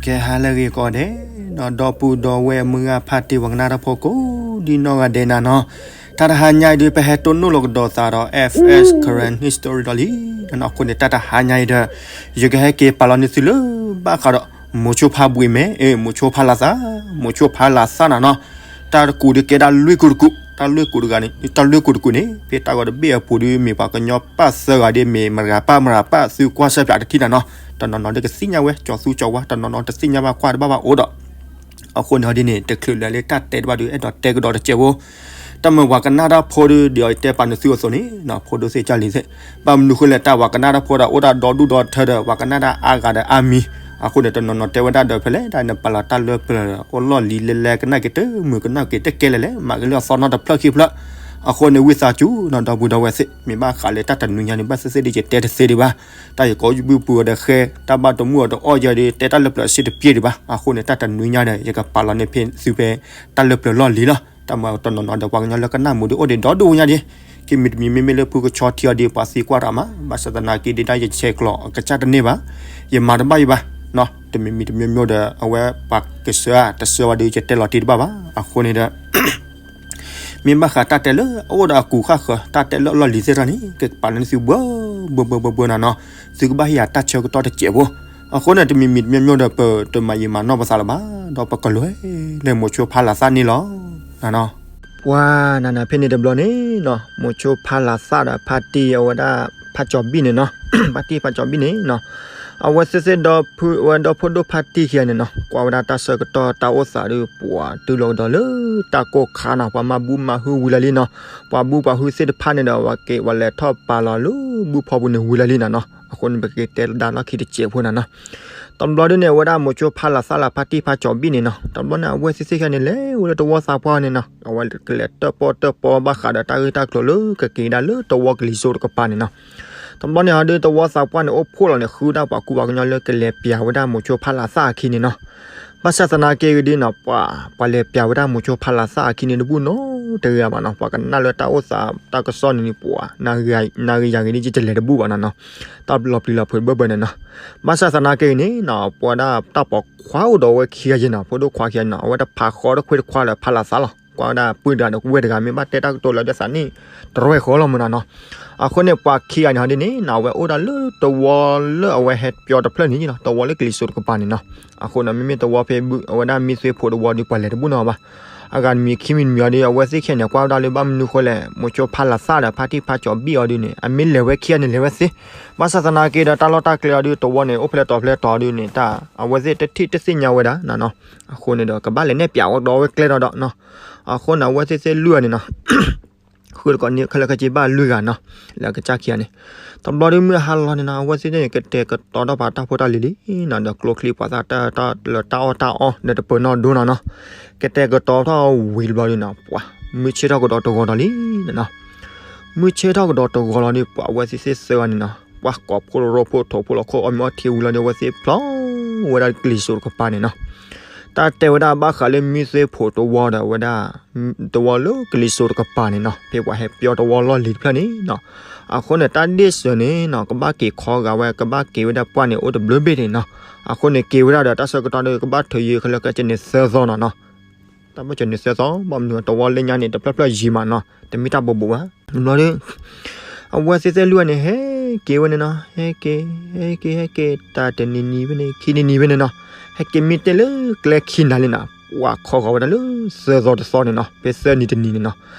ကဲ ဟါလၢအဂ့ၤကိးဂၤဒဲး, ဒီပုၢ်ဒီဝဲၢ်မုၢ်ဂၤဖါတံၢ်ပှၤကနၣ်တၢ်ဖိကိးဒ်နီၢ်ဂၤဒဲးနၤနီၤ, တၢ်တဟါညါအံၤဒုး ပဟဲတိၢ်နီၣ်လီၤကဒီးသးဒီး F S Karen History ဒီးလံ, အဃိန့ၣ် တၢ်တဟါညါအံၤဒီး ယကဟဲက့ၤပာ်လီၤန့ၢ်သုလၢဘၣ်ဃးဒီး မိၤဆိဖါဘှံးမဲ, မိၤဆိဖါလၤသၣ်, မိၤဆိဖါလၤသၣ်နၤနီၤ, တၢ်တကူးဒုးကဲဒၣ်လွံၢ်ကူးတကူး, တၢ်လွံၢ်ကူးတဂၤန့ၣ်, တၢ်လွံၢ်ကူးတကူးန့ၣ် ဖဲတၢ်ဂီၤတဘ့ၣ်အပူၤဒုး မ့ၢ်ပှၤကညီပာ်သၢဂၤဒ်မ့ၢ်မရၤပၢ်မရၤပၢ် သုကွၢ်ဆၢဖျါတထံၣ်နၤနီၤ, တနီၤနီၤဒုးကသ့ၣ်ညါဝဲ ကၠီၤသူကၠီၤဝါ, တနီၤနီၤတသ့ၣ်ညါဘၣ် ကွၢ်တဘၣ်ဘၣ်အိၣ်ဒီး အဃိန့ၣ်ဒ်န့ၣ် တချုးလၢာ်လၢတၢ်တဲတဘၣ်ဒုး အဲၣ်ဒိးတဲကဒီးတစဲးဖိ, တၢ်မ့ၢ်ပှၤကနၣ်တၢ်ဖိဒုး ဒ်အံၤတဲပာ်နုာ်သုအသိးန့ၣ်, ဖိဒိၣ်သ့ၣ်ကၢ်လံၤသ့ၣ်, ဘၣ်မနုၤဃိလဲၣ် တၢ်ပှၤကနၣ်တၢ်ဖိဒီး အိၣ်ဒၣ်ဒီဒူၣ်ဒီထၢဒီး ပှၤကနၣ်တၢ်အါဂၤဒီးအါမံၤ, အဃိန့ၣ် တနီၤနီၤတဲဝဲဒၣ်ဒီး ဖဲလဲၣ်တၢ်နပာ်လီၤတၢ်လၢပျၢၤအိၣ်လီၢ်လံၤလဲၤလဲၤ ကနၣ်က့ၤတမုာ် ကနၣ်က့ၤတကဲလဲၣ်လဲၣ် မၤက့ၤလၢအသီနီတဖျၢၣ်ခံဖျၢၣ်, အဃိန့ၣ် ဝံသးစူၤနီၤ ဒီပုၢ်ဒီဝဲၢ်သ့ၣ် မ့ၢ်ဘၣ်ဃးလၢတၢ်တနွံညါန့ၣ် ဘၣ်သ့ၣ်သ့ၣ်ဒ်ယတဲတသ့ဒံးဘၣ်, တၢ်ယကိးဘုပူၤအီၤဒီးဃဲ တၢ်ဘၣ်တမုာ်အီၤဒီးအီၣ်ယၤဒီး တဲတၢ်လၢပျၢၤစ့တပျ့ၤဒံးဘၣ်, အဃိန့ၣ် တၢ်တနွံညါဒီး ယကပာ်လီၤန့ၢ်ဖဲသုဖဲ တၢ်လၢပျၢၤလီၢ်လံၤလီၤ, တၢ်မၤတနီၤနီၤဒီး ပှၤကညီလၢကနၣ်မူဒုးအိၣ်ဒံးဒီဒူၣ်ညါဒံး, ခံမံၤတမံၤမ့မ့ၢ်လၢဖုကဆီထံအီၤဒံး ပှၤသံကွၢ်တၢ်မး, ဘၣ်ဆၣ်သနာ်က့ဒ်တၢ်ယဆဲးကျိးအကစၢ်တန့ၢ်ဘၣ်, ယမၤတဘၣ်ယဘၣ်, တမံၤမံၤတမံၤမံၤဒီး အဝဲပှၤကစၢ်တစၢဝဲဒုး ယတဲလီၤတံၢ်တဘၣ်ဘၣ်, အဃိန့ၣ်ဒီး မ့ၢ်ဘၣ်ဃးတၢ်တဲလၢအအိၣ်ဒီးအကူးဃၣ်ဃၢၤ တၢ်တဲလၢအလီၢ်လံၤသ့ၣ်တဖၣ်န့ၣ် ကပာ်လီၤန့ၢ်သုဘၢ ဘၢ ဘၢ ဘၢ ဘၢနၤနီၤ, သုကဘၣ်ဟ့ၣ်ယၤတၢ်ဆၢကတီၢ်တစဲးဖိ, အဃိန့ၣ် တမံၤမံၤတမံၤမံၤဒီး ပတမၤယံာ်မၤနီၢ်ပသးလၢၤဘၣ်, ဒီးပကလဲၤလၢမိၤဆိဖါလၤသၣ်န့ၣ်လီၤ, နၤနီၤ, ပှၤနၤနၤဖဲန့ၣ်တဘျီန့ၣ်နီၤ မိၤဆိဖါလၤသၣ်ဒီး ဖါတံၢ်အဝဲဒၣ် ဖါကၠီၤဘံၣ်န့ၣ်နီၤ, ဖါတံၢ်ဖါကၠီၤဘံၣ်န့ၣ်နီၤ အဝဲသ့ၣ်သ့ၣ်ဒီဖု အဝဲဒီဖိဒိၣ်ဖါတံၢ်ခံဂၤန့ၣ်နီၤ ကွၢ်ဝဲဒၣ်တၢ်ဆၢကတီၢ်တၢ်အိၣ်သးဒီး ပှၤတုၤလီၤကဒီးလၢတၢ်ကိၢ်ခါနီၤ, ပှၤမၤဘူၣ်မၤဟုဝံၤလၢာ်လံနီၤ, ပှၤဘူၣ်ပှၤဟုသ့ၣ်တဖၣ်န့ၣ်ဒီး ပှၤက့ၤပှၤလဲၤထီၣ်ပာ်လီၤလၢဘူၣ်ဖီပူၤန့ၣ်ဝံၤလၢာ်လံနၤနီၤ, အဃိန့ၣ် ပက့ၤတဲလၢဒၣ်လီၢ်ခံတစဲးဖိနၤနီၤ, တဘျီဒ်န့ၣ် အဝဲဒၣ်မိၤဆိဖါလၤသၣ်လၢဖါတံၢ်ဖါကၠီၤဘံၣ်န့ၣ်နီၤ, တဘျီန့ၣ် အဝဲသ့ၣ်သ့ၣ်ခံဂၤန့ၣ် လဲၤဝဲလၢတဝီသးပှၢ်န့ၣ်နီၤ, အဝဲကလဲၤတၢၣ်ပီၣ်တၢၣ်ပီဘၣ်ဃးဒီးတၢ်ဂ့ၢ်တၢ်ကျိၤလၢ ကက့ၤဒၣ်လၢတဝီကလံၤစိးတကပၤန့ၣ်နီၤ တဘျီန့ၣ်ဟီဒုး တဝီသးပှၢ်န့ၣ် အိၣ်ဖှိၣ်လီၤန့ၣ် ဃုဒၣ်ပှၤကူပှၤကညီလၢကလဲၤပျးဝဲဒၣ်မိၤဆိဖါလၤသၣ်အခံန့ၣ်နီၤ, ဘၣ်ဆၣ်သနာ်က့ဂ့ၤဒ်နီၤ ပှၤ ပှၤလဲၤပျးဝဲဒၣ်မိၤဆိဖါလၤသၣ်အခံန့ၣ် တဘူၣ်နီတဂၤဘၣ်နီၤ, ပှၤကနၣ်လၢတၢ်အိၣ်သးတၢ်ကစီၣ်န့ၣ်န့ၣ် ပှၤ နၤဂ့ၤယၤဂ့ၤဒ်ယတလဲၤတဘူၣ်ဘၣ်နၤနီၤ, တၢ်လီၤပျံၤလီၤဖုးတဘၢဘၢန့ၣ်နီၤ, ဘၣ်ဆၣ်သနာ်က့ဂ့ၤန့ၣ်နီၤ ပှၤဒၣ်တၢ်ပိာ်ခွါအိၣ်ဒီးဝဲခံဂၤယဲၢ်နီၤ, ဖိဒိၣ်ခွါခံဂၤနီၤ, အဝဲတဖးဃီတခွ့တခွါလၢဖါလၤသၣ်လီၤ, ကွၢ်ဝဲဒၣ်ပုၢ်တဂၤဒီးဝဲၢ်တဂၤ မ့ၢ်ဘၣ်တဲတၢ်ကတိၤလၢဒ်သးန့ၣ် တရဲၣ်ဃီလီၤမးနၤနီၤ, အဃိန့ၣ် ပှၤခံဂၤန့ၣ်ဟီဒ်န့ၣ်နီၤ အဝဲအိၣ်ဒၣ်လၢတဝီလၢအဝဲဟဲပၠီတဖျၢၣ်န့ၣ်လီၤ, တဝီလၢကလံၤစိးတကပၤန့ၣ်နီၤ, အဃိန့ၣ် မ့မ့ၢ်တဝီဖဲအဝဲဒၣ်မံသွ့ဖိတဝီဒီး ပှၤလဲၤတဘူၣ်နီၤဘၣ်, အဂၤတမံၤခံမံၤတမံၤအီၤဒီး အဝဲသ့ၣ်ခံဂၤန့ၣ် ကွၢ်ဝဲဒၣ်လၢဘၣ်မနုၤဃိလဲၣ် မိၤဆိဖါလၤသၣ်ဒီးဖါတံၢ်ဖါကၠီၤဘံၣ်အီၤဒ်န့ၣ် အမ့ၢ်လဲၤဝဲခံဂၤန့ၣ် လဲၤဝဲသ့, ဘၣ်ဆၣ်သနာ်က့ဒီးတၢ်လီၢ်တၢ်ကျဲအီၤဒုး တဝီန့ၣ် အိၣ်ဖျဲၣ်တီၤဖျဲၣ်တီၤဒ်န့ၣ် တၢ်အဝဲသ့ၣ်တထံၣ်တသ့ၣ်ညါဝဲဒၣ်နၤနီၤ, အဃိန့ၣ်ဒီး ကဘၣ်လဲၤနဲၣ်ပျးဝဲဒီးဝဲကျဲဒီးဒီးနီၤ, အဃိန့ၣ် အဝဲသ့ၣ်သ့ၣ်လွံၢ်ဂၤန့ၣ်နီၤ ဃုတကိးန့ၣ် ခဲလၢာ်ခဲဆ့ဘၣ်လွံၢ်ဂၤနီၤ, လၢအကစၢ်ခံဂၤန့ၣ်, တဘျီဒုးမုၢ်ဟါလီၤန့ၣ်နီၤ အဝဲသ့ၣ်န့ၣ် ကတဲာ်ကတီၤထီၣ်ပှၤတၢ်ဖိတၢ်လံၤလံနီၤ, ဒီးကျိချံပှၤသးတၢ်လၢတၢ်အီၣ်တၢ်အီဒီးတပၢၤနီၣ်ဒိနီၤနီၤ, ကတဲာ်ကတီၤထီၣ်ဝံၤတဘျီဒုးနီၤ ပှၤ မုၢ်ဆ့ၣ်ထီၣ်ကဒီးတဂီၤဒီးလံနီၤ, မုၢ်ဆ့ၣ်ထီၣ်ကဒီးတဂီၤလီၤဒီး ပှၤအဝဲသ့ၣ်သ့ၣ်သၢဂၤန့ၣ်နီၤ ပှၤကိးဖှိၣ်ရိဖှိၣ်ထိးဖှိၣ်လီၤခိၣ် အီၣ်မ့ၤအီထံဝံၤလီၤဒီး အဝဲသ့ၣ်ဖျီဝဲဒၣ်ကလံၤစိးတကပၤန့ၣ်နီၤ တၢ်တဲဝဲဒၣ်ဘၣ်ဃးလၢမံသွ့ဖိတဝီဒီးဝဲဒၣ် တဝီလၢကလံၤစိးတကပၤန့ၣ်နီၤ ဖဲပှၤဟဲပၠီတဝီလီၢ်လံၤတဖျၢၣ်န့ၣ်နီၤ, အဃိန့ၣ် တၢ်ဒ့ၣ်စၢၤန့ၣ်နီၤ ကဘၣ်က့ၤခီဂာ်ဝဲ ကဘၣ်က့ၤဝဲဒၣ်ပှၢ်န့ၣ် အိၣ်တဘျုးဘ့ၣ်န့ၣ်နီၤ, အဃိန့ၣ် က့ၤဝဲဒၣ်ဒီးတၢ်ဆၢကတီၢ်ဒီး ကဘၣ်ထုးယံာ်ခဲလၢာ်ခဲဆ့န့ၣ်သၢသီနီၤနီၤ တၢ်ဘၣ်စၢၤန့ၣ်သၢသီ ဘၣ်မနုၤတဝီလၢညါန့ၣ် တဖျၢၣ်ဖျၢၣ်ယံာ်မးနီၤ တမ့ၢ်တၢ်ဘိးဘိးဘၣ်, ဘျီဒီး အဝဲသ့ၣ်သ့ၣ်လွံၢ်ဂၤန့ၣ် ဟဲက့ၤဝဲန့ၣ်နီၤ ဟဲက့ၤ ဟဲက့ၤ ဟဲက့ၤ တၢ်တနံၤနံၤဖဲန့ၣ် ခံနံၤနံၤဖဲန့ၣ်နီၤ, ဟဲက့ၤမ့ၢ်တဲလၢကျဲခံနၤလံနီၤ ပှၤခီဂာ်ဝဲဒၣ်လၢသၢသီတသီန့ၣ်နီၤ ဖဲသၢနံၤတနံၤန့ၣ်နီၤ,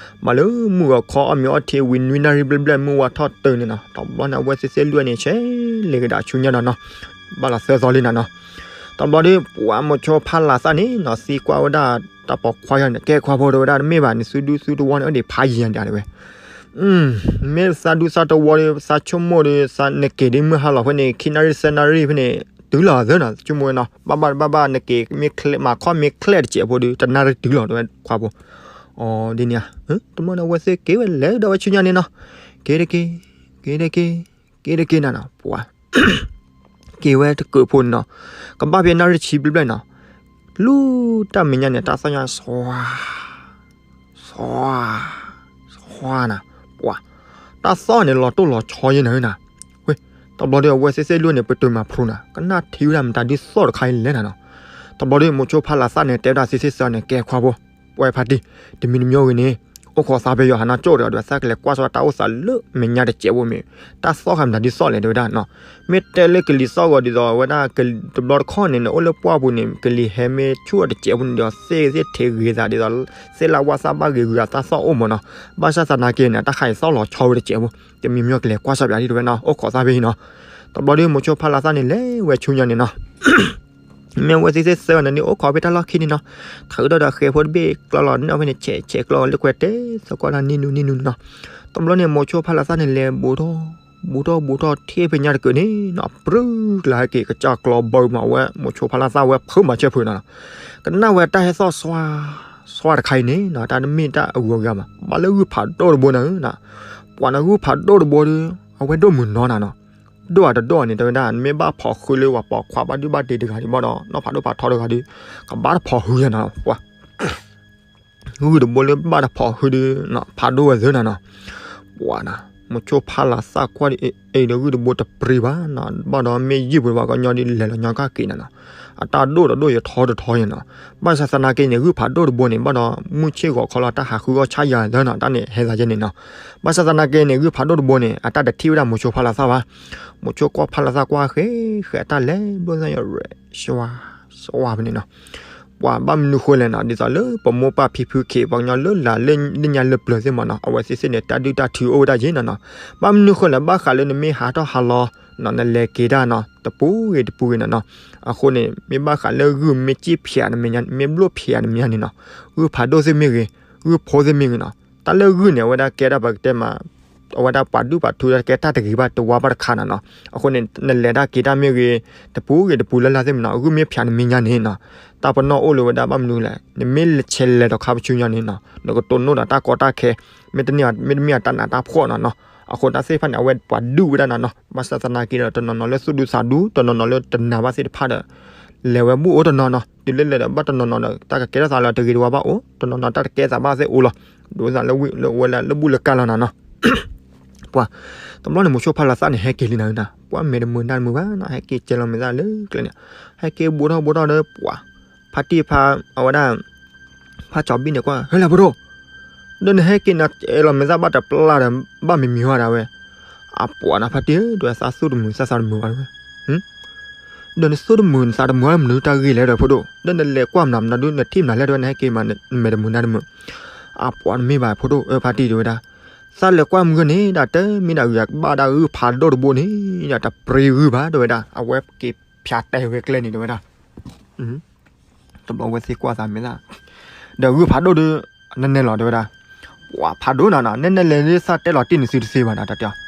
ဘၣ်လၢမုၢ်ဂီၤခီအီၣ်မ့ၤအီထံဝံၤနွံနၣ်ရံၣ်ဘျဲၣ်ဘျဲၣ် မုၢ်ဝါထီၣ်တုၤန့ၣ်နီၤ တဘျီန့ၣ် အဝဲသ့ၣ်သ့ၣ်လွံၢ်ဂၤန့ၣ် ဆဲးလဲၤကဒါဆူညါဒီးနီၤ ဘၣ်လီၤသၢသီလံနၤနီၤ, တဘျီဒီး ပှၤမိၤဆိဖါလၤသၣ်န့ၣ်နီၤ သံကွၢ်ဝဲဒၣ်တၢ်ပိာ်ခွါယါန့ၣ် ကဲခွါဖိ တဲဝဲဒၣ် တမ့ၢ်ဘၣ်န့ၣ် သုဒူသုတဝီန့ၣ် အိၣ်ဒံးဖးယံာ်ယါဒၣ်ဝဲ, မ့ၢ်သးဒူသးတဝီဒီး သးဆိကမိၣ်ဒီး သးနက့ၤဒ်မုၢ်ဟါလီၤဖဲန့ၣ် ခံနၣ်ရံၣ်သၢနၣ်ရံၣ်ဖဲန့ၣ် တုၤလီၤသၢနီၤ ဆိကမိၣ်ဝဲနီၤ ဘၣ်ဘၣ်ဘၣ်ဘၣ် နက့ၤမ့ၢ်မၤခီမ့ၢ်ချဲၣ်တစဲးဖိဒီး တနၣ်ရံၣ်တုၤလီၤ တဲဝဲခွါဖိ, အီၤဒ်န့ၣ်ဧါ, တဘျီန့ၣ် အဝဲသ့ၣ်က့ၤဝဲလဲၤဒီးဝဲဆူညါန့ၣ်နီၤ, က့ၤတက့ၤ, က့ၤတက့ၤ, က့ၤတက့ၤနၤနီၤ ပှၤ က့ၤဝဲတကုးဖိန့ၣ်နီၤ, ကဘၣ်ဖဲနၣ်ရံၣ်ဆံဘျဲၣ်ဘျဲၣ်နီၤ, လူၤတၢ်မဲာ်ညါန့ၣ် တၢ်သီၣ်ညါ သွါ သွါ သွါနၤ, ပှၤ တၢ်သီၣ်န့ၣ် လီၤတိၢ်လီၤဆီယဲနၤနၤ, ဝဲ တဘျီဒီးအဝဲသ့ၣ်သ့ၣ်လွံၢ်န့ၣ် ပတုာ်မၤဖျိနၤ ကနၣ်ထံဝဲဒၣ်မတၤဒုးသီၣ်တခါအံၤလဲၣ်နၤနီၤ. တဘျီဒီးမိၤဆိဖါလၤသၣ်န့ၣ် တဲဝဲဒၣ်သ့ၣ်သ့ၣ်စၢန့ၣ် ကဲခွါဖိ, ပှဲဖါတံၢ်, တမံၤတမံၤဂ့ၤန့ၣ် အိၣ်ခိးသးဖဲယွၤဟးနီၢ်ကၠိၣ်ဒီး သးကလဲၤကွၢ်ဆၢတၢ်အိၣ်သးလၢမဲာ်ညါတစဲးဖိမ့ၢ် တၢ်သီၣ်ဃာ်မတၤဒုးသီၣ်လဲၣ်တဲဝဲဒၣ်နီၤ. မ့ၢ်တဲလၢကလံၤသီၣ်ဂီၤဒ်သိးဝဲဒၣ် တဘျီတခီၣ်န့ၣ် နအိၣ်လၢပှၢ်ပူၤန့ၣ် ကလံၤဟဲမ့ၢ်ဆူၣ်အီၤတစဲးဖိန့ၣ်ဒီး သ့ၣ်သ့ၣ်ထံးဂ့ၤသးဒ်သိး သ့ၣ်လၢဝါသၣ်ဘၣ်ဂ့ၤဂုၤအတၢ်သီၣ်အိၣ်မးနီၤ. ဘၣ်ဆၣ်သနာ်က့န့ၣ် တၢ်ဃာ်အံၤသီၣ်လီၤဆီဝဲတစဲးဖိ, တမံၤမံၤကလဲၤကွၢ်ဆၢပၠးဒ်တဲဝဲနီၤ အိၣ်ခိးသးဖဲအံၤနီၤ. တဘျီဒီးမိၤဆိဖါလၤသၣ်န့ၣ် လဲၤဝဲဆူညါန့ၣ်နီၤ မ့ၢ်ဝဲသ့ၣ်သ့ၣ်စၢန့ၣ် အိၣ်ခိးဖဲတၢ်လီၢ်ခံန့ၣ်နီၤ. ထုးဒီးဒီးဃဲၤဖိတဘ့ၣ်ကျီလီၤန့ၣ်ဖဲန့ၣ် ဆဲးဆဲးကျီလၢကွဲတဲ သကိးတၢ်နံၣ်နူနံၣ်နူနီၤ. တဘျီန့ၣ် မိၤဆိဖါလၤသၣ်န့ၣ် လဲၤဘူးထီၣ် ဘူးထီၣ်ဘူးထီၣ်ထံၣ်ဖဲညါတကုာ်န့ၣ်နီၤ ပြူကျါဟဲက့ၤကစၢ်ကျီဘၢမး အဝဲမိၤဆိဖါလၤသၣ်ဝဲ ဖုးမၤဆၢဖုးနီၤနီၤ. ကနၣ်ဝဲတၢ်ဟဲသီၣ် သွါတခါအံၤန့ၣ်နီၤ တၢ်တမ့ၢ်တၢ်အဂုၤအဂၤဘၣ် ဘၣ်လၢဂုၢ်ဖးဒိၣ်တဘိန့ၣ်နီၤ. ပှၤနီၤ ဂုၢ်ဖးဒိၣ်တဘိဒီး အဝဲဒိၣ်မုၢ်နီၤနၤနီၤ. ဒိၣ်အတဒိၣ်န့ၣ် တဲဝဲဒၣ် နမ့ၢ်ဘၣ်ဖီၣ်ဃုာ်လၢပှၤပိာ်ခွါဘၣ်ဒုဘၣ်ဒ့တဂၤဒံးဘၣ်ဒီး နီၢ်ဖးဒိၣ်ဖးထီတဂၤဒီး ကဘၣ်တဖီၣ်ဃုာ်ယၤနီၤ ပှၤ ဂုၢ်တဘိလၢဘၣ်တဖီၣ်ဃုာ်ဒီး ဖးဒိၣ်ဝဲသ့နီၤနီၤ. ပှၤနီၤ မိၤဆိဖါလၤသၣ်ကွၢ်ဒီး အ့ၣ်ဒီးဂုၢ်တဘိတပြံဘၣ်နီၤ ဘၣ်ဒီးမ့ၢ်ယုၢ်ပှၤကညီဒီး လဲၤလီၤညီကၣ်က့ၤနီၤနီၤ. အတၢ်ဒိၣ်ဒီးဒိၣ်ယထီတထီယနီၤ. ဘၣ်ဆၣ်သနာ်က့န့ၣ် ဂုၢ်ဖးဒိၣ်တဘိန့ၣ် ဘၣ်ဒီးမုၢ်ဆ့ၣ်ဂီၤခီလီၤ တၢ်ဟးဃုအီၣ်ဆါယၤသ့နီၤ တၢ်န့ၣ်ဟဲသးယဲန့ၣ်နီၤ. ဘၣ်ဆၣ်သနာ်က့န့ၣ် ဂုၢ်ဖးဒိၣ်တဘိန့ၣ် အတၢ်တထံၣ်ဝဲဒၣ်မိၤဆိဖါလၤသၣ်ဘၣ်. မိၤဆိကွၢ်ဖါလၤသၣ်ကွၢ်ဃဲဃဲ အတၢ်လဲၤဘျိသၣ်ယရဲၣ် ဆှါ ဆှါဖဲန့ၣ်နီၤ. ပှၤဘၣ်မနုၤဃိလဲၣ်နီၤ ဒ်သိးလၢပမိၢ်ပၢ်ဖံဖုခ့ ပှၤကညီလၢလၢလၢညါလၢပျၢၤသ့ၣ်မးနီၤ အဝဲသ့ၣ်သ့ၣ်န့ၣ် တၢ်ဒုၣ်တၢ်ထုးအိၣ်ဝဲဒၣ်ယဲနီၤနီၤ. ဘၣ်မနုၤဃိလဲၣ် ဘၣ်ဃးလၢနမ့ၢ်ဟးထီၣ်ဟးလီၤနီၤ နလဲၤက့ၤတၢ်နီၤ တပူၤဂ့ၤတပူၤဂ့ၤနီၤနီၤ. အဃိန့ၣ် မ့ၢ်ဘၣ်ဃးလၢဂုၢ်မ့ၢ်စံၣ်ဖျဲးနမဲာ်ညါ မ့ၢ်ဘျိၣ်ဖျဲးနမဲာ်ညါန့ၣ်နီၤ ဂုၢ်ဖးဒိၣ်သ့ၣ်မ့ၢ်ဂ့ၤ ဂုၢ်ဖိသ့ၣ်မ့ၢ်ဂ့ၤနီၤ တၢ်လၢဂုၢ်န့ၣ် အဝဲဒၣ်ကဲဒၣ်ပကတဲမး အဝဲဒၣ်ပှၤဒုၣ်ပှၤထုတၢ်ကဲတၢ်တဂ့ၤဘၣ်တဝါဘၣ်တခါနီၤနီၤ. အဃိန့ၣ် နလဲၤတၢ်က့ၤတၢ်မ့ၢ်ဂ့ၤ တပူၤဂ့ၤတပူၤလၢ်လၢ်သ့ၣ်မးနီၤ ဂုၢ်မ့ၢ်ဖျဲးနမဲာ်ညါန့ၣ်နီၤ တၢ်ပနီၣ်အိၣ်လၢဝဲဒၣ်ဘၣ်မနုၤလဲၣ် နမ့ၢ်လဲၤဆဲးလဲၤဒီးခါပဆူညါန့ၣ်နီၤ နကတိၢ်နီၣ်ဒီးတၢ်ကီတၢ်ခဲ မ့တမ့ၢ် မ့တမ့ၢ်အတၢ်နးတၢ်ဖှီၣ်နီၤနီၤ. အဃိတၢ်သ့ၣ်တဖၣ်န့ၣ် အဝဲပှၤဒုၣ်ဝဲဒၣ်နီၤနီၤ. ဘၣ်ဆၣ်သနာ်က့ဒီး တနီၤနီၤလၢသူၣ်ဒူသးဒူ တနီၤနီၤလၢတနာ်ဘၣ်သ့ၣ်တဖၣ်ဒီး လဲၤဝဲဘူၣ်အိၣ်တနီၤနီၤ တုၤလၢလဲၤဒီးဘၣ်တနီၤနီၤဒီး တၢ်ကကဲထီၣ်သးလၢတဂ့ၤတဝါဘၣ်အိၣ် တနီၤနီၤတၢ်တကဲသးဘၣ်သ့ၣ်အိၣ်လီၤ. ဒိးသးလၢဝံၣ်လၢဝဲလၢလၢဘူၣ်လၢကါလီၤနီၤနီၤ. ပှၤ တဘျီန့ၣ် မိၤဆိဖါလၤသၣ်န့ၣ် ဟဲက့ၤလံနၤနီၤ ပှၤမဲာ်တမုာ်နါတမုာ်ဘၣ်နီၤ ဟဲက့ၤကဲလီၤမဲာ်သၣ်လၢကျဲန့ၣ် ဟဲက့ၤဘူးထီၣ်ဘူးထီၣ်ဒီး ပှၤ ဖါတံၢ်ဖါ အဝဲဒၣ် ဖါကၠီၤဘံၣ်န့ၣ်ကွၢ် ဟဲလၢဖိဒိၣ် ဒီးနဟဲက့ၤနၤကဲလီၤမဲာ်သၣ်ဘၣ်တပျၢ်ဒီး ဘၣ်မံၤမံၤဝဲဒၣ်ဝဲ အပှၤနီၤ ဖါတံၢ်ဧၢ ဒီးသးသူၣ်တမုာ်သးသးတမုာ်ဘၣ်ဝဲ ဒီးနသူၣ်တမုာ်နသးတမုာ်မနုၤတၢ်ဂ့ၢ်လဲၣ်ဒီးဖိဒိၣ် ဒီးနလဲၤကွၢ်မနုၤမနုၤဒု နထံၣ်မနုၤလဲၣ်တဲဝဲ နဟဲက့ၤမး နမဲာ်တမုာ်နါတမုာ် အပှၤနမ့ၢ်ဘၣ်ဖိဒိၣ်ဧၢ ဖါတံၢ်တဲဝဲဒၣ် သးလဲၤကွၢ်မုၢ်ဂၢၢ်န့ၣ် ဒၣ်တမ့ၢ်ဒၣ်ဂ့ၤ ကဘၣ်ဒၣ်ဂုၢ်ဖးဒိၣ်တဘိန့ၣ် ဒၣ်တပြ့ဂုၢ်ဘၣ်တဲဝဲဒၣ် အဝဲက့ၤဖၠးတဲဝဲကျဲန့ၣ်တဲဝဲဒၣ် တဘျီဝဲသ့ၣ်ကွၢ်သးမဲာ်သၣ် ဒီးဂုၢ်ဖးဒိၣ်ဒီး နနဲၣ်လီၤတဲဝဲဒၣ် ပှၤဖးဒိၣ်နီၤနီၤ နဲနဲလဲၤလၢသးတဲလီၤတံၢ်နသုတသ့ဘၣ်နီၤ တၢ်တဲအီၤ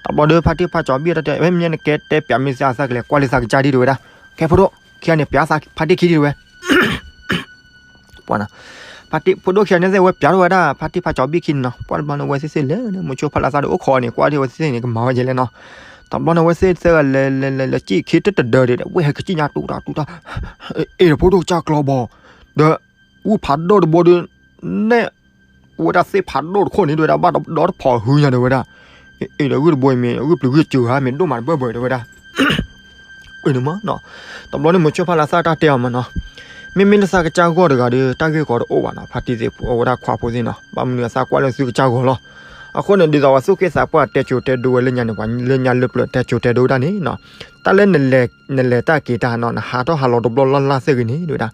တဘျီဒီးဖါတံၢ်ဖါကၠီၤဘံၣ်တၢ်တဲ မ့ၢ်မ့ၢ်နကဲတဲပၠးမ့ၢ်သးသးကလဲၤကွၢ်လၢသးကစၢ်ဒံးတဲဝဲဒၣ် ခဲဖိဒိၣ် ခံဂၤန့ၣ် ပၠးသးဖါတံၢ်ခံဒံးတဲဝဲ ပှၤနီၤ ဖါတံၢ်ဖိဒိၣ်ခံဂၤန့ၣ်သ့ၣ်ဝဲပၠးထီၣ်ဝဲဒၣ် ဖါတံၢ်ဖါကၠီၤဘံၣ်ခံန့ၣ်နီၤ ပှၤတဘျီန့ၣ် အဝဲသ့ၣ်သ့ၣ်လဲၤ မိၤဆိဖါလၤသၣ်ဒီးအိၣ်ခိးန့ၣ် ကွၢ်ဒံးအဝဲသ့ၣ်သ့ၣ်န့ၣ် ကမၤဝဲယဲလဲၣ်နီၤ တဘျီန့ၣ် အဝဲသ့ၣ်သ့ၣ်ဂၤလဲၤလဲၤလဲၤလဲၤစံၣ်ခံတတဒၢဒံး ဝဲဟဲကစံၣ်ညါတူၢ်တၢ်တူၢ်တၢ် အ့ၣ်ဒီးဖိဒိၣ်ကစၢ်ကျီဘီ ဒီး ဂုၢ်ဖးဒိၣ်တဘိဒီး နဲၣ် ဝဲဒၣ်သ့ၣ်ဖးဒိၣ်တခိၣ်န့ၣ်တဲဝဲဒၣ် ဘၣ်ဒီးတဖီၣ်ဟုညါတဲဝဲဒၣ် အ့ၣ်ဒီးဂုၢ်တဘိအံၤမ့ၢ် ဂုၢ်ပျုၤဂုၢ်စၢၤဧါ မ့ၢ်ဒိၣ်မးတဘၢဘၢတဲဝဲဒၣ် အ့ၣ်န့ၣ်မးနီၤ တဘျီန့ၣ် မိၤဆိဖါလၤသၣ်တၢ်တဲအီၤမးနီၤ မ့မ့ၢ်လၢသးကစၢ်ဂီၢ်တဂၤဒီး တၢ်ဂ့ၢ်ကီတအိၣ်ဘၣ်နီၤ ဖါတံၢ်သ့ၣ် အဝဲဒၣ်ခွါဖိသ့ၣ်နီၤ ဘၣ်မနုၤအသးကွၢ်လၢသုကစၢ်ဂီၢ်လီၤ အဃိန့ၣ် ဒ်သိးပှၤသူၣ်က့သးပှၢ်တဲစိၤတဲဒိဝဲလၢညါန့ၣ် ပှၤလၢညါလၢပျၢၤတဲစိၤတဲဒိဝဲဒၣ်န့ၣ်နီၤ တၢ်လၢ နလဲၤတၢ်က့ၤတၢ်နီၤ နဟးထီၣ်ဟးလီၤတဘျီလၢ်လၢ်သ့ၣ်ဂ့ၤန့ၣ် တဲဝဲဒၣ်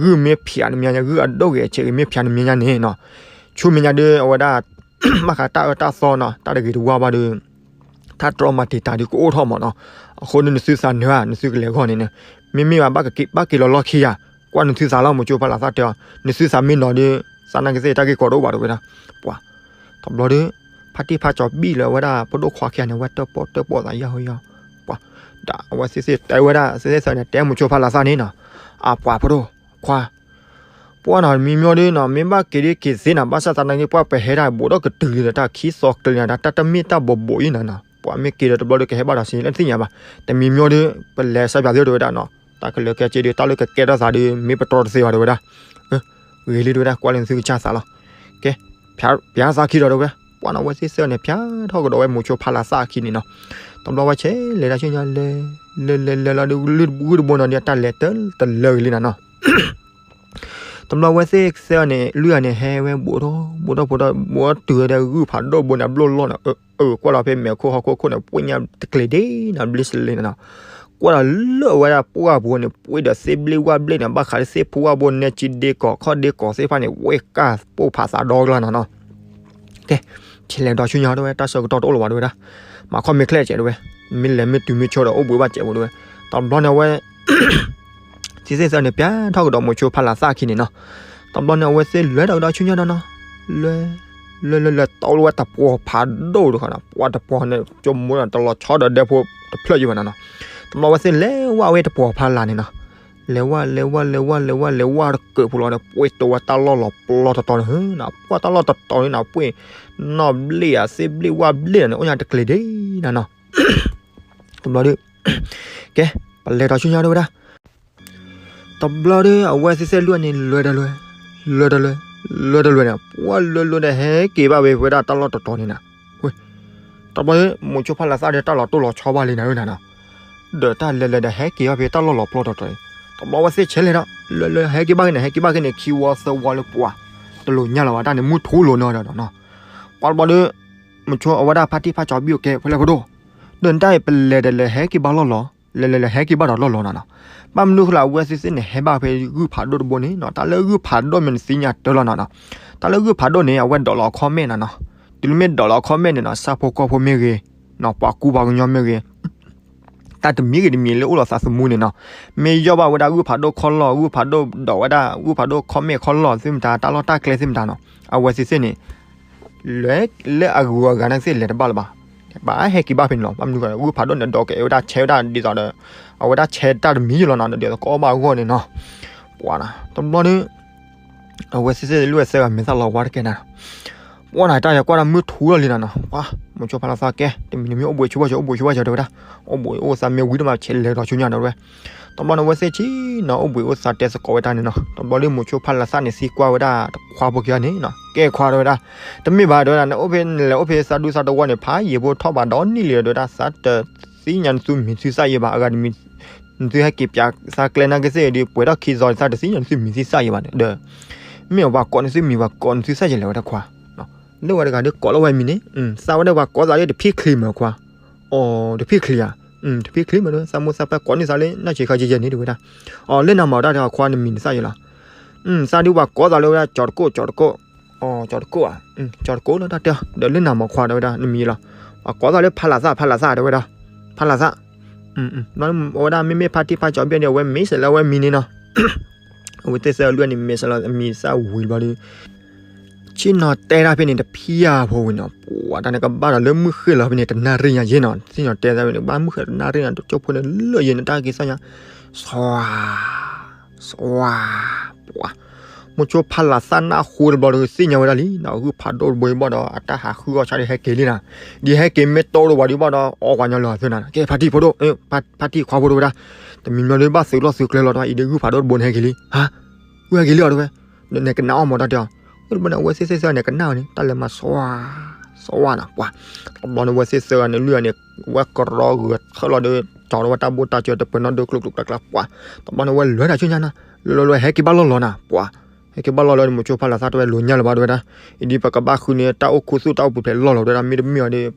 ဂုၢ်မ့ၢ်ဖျးနမဲာ်ညါ ဂုၢ်အဒိၣ်ဂ့ၤအဆံးဂ့ၤ မ့ၢ်ဖျးနမဲာ်ညါန့ၣ်နီၤ ဆူမဲာ်ညါဒီး အဝဲဒၣ် ဘၣ်ဃးတၢ်အၢတၢ်သီနီၤ တၢ်တဂ့ၤတဝါဘၣ်ဒီး တၢ်တြီမၤတံာ်တာ်ဒီးကအိၣ်ထီၣ်မးနီၤ အဃိန့ၣ် နသုသးနၢၤဧါ နသုကလဲၤဂီၢ်န့ၣ်န့ၣ် မ့မ့ၢ်ဘၣ် ဘၣ်က့ၤလီၤလီၢ်ခံယၤ ကွၢ်နသုသးလီၤ မိၤဆိဖါလၤသၣ်တဲအီၤ နသုသးမ့ၢ်နီၤဒီး သးနာ်က့သ့ၣ်တၢ်ဂ့ၢ်ကီတအိၣ်ဘၣ်တဲဝဲဒၣ် ပှၤ တဘျီဒီး ဖါတံၢ်ဖါကၠီၤဘံၣ်လၢအဝဲဒၣ် ဖိဒိၣ်ခွါခံဂၤန့ၣ် အဝဲတၢၣ်ပီၣ်တၢၣ်ပီၣ်သးယၢ်ဟီယီၤ ပှၤ ဒီးအဝဲသ့ၣ်သ့ၣ်တဲဝဲဒၣ် သ့ၣ်သ့ၣ်သၢန့ၣ် တဲမိၤဆိဖါလၤသၣ်န့ၣ်နီၤ အပှၤဖိဒိၣ်ခွါ ပှၤနီၤ မံၤမီၤဒီးနီၤ မ့ၢ်ဘၣ်က့ၤဒ်က့ၤသ့နီၤ ဘၣ်ဆၣ်သနာ်က့ ပှၤပဟဲဒၣ်ဘူးဒီးကတုၤလံဒီး တၢ်ခံသီကျဲန့ၣ် တၢ်တမ့ၢ်တၢ်ဘိးဘိးအံၤနီၤနီၤ ပှၤမ့ၢ်က့ၤဒီးတဘျီဒီး ကဟဲဘၣ်ဒီးစ့လၢသ့ၣ်ညါဘၣ် တမံၤမီၤဒီး ပလဲၤစၢပၠးသ့ဒီးဝဲဒၣ်နီၤ တၢ်ကလၢကဲက့ၤဒီး တၢ်လၢကကဲထီၣ်သးဒီး မ့ၢ်ပတြီတသ့ဘၣ်တဲဝဲဒၣ် ဂ့ၤလံတဲဝဲဒၣ် ကွၢ်လၢနသုကစၢ်သးလီၤ ကဲ ပၠးသးခံဒီးတဲဝဲ ပှၤနီၤ အဝဲသ့ၣ်သၢန့ၣ် ပၠးထီၣ်ကဒီးဝဲမိၤဆိဖါလၤသၣ်အခံန့ၣ်နီၤ တဘျီဝဲဆဲးလဲၤတၢ်ဆူညါလဲၤ လဲၤလဲၤလဲၤလီၤဒီး ဂုၢ်တဘိနီၤဒီး တၢ်လဲၤတလၢာ်ဂ့ၤလံနၤနီၤ. တဘျီဝဲသ့ၣ်သၢဂၤန့ၣ် လွံၢ်ဂၤန့ၣ် ဟဲဝဲဘူးထီၣ်ဘူးထီၣ်ဘူးထီၣ် ဘူးတုၤဝဲဒီးဂုၢ်ဖးဒိၣ်တဘိန့ၣ် အဘျိၣ်လီၢ်နီၤ. အၢ ကွၢ်လီၤဖဲမဲာ်ခိၣ်ဟီၣ်ခိၣ်ခိၣ်န့ၣ် ပှ့ၢ်ညၣ်တကျ့ၤဒ့နီၤ ဘျ့စလ့နီၤနီၤ. ကွၢ်လီၤလၢအဝဲဒၣ်ပှၢ်ပူၤန့ၣ် ပှ့ၢ်ဒီးသ့ၣ်ဘျ့ၣ်ဝၣ်ဘျ့ၣ်န့ၣ် ဘၣ်ဃးလၢသ့ၣ်ဖိဝၣ်ဘိ နဲကၠံဒ့ကီး ခီၣ်ဒ့ကီးသ့ၣ်တဖၣ်န့ၣ် ဝဲကၢ်ပိၢ်ဖးသးဒီကလီၤနီၤနီၤ. ကဲ ဆဲးလဲၤဒီးဆူညါတဲဝဲ တၢ်ဆၢကတီၢ်တအိၣ်လၢၤဘၣ်တဲဝဲဒၣ်, မၤခီၣ်မ့ၢ်ချ့စဲးတဲဝဲ, မ့ၢ်လဲၤမ့ၢ်တုၤမ့ၢ်ဆၢဒီးအိၣ်ဘှံးဘၣ်စဲးဘိတဲဝဲ. တဘျီန့ၣ်အဝဲ သ့ၣ်သၢဂၤန့ၣ် ပျဲထီၣ်ကဒီးမိၤဆိဖးလးသၣ်အခံန့ၣ်နီၤ. တဘျီန့ၣ် အဝဲသ့ၣ်လဲၤဒီးကဒီးဆူညါဒီးနီၤ, လဲၤ လဲၤလဲၤလဲၤတီလီၤဝဲတပှီၤဖးဒိၣ်တခီနီၤ, ပှၤတပှီၤန့ၣ် ကၠိမိၢ်ဒီးတလီၤဆီဒီးဒဲဖိတဖျၢၣ်ယံၤဘၣ်နီၤနီၤ. တဘျီဝဲသ့ၣ်လဲၤဝဲဝဲတပှီၤဖးလးန့ၣ်နီၤ, လဲၤဝဲလဲၤဝဲလဲၤဝဲလဲၤဝဲလဲၤဝဲတကၢၢ်ဖိလီၤဒီး ပှ့ၢ်တိဝဲတၢ်လီၢ်လီၤပျီတတီၤန့ၣ်နီၤ, ပှၢ်တၢ်လီၢ်တတီၤန့ၣ်နီၤ ပှ့ၢ် နီၣ်ဘျ့ၣ်ဧါ သ့ၣ်ဘျ့ၣ်ဝၣ်ဘျ့ၣ်န့ၣ် အိၣ်ညါတကျ့ၤဒ့နီၤနီၤ. တဘျီဒီး ကဲ ပလဲၤဒီးဆူညါတဲဝဲဒၣ်. တဘျီဒီး အဝဲသ့ၣ်သၢဂၤလွံၢ်ဂၤန့ၣ် လဲၤတလဲၤ လဲၤတလဲၤ လဲၤတလဲၤန့ၣ် ပှၢ်လဲၤလဲၤဒီးဟဲက့ၤဘၣ်ဝဲဖဲဒၣ်တၢ်လီၢ်တတီၤန့ၣ်နီၤ. ဝဲ တဘျီဒီး မိၤဆိဖးလးသၣ်ဒီးတၢ်လီၤတိၢ်လီၤဆီဘၣ်လံနၤဝဲနၤနီၤ, ဒီးတၢ်လဲၤလဲၤဒီးဟဲက့ၤဘၣ်ဖဲတၢ်လီၢ်လီၤပျီတတီၤန့ၣ်, တဘျီဝဲသ့ၣ်ဆဲးလဲၤဒီး လဲၤလဲၤဟဲက့ၤဘၣ်က့ၤန့ၣ် ဟဲက့ၤဘၣ်က့ၤန့ၣ် ခံဝီသၢဝီလၢပှၤ တလိၣ်ညါလၢၤဘၣ်တၢ်န့ၣ် မုၢ်ထူၣ်လိာ်နီၤဒီးနီၤ. ပှၢ်တဘျီဒီး မိၤဆိအဝဲဒၣ်ဖါတံၢ်ဖါကၠီဘံၣ်အိၣ်ကဲ ဖဲလဲၣ်ဖိဒိၣ်, ဒီးနတၢ်အံၤ ပလဲၤဒီးလဲၤဟဲက့ၤဘၣ်လီၢ်လီၤ, လဲၤလဲၤလဲၤဟဲက့ၤဘၣ်ဒီးလီၢ်လီၤနီၤနီၤ. ဘၣ်မနုၤဃိလၢအဝဲသ့ၣ်သ့ၣ်န့ၣ် ဟဲဘၣ်ဖဲဂုၢ်ဖးဒိၣ်တဘိန့ၣ်နီၤ, တၢ်လၢဂုၢ်ဖးဒိၣ်မ့ၢ်နသ့ၣ်ညါတၢ်လီၤနီၤနီၤ. တၢ်လၢဂုၢ်ဖးဒိၣ်န့ၣ် အဝဲဒိးလီၤအခီၣ်မဲာ်နီၤနီၤ, တုၤလၢမ့ၢ်ဒိးလီၤအခီၣ်မဲာ်န့ၣ်နီၤ ဆၣ်ဖိကီၢ်ဖိမ့ၢ်ဂ့ၤ, နီၤ ပှၤကူပှၤကညီမ့ၢ်ဂ့ၤ တၢ်တမံၤဂ့ၤတမံၤလၢအိၣ်လီၤသးသမူန့ၣ်နီၤ, မ့ၢ်ယီၢ်ဘၣ်ဝဲဒၣ်ဂုၢ်ဖးဒိၣ်ခီၣ်လီၢ် ဂုၢ်ဖးဒိၣ်ဒိးဝဲဒၣ် ဂုၢ်ဖးဒိၣ်ခီၣ်မဲာ်ခီၣ်လီၢ်သ့ၣ်မတၤ တၢ်လီၢ်တၢ်ကျဲသ့ၣ်မတၤနီၤ, အဝဲသ့ၣ်သ့ၣ်န့ၣ် လၢ လၢအဂုၤအဂၤန့ၣ်သ့ၣ်လဲၤတဘၣ်လၢၤဘၣ်, ဘၣ်ဟဲက့ၤဘၣ်ဖဲန့ၣ်လီၤ. ဘၣ်မနုၤဃိ ဂုၢ်ဖးဒိၣ်န့ၣ် ဒိးကဲဝဲဒၣ်ဆဲးဝဲဒၣ်ဒ်သိးဒီး အဝဲဒၣ်ဆဲးတၢ်တမံၤလီၤနီၤ, ဒ်သိးကအီၣ်ဘၣ်အဂီၢ်န့ၣ်နီၤ. ပှၤနီၤ တဘျီန့ၣ် အဝဲသ့ၣ်သ့ၣ်လွံၢ်ဂၤသၢဂၤမဲာ်သၣ်လီၤဝါတကဲနၤ ပှၤနီၤ တၢ်ယကွၢ်တၢ်မုၢ်ထူၣ်လီၤလံနၤနီၤ, ပှၤ မိၤဆိဖးလးသၣ်ကဲ တမံၤတမံၤအိၣ်ဘှံးဆိဘၣ်ဆိ အိၣ်ဘှံးဆိဘၣ်ဆိတဲဝဲဒၣ်, အိၣ်ဘှံးအိၣ်သးမ့ၢ်ဝံၤတမၤဆဲးလဲၤဒီးဆူညါနီၤတဲဝဲ. တဘျီန့ၣ်အဝဲသ့ၣ်ဆ့ၣ်နီၤ အိၣ်ဘှံးအိၣ်သးတဲသကိးဝဲတၢ်န့ၣ်နီၤ, တဘျီလၢမိၤဆိဖးလးသၣ်န့ၣ်သံကွၢ်ဝဲဒၣ်တခွါဖိခံဂၤန့ၣ်နီၤ, ကဲခွါတဲဝဲဒၣ်, တမ့ၢ်ဘၣ်တဲဝဲဒၣ် နအိၣ်ဖဲနလဲၤအိၣ်ဖဲသးဒူသးတဝီန့ၣ် ဖးယံာ်ဖိထီၣ်ဘးဒီနံၣ်လံတဲဝဲဒၣ်, သးတသ့ၣ်ညါနသုမံၤသုသၣ်ယံာ်ဘၣ်, အဂၤတမံၤ နသုဟဲက့ၤပၠးသးကျဲနာ်က့သ့ၣ်ဒီး ပှဲၤထီၣ်ခံသီ သးတသ့ၣ်ညါနသုမံၤသုသၣ်ယံာ်ဘၣ်န့ၣ်ဒီး မ့ၢ်အပှၤကိးနသုမံၤ ပှၤကိးနသုသၣ်ယံာ်လဲၣ်ဝဲဒၣ်ခွါ, လၢဝဲတဂၤဒီးကိးလီၤဝဲမံၤန့ၣ် သးဝဲဒၣ်ပှၤကိးသးလၢတဖံချံမ့ၢ်ခွါ, အိ တဖံချံဧါ, တဖံချံမ့ၢ်ဒီး သးမိၢ်သးပၢ်ကိးန့ၢ်သးလၢနၢ်ဆံးခါယဲၢ်ယဲၢ်န့ၣ်တဲဝဲဒၣ်, အိ လၢနၤမၤတၢ်တဲခွါနမံၤနသၣ်ယံာ်လီၤ, သးဒုးပှၤကိးသးလၢဝဲဒၣ်ကၠီၤတကိၣ် ကၠီၤတကိၣ်, အိ ကၠီၤတကိၣ်ဧါ, ကၠီၤတကိၣ်လၢတၢ်တဲအီၤ ဒီးလၢနၤမၤခွါတဲဝဲဒၣ် နမံၤလီၤ, ပှၤကိးသးလၢဖးလးသၣ် ဖးလးသၣ်တဲဝဲဒၣ်, ဖးလးသၣ်, အဝဲဒၣ်မ့မ့ၢ်ဖါတံၢ်ဖါကၠီဘံၣ်ဒီး အဝဲမ့ၢ်စဲးလၢအဝဲမံၤန့ၣ်နီၤ, အဝဲသ့ၣ်သၢဂၤလွံၢ်ဂၤန့ၣ် မ့ၢ်စဲးလီၤအမံၤသၣ်ဝံၤတဘျီဒီး ဆ့ၣ်နီၤတဲတၢ်ဖဲန့ၣ်တဖံယါဖိဝံၤနီၤ, ပှၤတၢ်န့ၣ်ကဘၣ်ဒီးလၢမုၢ်ဃ့ၢ်လီၤဖဲန့ၣ် တနၣ်ရံၣ်ညါယဲၢ်နီၤ, ဆ့ၣ်နီၤတဲတၢ်ဖဲန့ၣ် ကဘၣ်မုၢ်ဃ့ၢ်တနၣ်ရံၣ်ညါ တကၠိဖိန့ၣ်လၢယဲၢ်န့ၣ် တၢ်က့ၤသၣ်ညါ, သွါသွါ, ပှၤ မိၤဆိဖးလးသၣ်နၢ်ဟူတဘျီဒီး သ့ၣ်ညါဝဲဒၣ်လံနီၤ, ဂုၢ်ဖးဒိၣ်တဘိဘၣ်ဒီး အတၢ်ဟးဃုအီၣ်ဆၣ်ဒီးဟဲက့ၤလံနီၤ, ဒ်ဟဲက့ၤမ့ၢ်တိၢ်တဝီဒံးဘၣ်ဒီး အီၣ်ပှၤညီလၢာ်သ့နီၤ, ကဲဖါတံၢ်ဖိဒိၣ်, ဖါတံၢ်ခွါဖိဒိၣ်ဝဲဒၣ်, တမံၤမံၤဒီးဘၣ်သုးလီၢ်သုးကျဲလီၤဒီး အံၤဒ်ဂုၢ်ဖးဒိၣ်တဘိန့ၣ်ဟဲက့ၤလံ, ဟါ, ဂုၢ်ဟဲက့ၤလံအီၤတဲဝဲ, နကနၣ်အီၣ်မးတၢ်တဲအီၤ, ဝဲတဘျီန့ၣ် အဝဲသ့ၣ်သ့ၣ်သၢဂၤန့ၣ် ကနၣ်အီၤန့ၣ် တၢ်လဲၤမၤသွါ သွါနီၤ, ပှၤ တဘျီန့ၣ် အဝဲသ့ၣ်သၢဂၤန့ၣ် လွံၢ်ဂၤန့ၣ် ဝဲကရီဂၢၤထၢၣ်လီၤဒီး ကၠီၤဒီးဝဲတၢ်ဘိၣ်တၢ်စၢၤတပၢၤနီၣ်ဒိကျိၤကျိၤကျါကျါ ပှၤ တဘျီန့ၣ် ဝဲလဲၤတၢ်ဆူညါနီၤ, လၢလၢလၢဟဲက့ၤဘၣ်လီၢ်လီၤနီၤ ပှၤ ဟဲက့ၤဘၣ်လီၢ်လီၤဒီး မိၤဆိဖးလးသၣ်တဲဝဲ လိၤညါလၢၤဘၣ်တဲဝဲဒၣ်, အံၤဒ်ပကဘၣ်ဃုန့ၢ်တၢ်အိၣ်ခူသူၣ်တၢ်အိၣ်ပူၤဖျဲးလီၢ်လီၤတဲဝဲဒၣ်, မ့တမ့ၢ်အီၤဒီး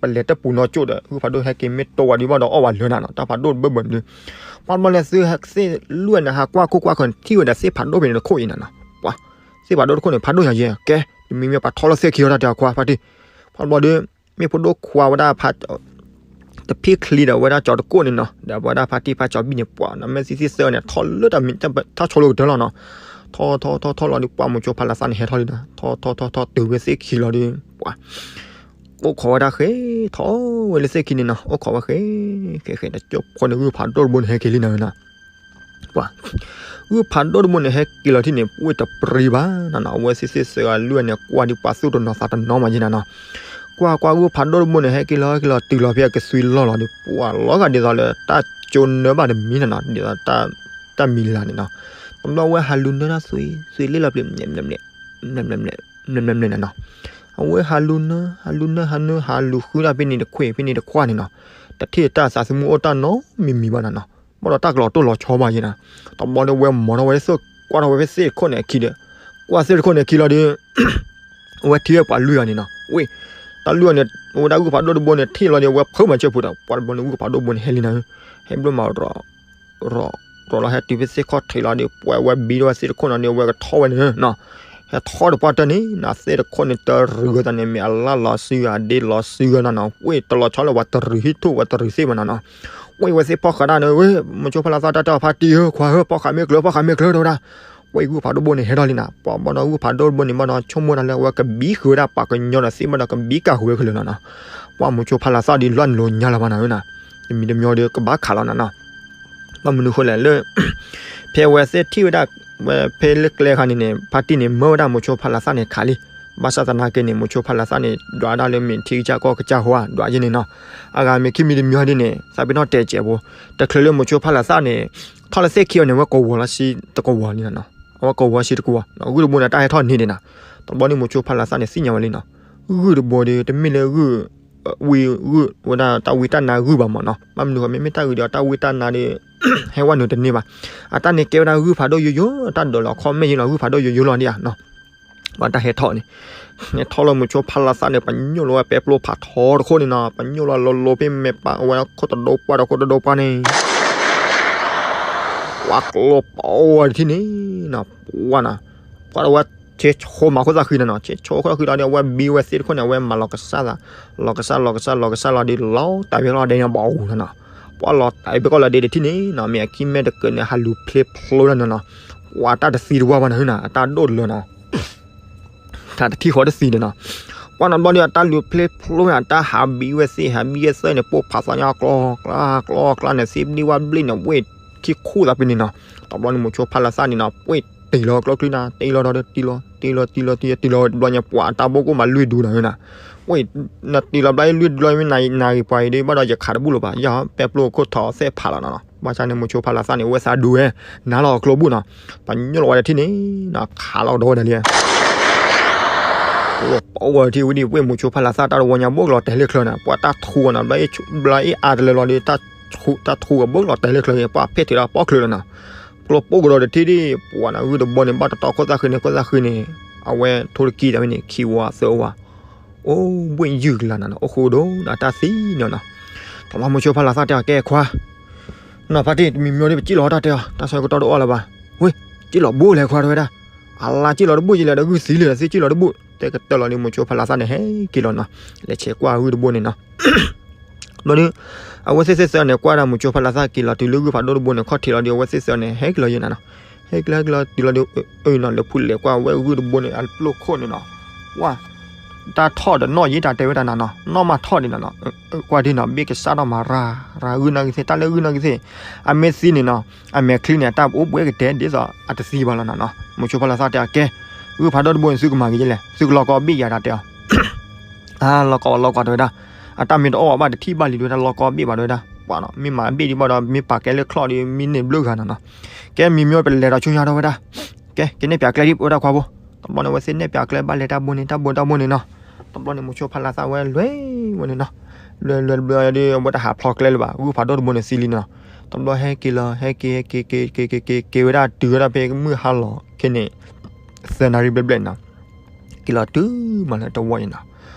ပလဲၤတပူၤနီၢ်ကၠိၣ်ဒီး ဂုၢ်ဖးဒိၣ်ဟဲက့ၤမ့ၢ်တိၢ်ဝဲဒံးဘၣ်ဒီး အီၣ်ဝဲလၢာ်နၤနီၤ, တၢ်ဖးဒိၣ်တဘၢၣ်ဘၢၣ်န့ၣ်, ပှၤတဘျီန့ၣ် သုသ့ၣ်လွံၢ်ဂၤန့ၣ် ဟးကွၢ်ခိၣ်ကွၢ်ခိၣ်န့ၣ် ထံၣ်ဝဲဒၣ်သ့ၣ်ဖးဒိၣ်ဖဲန့ၣ်တခိၣ်အံၤနီၤနီၤ, ပှၤ သ့ၣ်ဖးဒိၣ်တခိၣ်န့ၣ် ဖးဒိၣ်ညါယဲၢ် ကဲ တမံၤမ့ၢ်ပှၤထီလီၤသ့ၣ်ခံအီၤတၢ်တဲအီၤခွါဖါတံၢ်, ပှၤတဘျီဒီး မ့ၢ်ဖိဒိၣ်ခွါဝဲဒၣ် တဖံချံဒီးဝဲဒၣ်ကၠီၤတကိၣ်န့ၣ်နီၤ, ဒီးဝဲဒၣ်ဖါတံၢ်ဖါကၠီၤဘံၣ်န့ၣ် ပှၤနီၤ မ့ၢ်သ့ၣ်သ့ၣ်သၢဂၤန့ၣ် ထီၣ်လၢတၢ်မံၤ ထီၣ်ဆိလၢကတၢၢ်လီၤနီၤ, ထီၣ်ထီၣ်ထီၣ်ထီၣ်လီၤဒီး ပှၤမိၤဆိဖးလးသၣ်န့ၣ် ဟဲထီၣ်လံနီၤ, ထီၣ်ထီၣ်ထီၣ်ထီၣ်တုၤဝဲသ့ၣ်ခံလီၤဒီး ပှၤ အိၣ်ခိးဝဲဒၣ်ဃဲ ထီၣ်ဝဲလၢသ့ၣ်ခံန့ၣ်နီၤ, အိၣ်ခိးဝဲဃဲ ဃဲဃဲ တကၠိဖိန့ၣ် ဂုၢ်ဖးဒိၣ်တဘိန့ၣ် ဟဲက့ၤလံနီၤနီၤ ပှၤ ဂုၢ်ဖးဒိၣ်တဘိန့ၣ် ဟဲက့ၤလီၤထံၣ်န့ၣ် ပှ့ၢ်တပျံၤဘၣ်နီၤနီၤ, အဝဲသ့ၣ်သ့ၣ်သၢဂၤလွံၢ်ဂၤန့ၣ် ကွၢ်ဒ်ပှၤသူၣ်တနီၤသးတနီၤမးယဲၢ်နီၤနီၤ, ကွၢ်ကွၢ်ဂုၢ်ဖးဒိၣ်တဘိန့ၣ် ဟဲက့ၤလီၤဟဲက့ၤလီၤတုၤလီၤဖဲအကသွံလီၢ်လီၤဒီး ပှၤလီၤဂာ်ဒ်သိးလၢတၢ်ကၠိနၢဘၣ်တမံၤနီၤနီၤ, ဒ်သိး တၢ်မံၤလၢ်န့ၣ်နီၤ, တဘျီဝဲဟးလူၤနၢတၢ်သွံ သွံလ့ၣ်လီၤပျံၤ မ့ၢ်မ့ၢ်မ့ၢ် မ့ၢ်မ့ၢ်မ့ၢ်နီၤ, အဝဲဟးလူၤနၢ ဟးလူၤနၢ ဟးနၢ ဟးလူၤဃုတၢ်ဖဲန့ၣ်တခွ့ ဖဲန့ၣ်တခွးန့ၣ်နီၤ, တထံၣ်တၢ်သးသမူအိၣ်တၢ်နီတမံၤမံၤဘၣ်နီၤနီၤ, ဘၣ်ဒီးတၢ်ကလီၤတိၢ်လီၤဆီဘၣ်ယဲနီၤ. တဘျီဒီးဝဲမၤထီၣ်ဝဲသ့ၣ် ကွၢ်ထီၣ်ဝဲဖဲသ့ၣ်တခိၣ်န့ၣ်အခံဒီး, ကွၢ်သ့ၣ်တခိၣ်န့ၣ်အခံလီၤဒီး အဝဲထံၣ်ဝဲပှၤလွံၢ်ဂၤန့ၣ်နီၤ, ဝ့ၢ် တၢ်လွံၢ်ဂၤန့ၣ် အဝဲဒၣ်ဂုၢ်ဖးဒိၣ်တဘိန့ၣ် ထံၣ်လီၤဒီး အဝဲဖုးမၤစၢၤဖိဒီး ပှၤတဘျီန့ၣ် ဂုၢ်ဖးဒိၣ်တဘိန့ၣ် ဟဲလံနၤဧၢ, ဟဲဘျိမး ရီၤ ရီၤလီၤဟဲတုၤဖဲသ့ၣ်ခီၣ်ထံးလီၤဒီး ပှၤဝဲဘံထီၣ်ဝဲသ့ၣ်တခိၣ်နီၤဒီး အဝဲကထီၣ်ဝဲန့ၣ်နီၤ, ဟဲထီၣ်ဒီးပှၤတၢၢ်န့ၣ်နီၤ သ့ၣ်တခိၣ်န့ၣ် တရူးဂၤသးန့ၣ် မ့ၢ်အလၣ်လီၤစုဂၤ ဒ့လီၤစုဂၤနီၤနီၤ, ဝ့ၢ်တလီၤဆီလၢ ပှၤတရူးဟံၣ်ထူၣ် ပှၤတရူးသ့ၣ်မးနီၤနီၤ, ဝ့ၢ်ဝဲသ့ၣ်ဖီၣ်ဃာ်တၢ်န့ၣ် ဝ့ၢ် မိၤဆိဖးလၤသၣ်တၢ်တဲအီၤ ဖါတံၢ်ဧၢ ခွါဧၢ ဖီၣ်ဃာ်မ့ၢ်ကျၢၤ ဖီၣ်ဃာ်မ့ၢ်ကျၢၤ တဲဝဲဒၣ်, ဝ့ၢ်ဂုၢ်ဖးဒိၣ်တဘိန့ၣ် ဟဲထီၣ်လံနီၤ, ပှၤဘၣ်ဒီးဂုၢ်ဖးဒိၣ်တဘိန့ၣ် ဘၣ်ဒီးဆိကမိၣ်တၢ်လၢ အဝဲကဘံဃုာ်ဝဲဒၣ်ပှၤကညီဒီးသ့ၣ်ဘၣ်ဒီး ကဘံကဃုာ်ဝဲခဲလၢာ်နီၤနီၤ, ပှၤမိၤဆိဖးလၤသၣ်ဒီး လွဲၢ်နလိၤညါလၢၤဘၣ်နီၤဧၢနီၤ, တမံၤတမံၤဒီးကဘၣ်ခးလီၤနီၤနီၤ, ဘၣ်မနုၤဃိလဲၣ်လၢ ဖဲအဝဲသ့ၣ်ထံၣ်ဝဲဒၣ် ဝဲဖဲလၢကျဲခါန့ၣ်န့ၣ် ဖါတံၢ်န့ၣ် မၢဝဲဒၣ်မိၤဆိဖးလၤသၣ်န့ၣ်ခးလံ, ဘၣ်ဆၣ်သနာ်က့န့ၣ် မိၤဆိဖးလၤသၣ်န့ၣ် ဒွးဒၣ်လၢမ့ၢ်ထံကစၢ်ကီၢ်ကစၢ်ဃိဧါ ဒွးယဲန့ၣ်နီၤ, အဂၤမ့ၢ်ခံမံၤတမံၤဟီဒ်န့ၣ် သးပ့ၤနီၣ်တဲာ်စဲးဖိ, တချုးလၢမိၤဆိဖးလၤသၣ်န့ၣ် ထီၣ်လၢသ့ၣ်ခံအီၤန့ၣ် အဝဲကဝီၤလီၤဆံတကဝီၤလံနီၤနီၤ, အဝဲကဝီၤဆံတကဝီၤ, ဂုၢ်တဘိန့ၣ် တၢ်ဟဲထီၣ်န့ၢ်ဒံးနီၤ, တဘျီန့ၣ်မိၤဆိဖးလၤသၣ်န့ၣ် သ့ၣ်ညါဝဲလံနီၤ, ဂုၢ်တဘိဒီး တမ့ၢ်လၢဂုၢ် ဝံဂုၢ် ဝဲဒၣ်တၢ်ဝံတၢ်နါဂုၢ်ဘၣ်မးနီၤ, ဘၣ်မနုၤဃိ မ့မ့ၢ်တၢ်ဂုၢ်ဒီး တၢ်ဝံတၢ်နါဒီး ဟဲဝဲနုာ်တန့ၢ်ဘၣ်, အတၢ်န့ၣ်ကဲဝဲဒၣ်ဂုၢ်ဖးဒိၣ်ယိယိ, တၢ်ဒိးလီၤခီၣ်မဲာ်ယ့လီၤ ဂုၢ်ဖးဒိၣ်ယိယိလီၤဒ်ဧါနီၤ, ဘၣ်တၢ်ဟဲထီၣ်န့ၣ် ဟဲထီၣ်လၢမိၤဆိဖးလၤသၣ်န့ၣ် ပညိၣ်လီၤဝဲပဲပျိဖးထီတခိၣ်န့ၣ်နီၤ, ပညိၣ်လီၤလိၤလိၤဖဲမဲာ်ပာ်ဝဲခိၣ်တဒိပှၢ်ဒီးခိၣ်တဒိပှၢ်န့ၣ် ပှၤကျိပီဝဲတထံၣ်န့ၣ်နီၤ, ပှၤနီၤ, ပှၤဒီးဝဲ ဆဲးဆိမးခိၣ်သၣ်ဃံနီၤနီၤ, ဆဲးဆိခိၣ်သၣ်ဃံလီၤဒီး အဝဲဘံဝဲသ့ၣ်တခိၣ်န့ၣ် အဝဲမၤလီၤကစၢ်သး, လီၤကစၢ် လီၤကစၢ် လီၤကစၢ်လီၤဒီး လီၤတၢ်ဖဲကီၢ်လီၤဒဲးန့ၣ် ဘၣ်အူနီၤနီၤ, ပှၤလီၤတၢ်ဖဲကီၢ်လီၤဒဲးတထံၣ်န့ၣ်နီၤ, မ့ၢ်အခံမဲာ်တကၢးန့ၣ် ဟးလူၤဖျ့ဖျိလီၤနီၤနီၤ, ပှၤတၢ်တသံတဝါဘၣ်နီၤနီၤ, အတၢ်ဒိၣ်လၢၤနီၤ တၢ်တထံၣ်ဃီတသံန့ၣ်နီၤ, ပှၤနီၤဘျီဒီး အတၢ်လူၤဖျ့ဖျိန့ၣ် အတၢ်ဟးဘံဝဲသ့ၣ် ဟးဘံဝဲသ့ၣ်န့ၣ် ပိၢ်ဖးသးညါကျီကျါကျီကျါန့ၣ် သ့ဘျ့ဝါဘျ့န့ၣ် ဝ့ၢ်ခံခူၣ်သးပ့ၤန့ၣ်နီၤ, တဘျီန့ၣ် မိၤဆိဖးလၤသၣ်န့ၣ်နီၤ ပှ့ၢ်တ့ၢ်လီၤကျိချံနီၤ, တ့ၢ်လီၤဒီးတ့ၢ်လီၤ တ့ၢ်လီၤတ့ၢ်လီၤတ့ၢ်လီၤတ့ၢ်လီၤ တဘျီညါ ပှၤအတၢ်ဘိၣ်ကိၣ်မးလွံၢ်ဒူနီၤနီၤ, ဝ့ၢ် နတ့ၢ်လီၤဘျီလွံၢ်ဒူလီၤ မ့ၢ်နဂ့ၤပှၤအံၤဒီး ဘၣ်ဒီးယခးတဘူၣ်လၢၤဘၣ် ယပဲပျိခိၣ်ထီသ့ၣ်ဖးလီၤနီၤနီၤ, ဘၣ်ဆၣ်န့ၣ် မိၤဆိဖးလၤသၣ်န့ၣ် အဝဲသးဒူဝဲ နၤလီၤအကျိဘူၣ်နီၤ, ပှၤညိၣ်လီၤဝဲတထံၣ်န့ၣ်နီၤ ခးလီၤကဒီးဝဲဒၣ်လံ လီၤပီဝဲတထံၣ်ဝံၤဒီး ဝ့ၢ်မိၤဆိဖးလၤသၣ်တၢ်တဝီညါဘိၣ်ကလီၤတဲာ်လၢချၢနီၤ, ပှၤတၢ်ထူအီၤနီၤ ဘျီအ့ၣ်အါတလၢလီၤဒီး တၢ်ထူအီၤဘိၣ်ကလီၤတဲာ်လၢချၢ ပှၤဖဲထံးဒီးပီၣ်ချၢလီၤနီၤ, ကျိပိၢ်ကဒီးတထံၣ်ဒီး ပှၤနီၤ ဂုၢ်တဘိန့ၣ် ဘၣ်တတီခိၣ်သၣ်ဃံန့ၣ် ခိၣ်သၣ်ဃံန့ၣ် အဝဲထိၣ်တကံၢ်တၢ်ဝဲန့ၣ် ခံဝါသၢဝါ အိၣ်ဘှ့ၣ်ယုၢ်ကလၤနီၤနီၤ အိၣ်ဃိဒိၣ်နီၤ တၢ်သံနီၤနီၤ, တဘျီမိၤဆိဖးလၤသၣ်တဲအီၤ ကဲခွါ နီၤဖါတံၢ် တမံၤမံၤဒီး ပစံၣ်လီၤတၢ်တဲအီၤ တၢ်ဆၢကတီၢ်တအိၣ်လၢၤဘၣ်, ဝ့ၢ် စံၣ်လီၤဘိလဲၣ်ခွါတဲဝဲဒၣ်, အလါစံၣ်လီၤတဘိယလဲၣ်ဒီး ဂုၢ်သံလံဒီး သ့စံၣ်လီၤတဘိ တဲကတၢၢ်လီၤဒီး မိၤဆိဖးလၤသၣ်န့ၣ် ဟဲက့ၤလီၤနီၤ, လဲၤဆဲးကွၢ်ဂုၢ်တဘိန့ၣ်နီၤ ဘျီဒီး အဝဲသ့ၣ်သ့ၣ်သၢန့ၣ် ကွၢ်ဒၣ်မိၤဆိဖးလၤသၣ်က့ၤလီၤတုၤလၢဂုၢ်ဖးဒိၣ်တဘိန့ၣ် ခီၣ်ထံးလီၤဒီး အဝဲသ့ၣ်သၢန့ၣ် ဟဲက့ၤလီၤယဲၢ်နီၤနီၤ, ဟဲက့ၤလီၤဟဲက့ၤလီၤတုၤလီၤဒီး အၢနီၤ လဲၤဖူးလဲၤကွၢ်ဝဲဂုၢ်တဘိန့ၣ် အပျိၢ်ခိၣ်န့ၣ်နီၤ, ဝါ တၢ်ထီၣ်ဒီးနီၣ်ယံၤတၢ်တဲဝဲတၢ်နီၤနီၤ နီၣ်မးထီၣ်ဒံးနီၤနီၤ, ကွၢ်ဒ်နီၤ ဘ့ၣ်ကစၢ်ထီၣ်မၤရၤ ရၤဂုၢ်နီၢ်ဂံၢ်သ့ၣ် တၢ်လၢဂုၢ်နီၢ်ဂံၢ်သ့ၣ် အမ့ၢ်သံန့ၣ်နီၤ အမဲာ်ချံန့ၣ် အတၢ်အိၣ်ဘှံးကတဲာ်ဒ်သိးအတသံဘၣ်လီၤနီၤနီၤ, မိၤဆိဖးလၤသၣ်တဲအီၤ ကဲ ဂုၢ်ဖးဒိၣ်တဘိန့ၣ် သုကမၤဂ့ၤယဲလဲၣ် သုကလီၤကီဘ့ၣ်ယၤတၢ်တဲအီၤ အါ လီၤကီလီၤကီတဲဝဲဒၣ်, အတၢ်မ့ၢ်တအိၣ်ဘၣ်ဘၣ်တထံၣ်ဘၣ်လံ တဲဝဲဒၣ်လီၤကီဘ့ၣ်ဘၣ်တဲဝဲဒၣ်, ပှၤနီၤ မ့ၢ်မၤဘ့ၣ်ဒံးဘၣ်ဒီး မ့ၢ်ပာ်ကဲလၢချီၣ်ဒီး မ့ၢ်န့ၢ်ဘျုးဂၤနီၤနီၤ, ကဲမံၤမ့ၢ်ပလဲၤဒီးဆူညါတဲဝဲဒၣ်, ကဲ ကနဲၣ်ပၠးကျဲဒံးတဲဝဲဒၣ်ခွါဖိ, တဘျီန့ၣ် အဝဲသ့ၣ်နဲၣ်ပၠးကျဲ ဘၣ်လဲၤတၢ်ဘိန့ၣ် တၢ်ဘိတၢ်ဘိန့ၣ်နီၤ, တဘျီန့ၣ် မိၤဆိဖးလၤသၣ်ဝဲလွဲၢ်ဝဲန့ၣ်နီၤ, လွဲၢ်လွဲၢ်တဘျီဒီး အဝဲတဟးဖျီကျဲလၢၤဘၣ် ဂုၢ်ဖးဒိၣ်တဘိန့ၣ်သံလံနီၤ, တဘျီဟဲက့ၤလီၤ ဟဲက့ၤ ဟဲက့ၤ က့ၤ က့ၤ က့ၤ က့ၤဝဲဒၣ်တုၤဝဲဒၣ်ဖဲမုၢ်ဟါလီၤခဲန့ၣ် သၢနၣ်ရံၣ်ဘျဲၣ်ဘျဲၣ်နီၤ, က့ၤလီၤတုၤမးလၢတဝီအံၤနီၤ,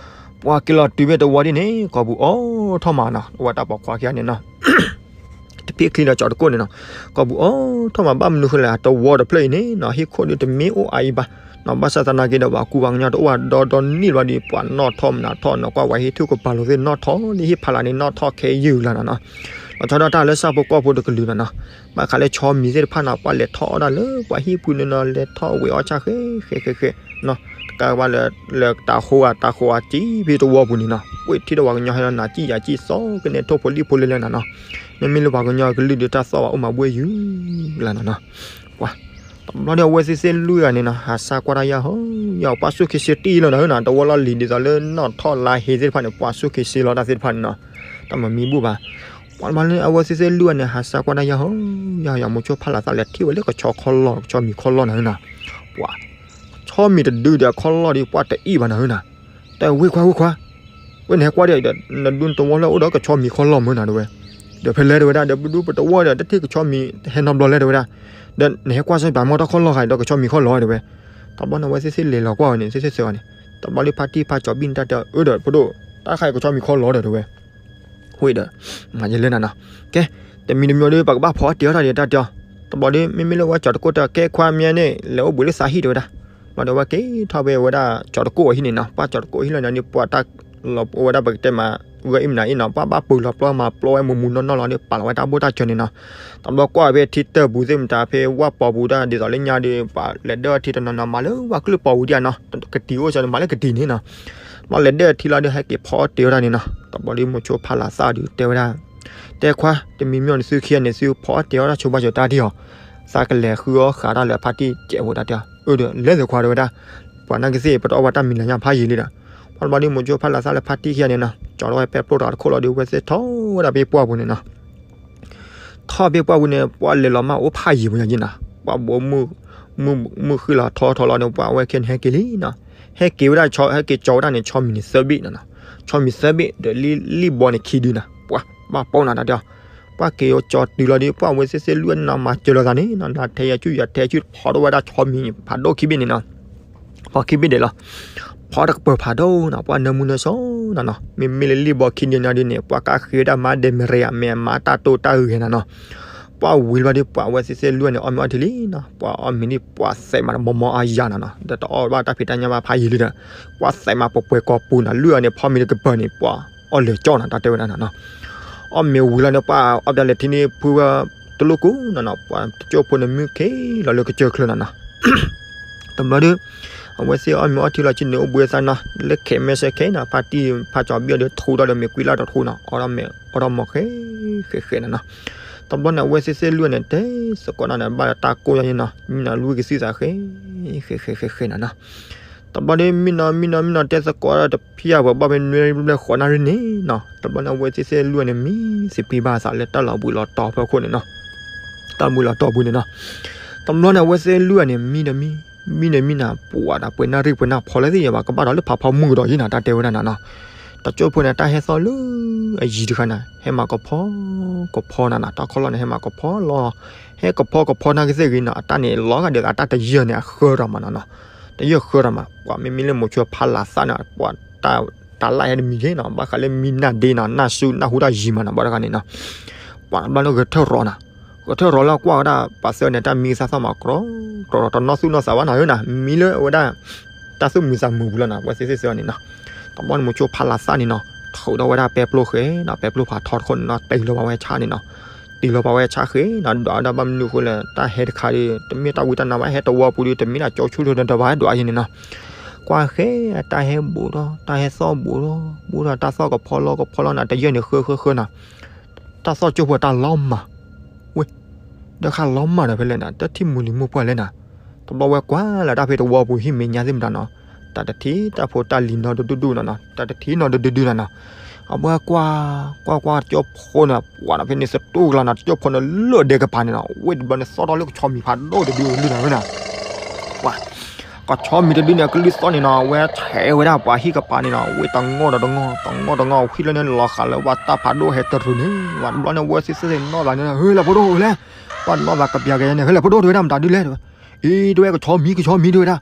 ပှၤက့ၤလီၤတုၤဖဲတဝီဒ်န့ၣ် ကိာ်ပူၤအိးထီၣ်မးနီၤ, အဝဲတၢ်ပိာ်ခွါခံဂၤန့ၣ်နီၤ, တဖံးချံဒီးကၠီတကိၣ်န့ၣ်နီၤ, ကိာ်ပူၤအိးထီၣ်မး ဘၣ်မနုၤဃိလဲၣ် တဝီတဖျၢၣ်အံၤန့ၣ်နီၤ ဟံၣ်ခိၣ်ဒုးတမ့ၢ်အိၣ်အါအံၤဘၣ်နီၤ, ဘၣ်ဆၣ်သနာ်က့ဒီး ပှၤကူပှၤကညီတအိၣ်ဒီဒီနံၣ်ဘၣ်ဒီး ပှၤနီၣ်ထီၣ်မနုၤထီၣ်နီၤ, ကွၢ်ဝဲဟံၣ်ထူၣ်ကပၤလိၤသ့ၣ်နီၣ်ထီၣ်လံ ဟံၣ်ဖးလၢ်န့ၣ်နီၣ်ထီၣ်ခဲယုၢ်လၢ်နီၤနီၤ, လီၤဆီဒၣ်တၢ်လၢဆၣ်ဖိကီၢ်ဖိတကလုာ်နီၤနီၤ, ဘၣ်ဃးလၢဆီမံၤသ့ၣ်တဖၣ်နီၤ ပှၤလဲၤထီၣ်အီၣ်ဒၣ်လၢပှၤဟံၣ်ပူၤန့ၣ်နီၤ, လဲၤထီၣ်ဝဲအီၣ်ဆၣ်ဃဲဃဲဃဲဃဲနီၤ, တကးဘၣ်လၢ လၢတၢ်ဃိဂၤတၢ်ဃိဂၤကံဖဲတဝီပူၤန့ၣ်နီၤ, ပှ့ၤထံၣ်ဒီးပှၤကညီဟဲလီၤနၤ ကံၣ်ယၤကံၣ်သီ ကနဲၣ်ထိၣ်ဖိလံၣ်ဖိလဲၤလဲၤနီၤနီၤ, မ့မ့ၢ်လၢပှၤကညီကလုာ်ဒီးတၢ်သီၣ်ဘၣ်အိၣ်မးဘှဲယုၢ်လၢ်နီၤနီၤ, ပှၤ တဘျီဒီးအဝဲသ့ၣ်သ့ၣ်လွံၢ်ဂၤန့ၣ်နီၤ ဟးဆါကွၢ်တၢ်ယၢ်ဟီ ယၢ်ပှၤစူၢ်ခ့စ့တံၢ်လီၤနီၤနီၤ, တဝီလီၢ်လံၤဒ်သိးလၢနီၣ်ထီၣ်လါဟ့သ့ၣ်တဖၣ်န့ၣ် ပှၤစူၢ်ခ့စ့လီၤတၢ်သ့ၣ်တဖၣ်န့ၣ်နီၤ, တၢ်မမံဘူၣ်ဘၣ်, ပှၤတဘျီန့ၣ် အဝဲသ့ၣ်သ့ၣ်လွံၢ်ဂၤန့ၣ် ဟးဆါကွၢ်တၢ်ယၢ်ဟီ ယၢ်ယၢ် မိၤဆိဖးလၤသၣ်လဲၤထံၣ်ဝဲလၢကဆီခီလီၢ် ကဆီမံၤခီလီၢ်နီၤနီၤ, ပှၤ ဆီမံၤတဒုဒီးခီလီၢ်ဒီး ပှၤတအံၣ်ဘၣ်နီၤနီၤ, တဲဝ့ၢ်ခွါဝ့ၢ်ခွါ ဝဲနဟဲကွၢ်ဒီး ဒီးနဒူၣ်နသဝီလၢအိၣ်ဒီးကဆီမံၤခီၣ်လီၢ်မၢနၤတဲဝဲ, ဒီးဖဲလဲၣ်တဲဝဲဒၣ် ဒီးပဒူၣ်ပသဝီဒီး တထံၣ်ကဆီမံၤဟဲနီတဘျီလဲၣ်တဲဝဲဒၣ်, ဒီးနဟဲကွၢ်စၢ်ပာ်မီၢ်တၢ်ခီၣ်လီၢ်ဃာ်ဒီးကဆီမံၤခီၣ်လီၢ်တဲဝဲ, တဘျီန့ၣ် အဝဲသ့ၣ်သ့ၣ်လဲၤလီၤကွၢ်ဝဲန့ၣ် သ့ၣ်သ့ၣ်ဆၢအီၤန့ၣ် တဘျီလၢဖါတံၢ်ဖါကၠီၤဘံၣ်န့ၣ်တၢ်တဲအီၤ အၢဒီးပဒိၣ် တၢ်တခါအံၤကဆီမံၤခီၣ်လီၢ်ဒီးတဲဝဲ, ဝဲဒီး မၤယလဲၣ်နၤနီၤ, ကဲ, တမံၤတမံၤဒီး ပကဘၣ်ဖီအီၣ်တ့ၤအီၣ်တၢ်ဒီးတၢ်တဲအီၤ, တဘျီဒီး မ့မ့ၢ်လၢဝဲကၠီၤတကိၣ်တဲ ကဲခွါမ့ၢ်န့ၣ် လဲၤအိၣ်ဘှံးလၢသးဟံၣ်တဲဝဲဒၣ်, ဘျီဒီးဝဲက့ၤထီၣ်ဖဲဝဲဒၣ်ကၠီၤတကိၣ်အဟံၣ်န့ၣ်နီၤ, ပှၢ်ကၠီၤတကိၣ်အဟံၣ်လီၤန့ၣ် ပှၢ်တၢ်လီၤဝဲဒၣ်ပကတဲမး ဂၢၢ်အံၣ်မနၤအံၣ်နီၤ, ပှၢ်ဘၣ်ပၢၤလီၤပျီမၤပျီဝဲမူးမူးနီၢ်နီၢ်လီၤဒီး ပာ်လီၤဝဲတၢ်ဘိၣ်တၢ်စၢၤန့ၣ်နီၤ, တဘျီကွၢ်ဖဲထံတၢၢ်ပူၤသ့ၣ်မတၤ ဖဲဝၣ်ပီၤပူၤဒၣ်ဒ်သိးလၢညါဒီး ပှၢ်လဲၤဒၢၣ်ထံတနီၤနီၤ မၤလၢဝၣ်ကျုၣ်ပီၤပူၤဒံးနီၤ, ကတံၤအိၣ်စၢၤန့ၣ် မၤလၢကတံၤန့ၣ်နီၤ, ဘျီလဲၤဒၢၣ်ထံလီၤဒီး ဟဲက့ၤဖီအီၣ်တ့ၤအီၣ်တၢ်န့ၣ်နီၤ, တဘျီဒီးမိၤဆိဖါလၤသၣ်ဒီးတဲဝဲဒၣ်, တဲခွါ တမံၤမံၤန့ၣ်သုခံဂၤန့ၣ် သုဖီအီၣ်တ့ၤအီၣ်တၢ်ဆိဘၣ်စၢၤတၢ်ဒံးအီၤ, သးကလဲၤဃုအီၣ်ဃာ်တၢ်လၢဖါတံၢ်ကဲးဖိတၢ်တဲအီၤ, အၢဒီး လဲၤသ့ခွါတဲဝဲဒၣ်, ပှၤနာ်က့သ့ၣ် ပတအီၣ်ဘၣ်တၢ်မံၤလၢညါဖးယံာ်လံဒီး, ပှၢ်တဘျီဒီးမိၤဆိဖါလၤသၣ်လၢဖါတံၢ်ခံဂၤန့ၣ်နီၤ ကၠီၤထီၣ်ဝဲပဲပျိၢ်တဂၤတခိၣ်လီၤဒီး ဝဲသ့ၣ်ထီၣ်ဝဲဒၣ်ဖဲပှၢ်ပူၤန့ၣ်နီၤ ထီၣ်ဖဲပှၢ်ပူၤန့ၣ် ပှၢ်လဲၤလီၤမၢ်အိၣ်ဖးယံာ်ပူၤညါက့နီၤ, ပှၢ်ဘိးမုၢ်, မုၢ်ဃ့ၢ်လီၤထီထီလီၤန့ၣ် ပှၢ်ဝဲခဲန့ၣ်ဟဲက့ၤလံနီၤ, ဟဲက့ၤဝဲဒၣ် ဟဲက့ၤကၠီၤဝဲဒၣ်န့ၣ် ဆီမံၤန့ၣ်သၢဘ့ၣ်နီၤ, ဆီမံၤသၢဘ့ၣ်ဒီးလံၣ်ဘီန့ၣ်ခံဒုနီၤ, ပှၢ်ဘၣ်ပိာ်နၤတၢ်တဲအီၤ, ပှၢ်က့ၤကၠီၤတုၤလီၤဒီး ပှၢ်ဝဲသ့ၣ်သ့ၣ်လွံၢ်န့ၣ်နီၤ မၤစၢၤလိာ်သးန့ၣ်နီၤ နၤထဲယၤဆူယၤထဲဆူ ဖီထီၣ်ဝဲဒၣ်ဆီမံၤဖးဒိၣ်ခံဘ့ၣ်န့ၣ်နီၤ ဖီခံဘ့ၣ်ဒဲးလီၤ, ဖီတကပၤဖးဒိၣ်နီၤ ပှၢ်နၢမူနၢဆှီနၤနီၤ, မ့မ့ၢ်လၢလံၣ်ဘီခံဒုန့ၣ်ဒုန့ၣ် ပှၢ်ကးဃ့ဝဲဒၣ်မၤဒဲးမ့ၢ်ရ့ဧါ မ့ၢ်မၤတၢ်တိၢ်တၢ်ဂဲၤနၤနီၤ, ပှၢ်ဝံၤလီၤဒီး ပှၢ်ဝဲသ့ၣ်သ့ၣ်လွံၢ်န့ၣ် အီၣ်မ့ၤအီထံလံနီၤ, ပှၢ်အီၣ်မ့ၤန့ၣ် ပှၢ်သဲးမးတမီၤမီၤအါယၤနၤနီၤ, ဒီးတအီၣ်ဘၣ်တၢ်ဖံးတၢ်ညၣ်ဘၣ်ဖးယံာ်လံဒီး, ပှၢ်သဲးမးပှဲၤပှဲၤကီၢ်ပူၤနၤ လွံၢ်အီၤန့ၣ် ဖီမ့ၤတကပၤန့ၣ် ပှၢ်အီၣ်လၢာ်ကၠီနၤ တၢ်တဲဝဲဒၣ်နၤနီၤ အီၣ်မ့ၤဝံၤလီၤန့ၣ် ပှၢ်အီၣ်ပျဲလဲၤထံန့ၣ် ဖုဝဲတလိၣ်ကူနၤနီၤ, ပှၢ်တကၠိၢ်ဖိန့ၣ် မုၢ်ခ့လီၤလၢကစၢၢ်ချၢနၤနီၤ, တဘျီဒီး အဝဲသ့ၣ်အီၣ်မ့ၤအီထံလီၤဆ့န့ၣ် အိၣ်ဘှံးအသးနီၤ လၢခဲးမဲစဲခဲနီၤ ဖါတံၢ်ဖါကၠီၤဘံၣ်ဒီးထူဒီးမ့ၤကွံလၢ်တထူနီၤ အီၣ်ဒီးမ့ၤအီၣ်ဒီးမီၤဃဲ ဃဲဃဲနၤနီၤ, တဘျီန့ၣ် အဝဲသ့ၣ်သ့ၣ်လွံၢ်န့ၣ် တဲသကိးနၤန့ၣ် ဘၣ်တၢ်ကိၢ်ယါန့ၣ်နီၤ မံနၤလွံၢ်ကသံၣ်သးဃဲ ဃဲဃဲဃဲဃဲနၤနီၤ တဘျီဒီး မံနီၤ မံနီၤ မံနီၤ တဲသကိးတဖၣ်ပှၤဘၣ်ဖဲနွံဘျဲၣ်ဃိးနၣ်ရံၣ်န့ၣ်နီၤ, တဘျီန့ၣ် အဝဲသ့ၣ်သ့ၣ်လွံၢ်န့ၣ် မံသ့ၣ်ပံဘၣ်သးလၢတၢ်လီၤဘှံးလီၤတီၤဖီခိၣ်န့ၣ်နီၤ, တၢ်လီၤဘှံးလီၤတီၤပူၤန့ၣ်နီၤ, တဘျီန့ၣ် အဝဲသ့ၣ်လွံၢ်န့ၣ် မံဒီးမံ, မံန့ၣ်မံနၤ ပှၢ်ဒၣ်ပှဲၤနၣ်ရံၣ်ပှဲၤနၣ်ဖီလၢသ့ၣ်ညါဘၣ် ကဘၣ်ဒီးလၢဖးဖီမုၢ်ကဒီးယံၤနၤ တၢ်တဲဝဲဒၣ်နၤနီၤ, တကၠိၢ်ဖိန့ၣ် တၢ်ဟဲသီၣ်လၢအယံၤတခါနၤ ဟဲမၤကဖီ ကဖီနၤနီၤ, တၢ်ခီၣ်လီၢ်န့ၣ် ဟဲမၤကဖီလီၤ, ဟဲကဖီကဖီနာ်က့သ့ၣ်ဂ့ၤနီၤ အတၢ်န့ၣ်လီၤဂာ်ဒီးအတၢ်တယၢၢ်န့ၣ် အဃၢထီၣ်မးနီၤနီၤ, တယၢၢ်ဃၢထီၣ်မး ပှၢ်မ့မ့ၢ်လၢမိၤဆိဖါလၤသၣ်န့ၣ် ပှၢ်တၢ် တၢ်လၢဟဲတမံၤက့နီၤ ဘၣ်ဃးလၢမံနၢ်ဒ့နီၤ နၢ်စူနၢ်ဟူတၢ်ယံၤမးနီၤ ဘၣ်တခါန့ၣ်နီၤ, ပှၢ်တဘျီန့ၣ်ဂဲၤထၢၣ်ရီၤနၤ, ဂဲၤထၢၣ်ရီၤလၢကွၢ်ဝဲဒၣ် ပှၤသၢန့ၣ် တၢ်မံကသၣ်သီၣ်မး ကြီ ကြီ တနီၣ်သူၣ်နီၣ်သးဘၣ်နၤဧၢနၤ မံလၢအဝဲဒၣ် တၢ်သူၣ်မုာ်သးမုာ်ပူၤလီၤနၤ ဝဲသ့ၣ်သ့ၣ်သ့ၣ်န့ၣ်နီၤ, တဘျီန့ၣ်မိၤဆိဖါလၤသၣ်န့ၣ်နီၤ ထုးဒီးဝဲဒၣ်ပဲပျိၢ်ဃဲနီၤ ပဲပျိၢ်ဖးထီတခိၣ်န့ၣ်နီၤ တ့ၢ်လီၤဘၣ်ဝဲဆၣ်န့ၣ်နီၤ, တ့ၢ်လီၤဘၣ်ဝဲဆၣ်ဃဲနီၤ ဒွးဝဲဒၣ်ဘၣ်မနုၤအဃိလဲၣ် တၢ်ဟဲတခါဒီး တမ့ၢ်တၢ်ဝံတၢ်နါဘၣ် ဟဲတဝီပူၤဒီး တမ့ၢ်ဒၣ်ကၠီဆူၣ်ထီၣ်တဘၣ် ဟဲဒွးယံၤန့ၣ်နီၤ, ကွၢ်ဃဲ တၢ်ဟဲဘူးထီၣ် တၢ်ဟဲသီၣ်ဘူးထီၣ် ဘူးထီၣ်တၢ်သီၣ်ကဖီလီၤကဖီလီၤနၤ တယၢၢ်န့ၣ်ဃၢဃၢဃၢနၤ တၢ်သီၣ်ကၠိၢ်ဖိတၢ်လီၤမၢ်, ဝဲ ဒီးခါလီၤမၢ်ဒီးဖဲလဲၣ်နၤ တထံၣ်မုၢ်လံၤမုၢ်ပှၢ်လဲၣ်နၤ, တဘျီဝဲကွၢ်လၢတၢ်ဖဲတဝီပူၤဟံၣ်မဲာ်ညါသ့ၣ်မတၤနီၤ, တၢ်တထံၣ်တၢ်ဖိတၢ်လံၤနီၤတဒူၣ်ဒူၣ်နၤနီၤ တၢ်တထံၣ်နီၤတဒူၣ်ဒူၣ်နၤနီၤ, အဝဲကွၢ် ကွၢ်ကွၢ်တကၠိၢ်ဖိန့ၣ် ပှၢ်နၤဖဲန့ၣ်သတူၢ်ကလါနၤ တကၠိၢ်ဖိန့ၣ်လၢဒဲကပၤန့ၣ်နီၤ ဝဲတဘျီန့ၣ်သီၣ်ထီၣ်လၢကဆီမံၤဖးဒိၣ်တဒုလံနၤဝဲနၤ ပှၤ ကဆီမံၤတဒုန့ၣ် အကလုၢ်သီၣ်န့ၣ်နီၤ အဝဲဆဲးဝဲဒၣ်ပှၤဟံၣ်ကပၤန့ၣ်နီၤ ဝဲတငီၢ်ဒီးတငီၢ် တငီၢ်တငီၢ် ဝံၤလၢန့ၣ်လီၤဃာ်လၢပှၤတၢ်ဖးဒိၣ်ဟဲတရူးန့ၣ် ဝဲတဘျီန့ၣ် ဝဲသ့ၣ်သ့ၣ်နီၣ်သးန့ၣ် ဟဲလၢဖိဒိၣ်လဲၣ် ပှၤနီၣ်သးကပျၢ်က့ၤန့ၣ် ဟဲလၢဖိဒိၣ်တဲဝဲဒၣ်မတၤဒုလဲၣ်တဲဝဲ အံၤတဲဝဲကဆီမံၤ ကဆီမံၤတဲဝဲဒၣ်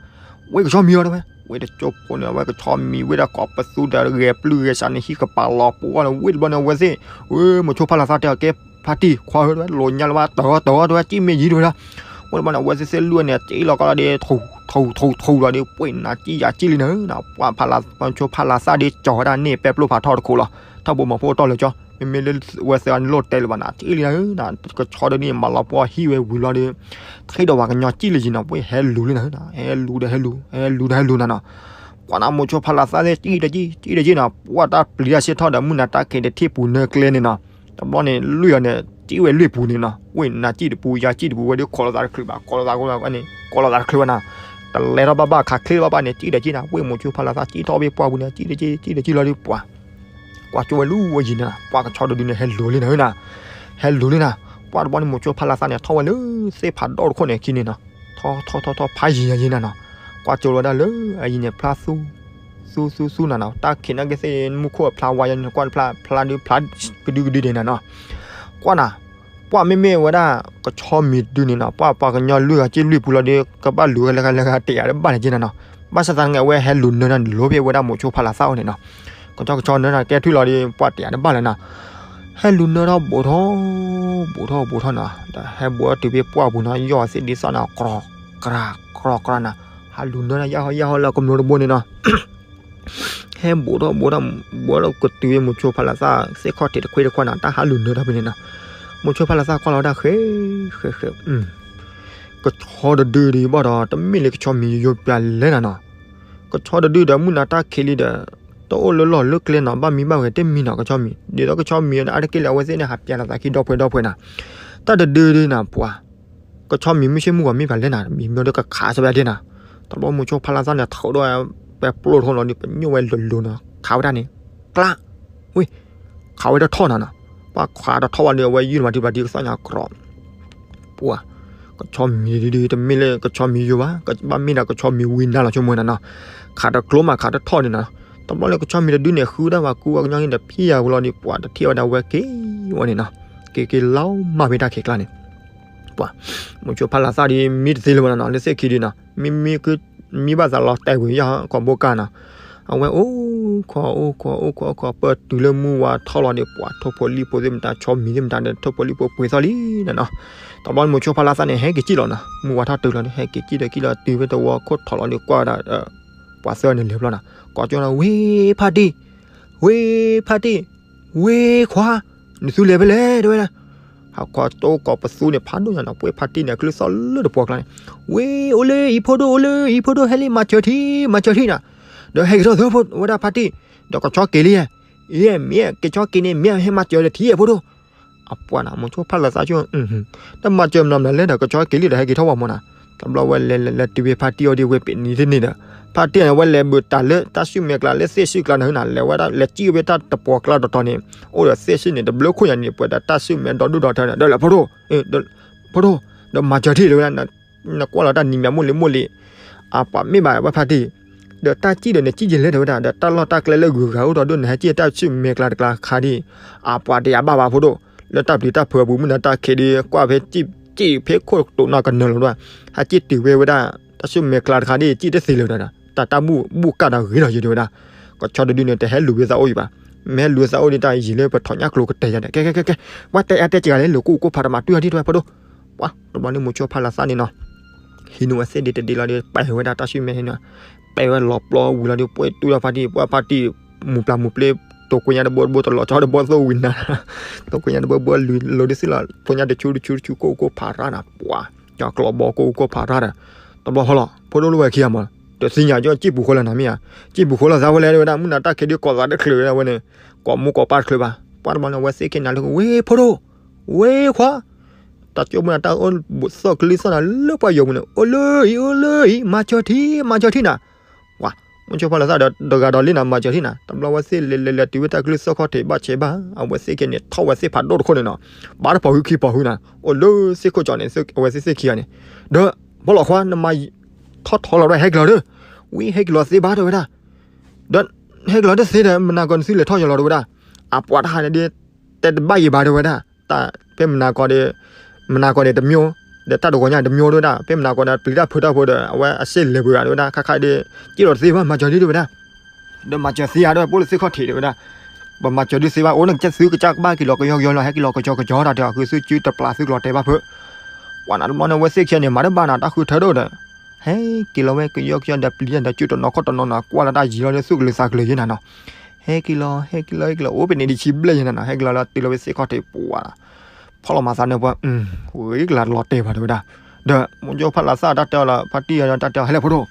ဝဲကဆီမံၤအီၤတဲဝဲ ဝဲတကၠိၢ်ဖိန့ၣ် အဝဲကဆီမံၤ ဝဲဒၣ်ကိးပသူဒီး ဂဲၤပျုၢ်ဂဲၤစးန့ၣ် ဟံၣ်ကပၤလီၤပှီၢ်န့ၣ် ဝဲတဘျီန့ၣ် အဝဲသ့ၣ် ဝဲမိၤဆိဖါလၤသၣ်တဲအီၤ ကဲဖါတံၢ်ခွါဧၢ တဲဝဲ လိာ်ညါလၢၤဘၣ် တၢ်အီၣ်တၢ်အီၣ်တဲဝဲ ကံၣ်မ့ၢ်ယံၤတဲဝဲဒၣ် ဝဲတဘျီန့ၣ် အဝဲသ့ၣ်သ့ၣ်လွံၢ်န့ၣ် ကံၣ်လီၤကီလီၤဒီး ထူၣ်ထူၣ်ထူၣ်လီၤဒီး ပှ့ၤနၤကံၣ်ယၤကံၣ်လံနၤဧၢ ပှၤဖါလၤ မိၤဆိဖါလၤသၣ်ဒီး ကၠီၤဝဲဒၣ်န့ၣ် ပဲပျိၢ်ဖးထီတခိၣ်လီၤ ထီဘိမီၤဖိတီၢ်လၢကၠီ မ့မ့ၢ်လၢဝဲသၢဂၤန့ၣ်လိၣ်တဲလၢၤဘၣ်နၤ ကံၣ်လံနၤဧၢ ကဆီတဒုန့ၣ် မၤလီၤပှီၢ်ဟံၣ်ဝဲဝံၤလီၤဒီး ထံၣ်ဒီးပှၤကညီကံၣ်လံယံၤနၤ ပှ့ၤဟဲလူၤလံနၤဧၢ ဟဲလူၤဒီးဟဲလူၤ ဟဲလူၤဒီးဟဲလူၤနၤနီၤ ကွၢ်နၤမိၤဆိဖါလၤသၣ်သ့ၣ် ကံၣ်တကံၣ် ကံၣ်တကံၣ်နၤ ပှၤတၢ်ပျံၤတၢ်ဆ့ၣ်ထီၣ်ဒီး မုၢ်နၤတၢ်က့ၤတထံၣ်ပူၤနၢကျဲန့ၣ်နီၤ တဘျီန့ၣ် လွံၢ်အီၤန့ၣ် ကံၣ်ဝဲလွံၢ်ပူၤန့ၣ်နီၤ ဝဲနၤကံၣ်တပူၤ ယၤကံၣ်တပူၤ ဝဲဒီးကိးလီၤသးတချုးဘၣ် ကိးလီၤသးကိးလီၤသးန့ၣ် ကိးလီၤသးတချုးဘၣ်နၤ တလဲၤထီၣ်ဘၣ်ဘၣ်ခးချ့ဘၣ်ဘၣ်န့ၣ် ကံၣ်တကံၣ်နၤ ဝဲမိၤဆိဖါလၤသၣ် ကံၣ်ထီၣ်ဘ့ၣ်ပှၢ်ပူၤန့ၣ် ကံၣ်တကံၣ် ကံၣ်တကံၣ်လီၤဒီးပှၤ ကွၢ်ကၠိဝဲလူၤဝဲယံၤနၤ ပှၤကဆီတဒုန့ၣ် ဟဲလူၤလံနၤဧၢနၤ ဟဲလူၤလံနၤ ပှၤတဘျီန့ၣ်မိၤဆိဖါလၤသၣ်န့ၣ် ထီၣ်ဝဲလၢသ့ၣ်ဖးဒိၣ်တခိၣ်န့ၣ်အခံန့ၣ်နီၤ ထီၣ်ထီၣ်ထီၣ်ထီၣ်ဖးယံၤယံၤနၤနီၤ ကွၢ်ကၠိဝဲဒၣ်လၢအယံၤန့ၣ် ဖျါသူ သူသူသူနၤနီၤ, တၢ်ခံးနာ်က့သ့ၣ်မူခိၣ်အဖျါဝါယဲန့ၣ် ကွၢ်တဖျါဖျါဒုဖျါကဒုကဒုဒံးနၤနီၤ. ကွၢ်နၤ, ပှၢ်မ့မ့ၢ်ဝဲဒၣ် ကဆီမံၤတဒုန့ၣ်နီၤ, ပှၢ်ပှၤကညီလွံၢ်ဂၤက့လွံၢ်ပူၤလီၤဒီး ကဘၣ်လူၤဝဲလၢဂၤလၢဂၤတယာ်တဘၣ်န့ၣ်က့နၤနီၤ. ဘၣ်ဆၣ်သနာ်က့ အဝဲဟဲလူၤနၢတၢ်န့ၣ် လိၤဖဲဝဲဒၣ်မိၤဆိဖါလၤသၣ်အိၣ်န့ၣ်နီၤ. ကဆီကဆီနၢတၢ်ကဲထွံၣ်လီၤဒီး ပှၢ်တယာ်တဘၣ်လၢၤနီၤ. ဟဲလူၤနၢထီၣ်ဘူးထီၣ် ဘူးထီၣ်ဘူးထီၣ်နီၤ, ဒီးဟဲဘူးထီၣ်တုၤဖဲပှၢ်ပူၤနီၤ, ယီၢ်သ့ၣ်ဒ်သိးနၤ ကြီၤကြၤ ကြီၤကြၤနၤ, ဟးလူၤနၢထီၣ်ယၢ်ဟီၣ်ယၢ်ဟီၣ်လၢကမျိတဘိန့ၣ်နီၤ. ဟဲဘူးထီၣ်ဘူးထီၣ် ဘူးထီၣ်ကတုၤဖဲမိၤဆိဖါလၤသၣ်သ့ၣ်ခီၣ်ထံးတခွ့တခွါနီၤ, တၢ်ဟးလူၤနၢထီၣ်ဖဲန့ၣ်နီၤ. မိၤဆိဖါလၤသၣ်ကွၢ်လီၤဝဲဒၣ်ဃဲ ဃဲ ဃဲ ကဆီတဒုဒံးဘၣ်ဒီး တမ့ၢ်လၢကဆီမံၤယိယိပျၢ်လဲၣ်နၤနီၤ. ကဆီတဒုဒီး မုၢ်နၤတၢ်ခံးလံဒီး တအိၣ်လၢလီၢ်လၢကျဲနီၤ, ဘၣ်မံဘၣ်ဂဲၤတမံနီၤ ကဆီမံၤ, ဒ်သိးကဆီမံၤအါတက့ၢ်လၢအဝဲသ့ၣ်န့ၣ် ဟးပျဲလီၤသးခံဒီဖှဲဒီဖှဲနၤ. တၢ်တဒုဒံးနၤပှၤ ကဆီမံၤမ့ၢ်ဆ့ၣ်မုၢ်ဂီၤမ့ၢ်ပှၤလဲၣ်နၤ, မံၤမ့ၢ်ဒီးကခးစၢၤဝဲဒၣ်နၤ. တဘျီမိၤဆိဖါလၤသၣ်န့ၣ် ထီၣ်ဒီး ပဲပျိထီၣ်လီၤဒီး ပညိၣ်ဝဲလိၤလိၤနီၤ, ခးဝဲဒၣ်န့ၣ် ကျါ, ဝ့ၢ်, ခးဝဲတထီၣ်နၤနီၤ. ပှၤခးတထီၣ်ဝဲဒီး အဝဲယုၢ်လီၤမၤတံၢ်ပှၤတံၢ်ကသီၣ်ညါကြီၤ ပှၤ ကဆီမံၤဒ်တမ့ၢ်လၢကဆီမံၤယိဘၣ်, ဘၣ်မ့ၢ်ဒၣ်ကဆီမံၤဝံနါလီၤဆိကမိၣ်နၤနီၤ. ခးတကျိမးခးတထီၣ်န့ၣ်နီၤ. တဘျီလၢကဆီမံၤတဒုန့ၣ် ဃုဒၣ်ဝဲကူဝဲကညီန့ၣ်ဒီး ဖံးယၤဝဲလီၤဒီး ပှၤတထံၣ်ဝဲဒၣ်ဝဲက့ၤဝဲန့ၣ်နီၤ. က့ၤက့ၤလီၤမၢ်ဖဲတၢ်ခံးကျါန့ၣ် ပှၤ မိၤဆိဖါလၤသၣ်ဒ်မံတသ့လၢၤဘၣ်နၤနီၤ, လၢသ့ၣ်ခံဒ်နီၤ, မံမံ မံဘၣ်သးလီၤတဲာ်ကွံာ်ယၢ်ဟီၣ် ကီၢ်ဘိကၢ်နီၤ. အဝဲအိၣ်ခိးအိၣ်ခိးအိၣ်ခိးအိၣ်ခိး ပၢၢ်တုၤလၢမုၢ်ဝါထီၣ်လီၤဒီး ပှၤထိၣ်ဖိလံၣ်ဖိသ့ၣ်မတၤ ဆီမံၤသ့ၣ်မတၤဒီး ထိၣ်ဖိလံၣ်ဖိပှ့ၤသီၣ်လံနၤနီၤ. တဘျီမိၤဆိဖါလၤသၣ်န့ၣ် ဟဲက့ၤစံၣ်လီၤနီၤ, မုၢ်ဝါထီၣ်တုၤလီၤဒီး ဟဲက့ၤစံၣ်ဒီးကံၣ်လီၤတုၤဖဲတဝီခိၣ်ထီၣ်လီၤဒီး ကွၢ်ဝဲဒၣ် ပှၤသၢဂၤန့ၣ်လဲၤဘျီနီၤ, ကိးကၠီနီၤ ဝ့ၢ်ဖါတံၢ် ဝ့ၢ်ဖါတံၢ်, ဝ့ၢ်ခွါ, နသုလဲၤဖဲလဲၣ် တဲဝဲဒၣ်. ဟးခီတိၢ်ကိးပသူန့ၣ် ဖးဒိၣ်ညါနီၤ, ပှ့ၤဖါတံၢ်န့ၣ် အကလုၢ်သီၣ်လၢတပှီၤကျါန့ၣ်, ဝ့ၢ် အိၣ်လၢအံၤဖိဒိၣ် အိၣ်လၢအံၤဖိဒိၣ် ဟဲလံ မၤစၢၤထံ မၤစၢၤထံနၤ, ဒီးဟဲက့ၤထီၣ်သၢဖိ ဝဲဒၣ်ဖါတံၢ်, ဒီးကဆီက့ၤလံဧါ, အံၤ မ့ၢ်ကဆီက့ၤန့ၣ် မ့ၢ်ဟဲမၤစၢၤဒီးထံဧါဖိဒိၣ်. အပှၤနီၤ မိၤဆိဖါလၤသၣ်ဆိ တမၤစၢၤမနုၤမနုၤလဲၣ်ဒီး ကဆီက့ၤလံဒီး ဟဲက့ၤထီၣ်ဝဲမၢ်နၤ. တဘျီဝဲလဲၤလဲၤလဲၤတုၤဖဲဖါတံၢ်အီၤဒီး ဝဲပ့ၤနံၤတန့ၢ်ဒီး ဖါတံၢ်န့ၣ် ဝဲလဲၤဘုးတၢ်လၢတၢ်စုမဲာ်ကျါလၢသ့ၣ်စုကျါန့ၣ်နၤ, လဲၤဝဲဒၣ်လဲၤစံၣ်ဖဲတၢ်တပှီၤကျါတီၤတီၤန့ၣ်, အိၣ်ဒီးသ့ၣ်စုန့ၣ် တဘျုးခိၣ်ညါန့ၣ် ပှဲၤဒီးတၢ်စုမဲာ်ဒီဒူၣ်ဒီထၢန့ၣ်, ဒီးလဲၤဖိဒိၣ်, ဖိဒိၣ်, ဒီးမၤစၢၤထံတဲဝဲဒၣ်, နကွၢ်လီၤတၢ်နံၤမ့ၢ်မိၢ်လံမိၢ်လံ, အပှၤမ့ၢ်ဘၣ်ဝဲဖါတံၢ်, ဒီးတၢ်စံၣ်ဒီးနစံၣ်ယဲလဲၣ်တဲဝဲဒၣ်, ဒီးတၢ်လီၢ်တၢ်ကျဲလၢဂုၤဂၤအိၣ်ဒီးဒိၣ် နဟဲစံၣ်တၢ်စုမဲာ်ကျါတကျါခါဒံး, အပှၤတယာ်ဘၣ်ဘၣ်ဖိဒိၣ်, လၢတၢ်ပျံၤတၢ်ဖုးအပူၤ မုၢ်နၤတၢ်ခံးဒီး ကွၢ်ဖဲစံၣ် စံၣ်ဖဲခိၣ်တိာ်နီၢ်ကနၢၤလီၤဒၣ်, ဟဲစံၣ်တုၤဝဲဝဲဒၣ် တၢ်စုမဲာ်ကျါတခါဒံး စံၣ်တသ့လၢၤဒီး တၢ်တၢ်ဘူၣ်ဘူၣ်ကၢ်ဒီးဂ့ၤထီၣ်ယံၤတဲဝဲဒၣ်, ကဆီတဒုန့ၣ် တဟဲလူၤဝဲသးအိၣ်ယံၤဘၣ်, မ့ၢ်ဟဲလူၤသးအိၣ်ဒ်တၢ်ယံၤလၢပထီၣ်ညၣ်ကျိၤကတဲာ်ယၤဒီး ကဲ ကဲ ကဲ ကဲ, ပှၤတဲအါတဲစှၤလၢ လိာ်ကူၣ်ကိၢ်ဖးတမၤတွံၢ်အီၤဒံးတဲဝဲဖိဒိၣ်, ပှၤတဘျီန့ၣ် မိၤဆိဖါလၤသၣ်န့ၣ်နီၤ ဟံးန့ၢ်ဝဲသ့ၣ်ဒ်တဒ့လီၤဒီး ပဲာ်ဝဲဒၣ်တၢ်စုမဲာ်န့ၣ်နီၤ, ပဲာ်ဝဲလီၤပျီဝံၤလီၤဒီး ပှဲၤတူၢ်ဒီးဖါတံၢ်, ပှၤဖါတံၢ် မူၤပျၢ်မူၤပျ့ၤ တိာ်ကွဲညါတဘိတဘိ တလီၤဆီတဘိ သိၣ်ဝံၤနၤ, တိာ်ကွဲညါတဘိတဘိ လူၤလိာ်ဒ်သိးလီၤ ကွဲညါတဆူတဆူတဆူ ကိၢ်ကိၢ်ဖးရၣ်နၤ, ပှၤ ကၠီၤကျီးဘီ ကိၢ်ကိၢ်ဖးရၣ်ဒီး တဘျီဃီလီၤ ဖိဒိၣ်လိၣ်ဝဲခံဂၤမး, တသ့ၣ်ညါကၠီ စံၣ်ပူၤဃီလၢနၤမ့ၢ်ဧါ, စံၣ်ပူၤဃီလၢသးဝဲလဲၣ်တဲဝဲဒၣ်, မုၢ်နၤတၢ်ခံးဒုးကိးသးတချုးဝဲဒၣ်ဝဲန့ၣ်, ကိးမူကိးပၢ်တချုးဘၣ်, ပှၤတဘျီန့ၣ် အဝဲသ့ၣ်ခံဂၤန့ၣ်လၢ ဝ့ၢ်ဖိဒိၣ်, ဝ့ၢ်ခွါ တၢ်ကၠိမုၢ်နၤတၢ်အိၣ်ဘူးသီၣ်ကလံၤသီၣ်နၤလၢပှၤယိၤပူၤန့ၣ်, အိၣ်လၢအံၤ အိၣ်လၢအံၤ မၤစၢၤထံ မၤစၢၤထံနၤ, ပှၤ မိၤဆိဖါလၤသၣ်ဒီး တဂၤဒီးလံနၤ မၤစၢၤထံနၤ, တဘျီဝဲသ့ၣ်လဲၤလဲၤလဲၤတုၤဝဲတၢ်ကလုၢ်သီၣ်ခီၣ်ထံးဘၣ်ဆဲးဘၣ်, အဝဲသ့ၣ်ခံဂၤန့ၣ် ထီၣ်ဝဲသ့ၣ်ဖးဒိၣ်တခိၣ်န့ၣ်နီၤ, ဘၣ်တပီၤဟုခံပီၤဟုနၤ, အိၣ်လၢသ့ၣ်ခိၣ်ကၠီန့ၣ် အဝဲသ့ၣ်သ့ၣ်ခံဂၤန့ၣ်, ဒီး ဖီလီၤခွါ နမၤ ထီၣ်ထီလီၤဒီး ဟဲက့ၤလီၤဒီး, ဝံၤဟဲက့ၤလီၤသ့ဘၣ်တဲဝဲဒၣ်, ဒီး ဟဲက့ၤလီၤတသ့ဒီး မနၤကီးနသုလဲၤထီၣ်ယီၤလီၤတဲဝဲဒၣ်, အပှၤတဟါန့ၣ်ဒီး တဲတဘၣ်ယံၤဘၣ်တဲဝဲဒၣ်, တၢ်ဖဲမနၤကီးဒီး မနၤကီးန့ၣ်တမျိး, ဒီးတၢ်တဂီၤညါတမျိးတဲဝဲဒၣ်, ဖဲမနၤကီးဒီးပျံၤတၢ်ဖုးတၢ်ဖိဒီး အဝဲအစ့လဲၤပှဲၤဂၤတဲဝဲဒၣ်, ခါခါဒီး စံၣ်လီၤတသ့ဘၣ် မၤစၢၤဒံးတဲဝဲဒၣ်, ဒီးမၤစၢၤသ့ဧါဒီး ပအိၣ်လၢသ့ၣ်ခီၣ်ထံးတဲဝဲဒၣ်, ပမၤစၢၤဒုးသ့ဘၣ် အိၣ်န့ၣ်ကစၢ်သုကစၢ်ကဘၣ်က့ၤလီၤကယီကယီလီၤ ဟဲက့ၤလီၤကယီကယီတၢ်တဲအီၤ ဃုသုစုတပျၢ်သုကလီၤတဲာ်ဘၣ်ဖုး ပှၤနၤတဘျီန့ၣ် အဝဲသ့ၣ်ခံဂၤန့ၣ် မၤတဘၣ်နၤတၢ်ဃုထၢဒိၣ်ဒီး ဟဲက့ၤလီၤဝဲကယီကယီဒီးပျံၤဒီးစုတနီၤခီၣ်တနီၤနီၤ ကွၢ်လၢတၢ်ယံၤလီၤဒီးသူၣ်ကလုာ်သးကလုာ်ယဲနၤနီၤ, ဟဲက့ၤလီၤ ဟဲက့ၤလီၤ ဟဲက့ၤလီၤ အိၣ်ဖဲန့ၣ်ဒံးဆံဘျဲၣ်ယဲနၤနီၤ ဟဲက့ၤလီၤလၢတုၤလီၤဝဲသ့ၣ်ခီၣ်ထံးပှၤ ဖီလီၤမၤသးန့ၢ်ပှၤ ဂ့ၤကလၤလီၤတဲာ်ဘၣ်တဲဝဲဒၣ်, ဒီးမိၤဆိဖါလၤသၣ်တၢ်တဲအီၤလီၤ ဖါတံၢ်အီၤတၢ်တဲအီၤ ဟဲလဲၣ်ဖိဒိၣ်,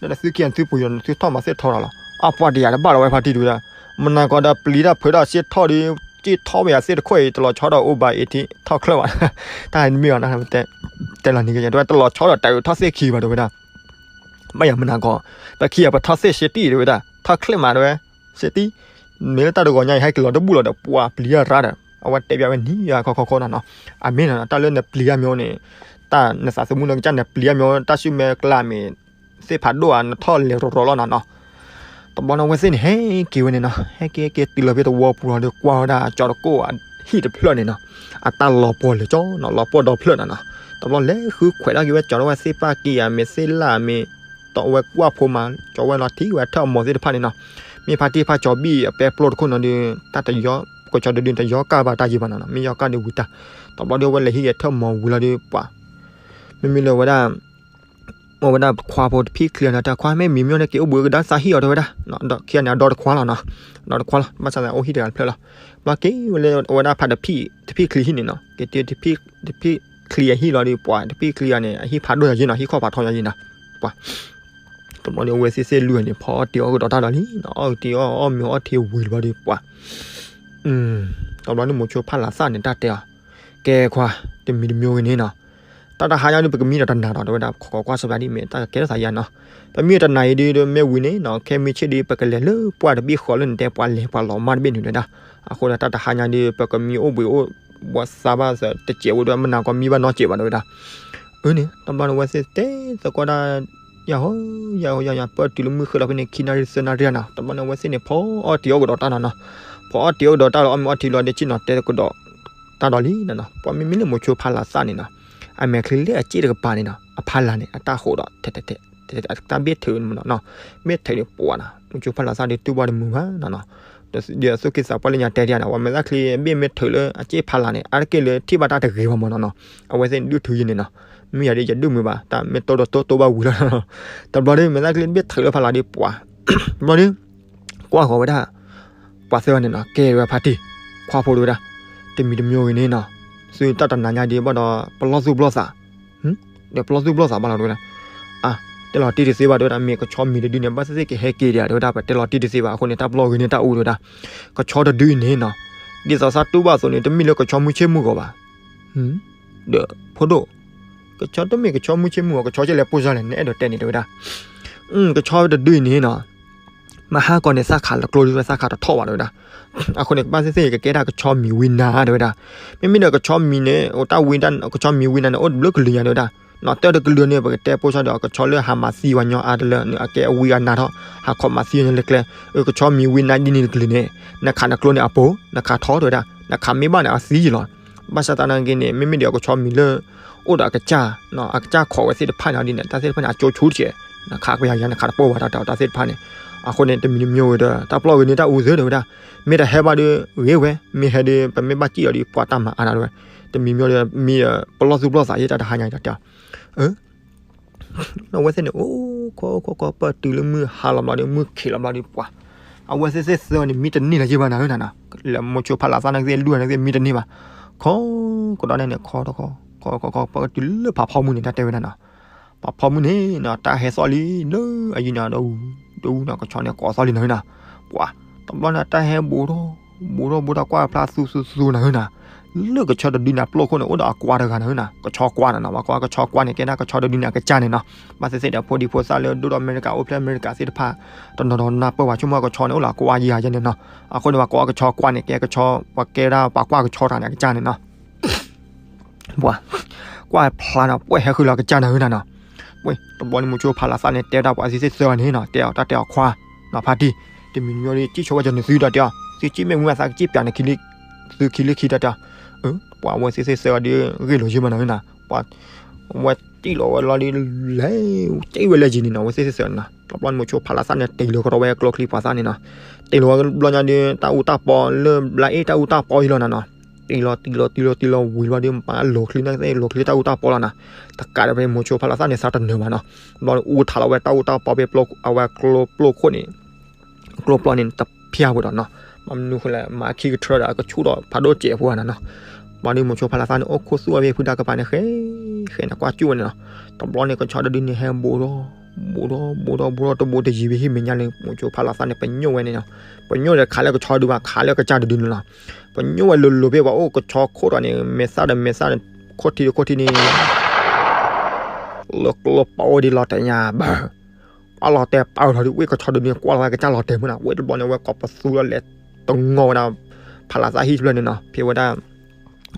ဒီးသုခံဂၤသုပူၤယီၤ သုထီၣ်မၤသ့ၣ်ထီၣ်ဒီးလီၤ, အပှၤတယာ်တဘၣ်လီၤဝဲဖါတံၢ်တဲဝဲဒၣ်, မနၤကီးဒီးပျံၤတၢ်ဖုးတၢ်စ့ထီၣ်ဒီး စ့ထီၣ်ဝဲယၤသ့ၣ်တခိၣ်အံၤ တလီၤဆီဒီးအိၣ်ဘၣ်အ့ၣ်ထံ ထီၣ်ချၢၣ်ဘၣ်, တၢ်ဟဲတမ့ၢ်အီၤ တဲလီၤနံၤကယဲၢ် တဲဝဲတလီၤဆီဒီးတၢ်အုးထီၣ်သ့ၣ်ခံဘၣ်တဲဝဲဒၣ် ဘၣ်ယၤမနၤကီး, ပခံဂၤပထီၣ်သ့ၣ်စ့တံၢ်တဲဝဲဒၣ် ထီၣ်ချ့ၣ်မးတဲဝဲ, စ့တံၢ်, မ့ၢ်လၢတၢ်တဂီၤညါအံၤ ဟဲက့ၤလီၤတဘူၣ်လီၤဒီး ပှၤပျံၤတၢ်ရၣ်ဒီး အဝဲတဲပျးဝဲနံၤယၤခီခီခီနၤနီၤ, အမ့ၢ်နၤနီၤ တၢ်လၢနပျံၤတၢ်မ့ၢ်န့ၣ်, တၢ်နသးသမူနကစၢ်နပျံၤတၢ်မ့ၢ် တၢ်စုမဲာ်ကျါမ့ၢ် သ့ၣ်ဖးဒိၣ်ဧါ နထီၣ်လဲၤရီၤရီၤလီၤနၤနီၤ, တဘျီန့ၣ် အဝဲသ့ၣ်န့ၣ် ဟဲက့ၤဝဲန့ၣ်နီၤ, ဟဲက့ၤဟဲက့ၤတုၤလီၤဖဲသဝီပူၤလီၤဒီး ကွၢ်ဝဲဒၣ်ကၠီၤတကိၣ်အဟံၣ်တဖျၢၣ်န့ၣ်နီၤ, အတၢ်လီၤပှီၢ်လၢာ်ကၠီနီၤ, လီၤပှီၢ်ဒီဖျၢၣ်နီၤနီၤ, တဘျီလဲၤဃုခွဲးဒၣ်က့ၤဝဲကၠီၤဒီးဝဲသ့ၣ်ပာ်က့ၤဧါ မ့ၢ်သ့ၣ်လၣ်မ့ၢ် တီဝဲကွၢ်ဖိမး ကၠီၤဝဲလီၤထံၣ်ဝဲထၢၣ်မီၤသ့ၣ်တဖၣ်န့ၣ်နီၤ, မ့ၢ်ဖါတံၢ်ဖါကၠီၤဘံၣ်အပဲပျိၢ်တခိၣ်နီၤဒီး တၢ်တယီ ကၠီၤတဒုန့ၣ်တယီကၢ်ဘၣ်တၢ်ယံၤဘၣ်နီၤနီၤ, မ့ၢ်ယီကၢ်ဒီးဝံၤတၢ်, တဘျီဒီးဝဲလဲၤဟံးက့ၤထၢၣ်မီၤဝံၤလီၤဒီးပှၤ မ့မ့ၢ်လၢဝဲဒၣ် အိၣ်ဝဲဒၣ်ခွါဖိတဖံၣ်ချံအီၤန့ၣ် တၢ်ခွါမ့ၢ်မံၤမ့ၢ်န့ၣ် က့ၤအိၣ်ဘှံးကဒါသးဟံၣ်အီၤတဲဝဲဒၣ်, ခံဂၤန့ၣ် အဒီတခွါလီၤနီၤ, အဒီတခွါလီၤ, ဘၣ်ဆၣ်သးအိၣ်ဟံၣ်တဂၤတဖျၢၣ်လီၤ, ဘျီက့ၤဝဲလၢအဝဲဒၣ်ဖါတဖံၣ် တဖံၣ်ချံဟံၣ်န့ၣ်နီၤ, က့ၤတုၤတဖံၣ်ချံအဟံၣ်လီၤဒီး ပှၤတဖံၣ်ချံအီၤန့ၣ် အဟံၣ်ဖးဒိၣ်ယၤယံၤနီၤ, ဟံၣ်ခီၣ်ဖးထီယၤယံၤနီၤ, ပှၤ တဘျီဒီးအဝဲသ့ၣ်သ့ၣ်လွံၢ်ဂၤန့ၣ် ဖီအီၣ်တ့ၤအီၣ်ကဒီးတၢ်ဒီးလံနီၤ, အီၣ်တ့ၤအီၣ် အီၣ်မ့ၤအီၣ်ထံဝံၤလီၤဒီးပှၤ တဘျီန့ၣ်မိၤဆိဖးလးသၣ်န့ၣ် တၢ်တဲအီၤ, ကဲခွါ, တမံၤတမံၤဂ့ၤန့ၣ်နီၤ, တၢ်တဟါညါဒုး ပကမံဒီးတနၤဒီး တဲဝဲဒၣ် ခိးကွၢ်ဆိဘၣ်ဒ်မ့ၢ် တၢ်ကကဲထီၣ်သးယါနီၤ, ပမံဒီးတနၤအံၤဒုး မ့ၢ်ဝံၤန့ၣ်နီၤ ခဲမုၢ်ဆ့ၣ်ဒုး ပကလဲၤလၢပှၢ်တဘ့ၣ်ဃီလၢနတဲပှၤလဲၤပှၤလီၤမၢ်တဘ့ၣ်န့ၣ်တဲဝဲဒၣ်, အဃိဒီးတၢ်တဟါညါဒုး ပကမံအိၣ်ဘှံးအိၣ်ဘှီသးဘၣ်သတကဲးဝဲဒီး မနၤကီမံဘၣ်နီတကဲးဘၣ်တဲဝဲဒၣ်, အၢန့ၣ် တဘျီန့ၣ် အဝဲသ့ၣ်တဲသကိးဒၣ် ယၤဟိ ယၤဟိ ယၤညါ ပၢၢ်တုၤလၢမုၢ်ဃ့လီၤဖဲန့ၣ် ခံနၣ်ရံၣ်သၢနၣ်ရံၣ်နီၤ, တဘျီန့ၣ် အဝဲသ့ၣ်န့ၣ် ဖီအီၣ်တ့ၤအီၣ်ကဒီးတၢ်နီၤနီၤ, ဖီအီၣ်တ့ၤအီၣ်ကဒီးတၢ်လီၤ အီၣ်မ့ၤအီၣ်ထံလီၤ ဒ့က့နီၤတဲသကိးဒီး တၢ်ဒီးလံနီၤနီၤ, ပှၤမ့မ့ၢ်လၢမိၤဆိဖးလးသၣ်န့ၣ်နီၤ, အမဲာ်ချံလၢအစ့ၣ်တကပၤန့ၣ်နီၤ အဖးလးန့ၣ် အတၢ်ဃိးဒီး ထဲ ထဲ ထဲ တၢ်ဘ့ၣ်ထုးနီၤနီၤ, ဘ့ၣ်ထုးန့ၣ် ပှၤနီၤ မိၤဆိဖးလးသၣ်ဒုးတူၢ်ဘၣ်တမုာ်ဘၣ်နီၤနီၤ, ဒီးသူၣ်က့သးပှၢ်လၢညါတဲဒ်နီၤ ပှၤမဲာ်သၣ်ချံဘ့ၣ်မ့ၢ်ထုးလၢအစ့ၣ်ဖးလးန့ၣ် အါတက့ၢ်လၢထံၣ်ဘၣ်တၢ်တဂ့ၤဘၣ်မးနီၤနီၤ, အဝဲသ့ၣ်ဒုးထုးယံၤန့ၣ်နီၤ, မ့ၢ်ယၤဒ်ယဒုးမုာ်ဘၣ် တၢ်မ့ၢ်တိၢ်ဒီးတိၢ်တိၢ်ဘၣ်ဝံၤလီၤ, တဘျီဒုး မဲာ်သၣ်ချံဘ့ၣ်ထုးလၢဖးလးဒုးပှၤ, တဘျီဒုး ကွၢ်ဃီၤဝဲဒၣ် ပှၤသၢဂၤန့ၣ်နီၤ ကဲဝဲဖါတံၢ် ခွါဖိဒုဝဲဒၣ်, တမံၤတမံၤဂ့ၤန့ၣ်နီၤ, သုတၢ်တနၤညါဒံးဘၣ်ဒီး ပလီၢ်သူၣ်ပလီၢ်သး, ဒီးပလီၢ်သူၣ်ပလီၢ်သးဘၣ်လီၤတဲဝဲဒၣ်, အါ တဲလီၤတံၢ်တသ့ဘၣ်တဲဝဲဒၣ် မ့ၢ်ကဆီမံၤတဒုန့ၣ် ဘၣ်သ့ၣ်သ့ၣ်ကဟဲက့ၤဒံးတဲဝဲဒၣ် ပတဲလီၤတံၢ်တသ့ဘၣ် အဃိန့ၣ် တၢ်ပလီၢ်ဂ့ၤန့ၣ်တၢ်အူတဲဝဲဒၣ်, ကဆီတဒုအံၤန့ၣ်နီၤ, ဒ်သိးသးတူၢ်ဘၣ်အသိးန့ၣ် တမ့ၢ်လၢကဆီမုၢ်ဆ့ၣ်မုၢ်ဂီၤဘၣ် ဒီးဖိဒိၣ်, ကဆီတမ့ၢ်ကဆီမုၢ်ဆ့ၣ်မုၢ်ဂီၤ ကဆီကဲလဲၤပိၢ်စၢ်လဲၣ် နအဲၣ်ဒိးတဲန့ၣ်တဲဝဲဒၣ်, ကဆီတဒုအံၤန့ၣ်နီၤ, မဟါကီၢ်န့ၣ် သၣ်ခးလၢကျိဒုး သၣ်ခးတထီၣ်ဘၣ်တဲဝဲဒၣ်, အဃိန့ၣ် ဘၣ်သ့ၣ်သ့ၣ်ကကဲဒၣ်ကဆီမံၤဝံနၤတဲဝဲဒၣ်, မ့မ့ၢ်ဒီးကဆီမံၤန့ၣ် အိၣ်တၢ်ဝံတၢ် ကဆီမံၤဝံနၤန့ၣ် အိၣ်တဘျုးကလုာ်ညါတဲဝဲဒၣ်, နီၢ်တၢ်တကလုာ်န့ၣ် ပကတဲပိၢ်စၢ်ဒီး ကဆီလၢဟးမၤသံဝဲညီအါတလၢ အကဲအဝံအနါထီၣ် ဟးခီမၤသံဝဲညီလၢကျဲ, အကဆီမံၤဝံနၤဒ်န့ၣ်တကလုာ်န့ၣ် နခးနကျိန့ၣ်အပိၤ နခးထီၣ်တဲဝဲဒၣ်, နခးမ့ၢ်ဘၣ်န့ၣ် အသံယံၤလီၤ, ဘၣ်ဆၣ်သနာ်က့န့ၣ် မ့မ့ၢ်ဒီးကဆီမံၤလၢ အိၣ်ဒီးအကစၢ် အကစၢ်ခိးဝဲသ့ၣ်တဖၣ်န့ၣ်ဒ်န့ၣ် တၢ်သ့ၣ်တဖၣ်န့ၣ် အကၠိဆူတကဲး, နခးပယၤယၤ နခးတပိၢ်ဘၣ်တၢ်တဲအီၤ တၢ်သ့ၣ်တဖၣ်န့ၣ်, အဃိန့ၣ် တမံၤတမံၤဝဲဒီး တၢ်ပလီၢ်ဂ့ၤန့ၣ်တၢ်အူသ့တဲဝဲဒၣ်, မ့ၢ်တဟဲဘၣ်ဒီးဂ့ၤဝဲ မ့ၢ်ဟဲဒီး ပမ့ၢ်ဘၣ်စံၣ်အီၤဒီး ပှၤတၢ်မၤအါနၤတဲဝဲ, တမံၤမံၤဒီး မံၤဒီး ပလီၢ်သူၣ်ပလီၢ်သးယဲၢ်တၢ်တဟါညါတဲအီၤ အဝဲသ့ၣ်န့ၣ် အိၣ်ခိးခိးခိး ပၢၢ်တုၤလၢမုၢ်ဟါလီၤဘျီဒီး မုၢ်ခံးလီၤဘျီဒီးပှၤ, အဝဲသ့ၣ်သ့ၣ်သၢန့ၣ် မံတန့ၢ်လၢၤယဲၢ်ဘၣ်နၤဧၢနၤနီၤ, လၢမိၤဆိဖးလးသၣ်န့ၣ်သ့ၣ်လွံၢ်န့ၣ်သ့ၣ်မံတန့ၢ်ဘၣ်, ခိးကဒီးန့ၣ် ခိးတခိး ခိးခိးခိး ပၢၢ်တုၤလၢဖးဖီမုၢ်န့ၣ် တၢ်တဲဝဲဒၣ်နီၤ, ဖးဖီမုၢ်န့ၣ်နီၤ တၢ်ဟဲသီၣ်လံလၢအယံၤနၤဒီး ဒ်အူနီၤ ကဆီန့ၣ်ကိးသီၣ်လံနၤဧၢနၤ, ပှၤ တဘျီန့ၣ် တၢ်ဟဲဘူးထီၣ် ဘူးထီၣ်ဘူးထီၣ် ကွၢ်ဖျါသူသူသူနၤဧၢနၤ, လၢကဆီတဒုန့ၣ်အပျိၢ်ခိၣ်န့ၣ် အိၣ်ဒီးအကွါတဂၤနၤဧၢနၤ, ကဆီကွါနၤနီၤ, ပှၤကွၢ်ကဆီကွါန့ၣ် ကဲဒၣ်ကဆီတဒုန့ၣ်အကစၢ်န့ၣ်နီၤ, ဘၣ်သ့ၣ်သ့ၣ်ဒီးဖိဒံဖိသၣ်လၢဒိၣ်ဒီးအမဲရကၤ အိၣ်ဖျဲၣ်အမဲရကၤသ့ၣ်တဖၣ် တနီၤနီၤနၢ်ပၢၢ်ဝဲဆိကမိၣ်ကဆီန့ၣ် အိၣ်လၢအကွါယံၤယၤန့ၣ်နီၤ, အဃိန့ၣ် ပှၤကိးကဆီကွါန့ၣ် ကဲကဆီ ပှၤကဲဒၣ်ပှၤကွၢ်ကဆီတဂၤန့ၣ်အကစၢ်န့ၣ်နီၤ ပှၤ ကွၢ်ဖျါနီၤ ပှဲၤဟဲဃုာ်လီၤကစၢ်နၤဧၢနၤနီၤ, ပှဲၤ တဘျီန့ၣ် မိၤဆိဖးလးသၣ်န့ၣ် တဲဒၣ်ပှၤသ့ၣ်သ့ၣ်သၢဂၤန့ၣ်နီၤ တဲအီၤ တၢ်တဲအီၤခွါ နီၤဖါတံၢ် တမံၤမံၤဒီး စံၣ်ဆိဝဲကၠီနသုဒီးတဲအီၤ သုစံၣ်မ့ၣ်အူမ့ၢ်သးကစံၣ်ပၠးန့ၣ် သုခံလၢခံတၢ်တဲအီၤ, ပှၤဝဲသ့ၣ်သ့ၣ်သၢဂၤဒီး ဂ့ၢ်လိာ်ယ့ၢ်မးနၤဧၢနၤ, ပှၤ ဝဲစံၣ်လီၤဝဲလီၤဒီး လဲၤစံၣ်ဝဲလၢယံၤန့ၣ်နီၤ ဝဲသ့ၣ်သ့ၣ်သၢဂၤန့ၣ်နီၤ, တဘျီန့ၣ် မိၤဆိဖးလးသၣ်န့ၣ် တ့ၢ်လီၤကဒီးဝဲကျိချံပှၤသၣ်န့ၣ်နီၤ, တ့ၢ်လီၤဝဲဘျီညါဒီး တၢ်အူတၢ်ပီလၢဘျါအ့ၣ်တၢ်အူတၢ်ပီအံၤလီၤနၤနီၤ တံၢ်လီၤတံၢ်လီၤတံၢ်လီၤတံၢ်လီၤဝံၤလီၤဒီး ပှၤလီၤချံန့ၣ်သ့ၣ် လီၤချံတၢ်အူတၢ်ပီလီၤနၤ, တကးဒီးဖဲန့ၣ် မိၤဆိဖးလးသၣ်န့ၣ် သးတနၢၤဘၣ်နီၤ, ဘျီန့ၣ် အူထးလီၤဝဲတၢ်အူတၢ်ပီဖဲအဝဲကျိပျိခိၣ်န့ၣ် ကျိပျိန့ၣ် တဖျါပူၤဒီးနီၤ, ဘၣ်မနုၤဃိလဲၣ် မၤခံကထြၢဒီး အကဆူၣ်ဒီးဖးဒိၣ်စဲးဖိနၤနီၤ, ဘျီန့ၣ် မိၤဆိဖးလးသၣ်န့ၣ် အိၣ်ခိးသူၣ်ဝဲဖဲဖုဒါကပၤန့ၣ် ဃဲ ဃဲန့ၣ် ကွၢ်စူၣ်ဝဲန့ၣ်နီၤ, တဘျီန့ၣ် ကဆီတဒုန့ၣ် ဟဲဘူးထီၣ် ဘူးထီၣ် ဘူးထီၣ် ဘူးထီၣ် တဘူးတယံၤဖဲဟံၣ်မဲာ်ညါလၢ မိၤဆိဖးလးသၣ်န့ၣ် ပညိၣ်ဝဲန့ၣ်နီၤ, ပညိၣ်ဒီးခးလၢကဆီဒုဘၣ် ခးလၢကစၢ်တဒုန့ၣ်လီၤ, ပညိၣ်ဝဲလိၤလိၤဖဲပှၤအိၣ်ကဆီခိၣ်ဒီးန့ၣ် မဲာ်သၣ်ဒီးမဲာ်သၣ်န့ၣ် ခိၣ်ထံးဒီးခိၣ်ထံးန့ၣ် လၢကျိပီအိၣ်ဒံးလီၤတဲာ်ညါဘၣ် ပှၤလီၤတဲာ်ပာ်ဝဲလီၤဒုး ဝဲၢ်ကဆီဒုန့ၣ် ကွၢ်လီၤဝဲကစၢ်လီၤတဲာ်မုၢ်နၤ ဝဲတဘျီန့ၣ် ဝဲကိးပသူလီၤလဲၤတငီဝဲဒၣ် ဖးလးသၣ်ဟံၣ်တဖျၢၣ်န့ၣ်နီၤ ဖဲဝဲဒၣ်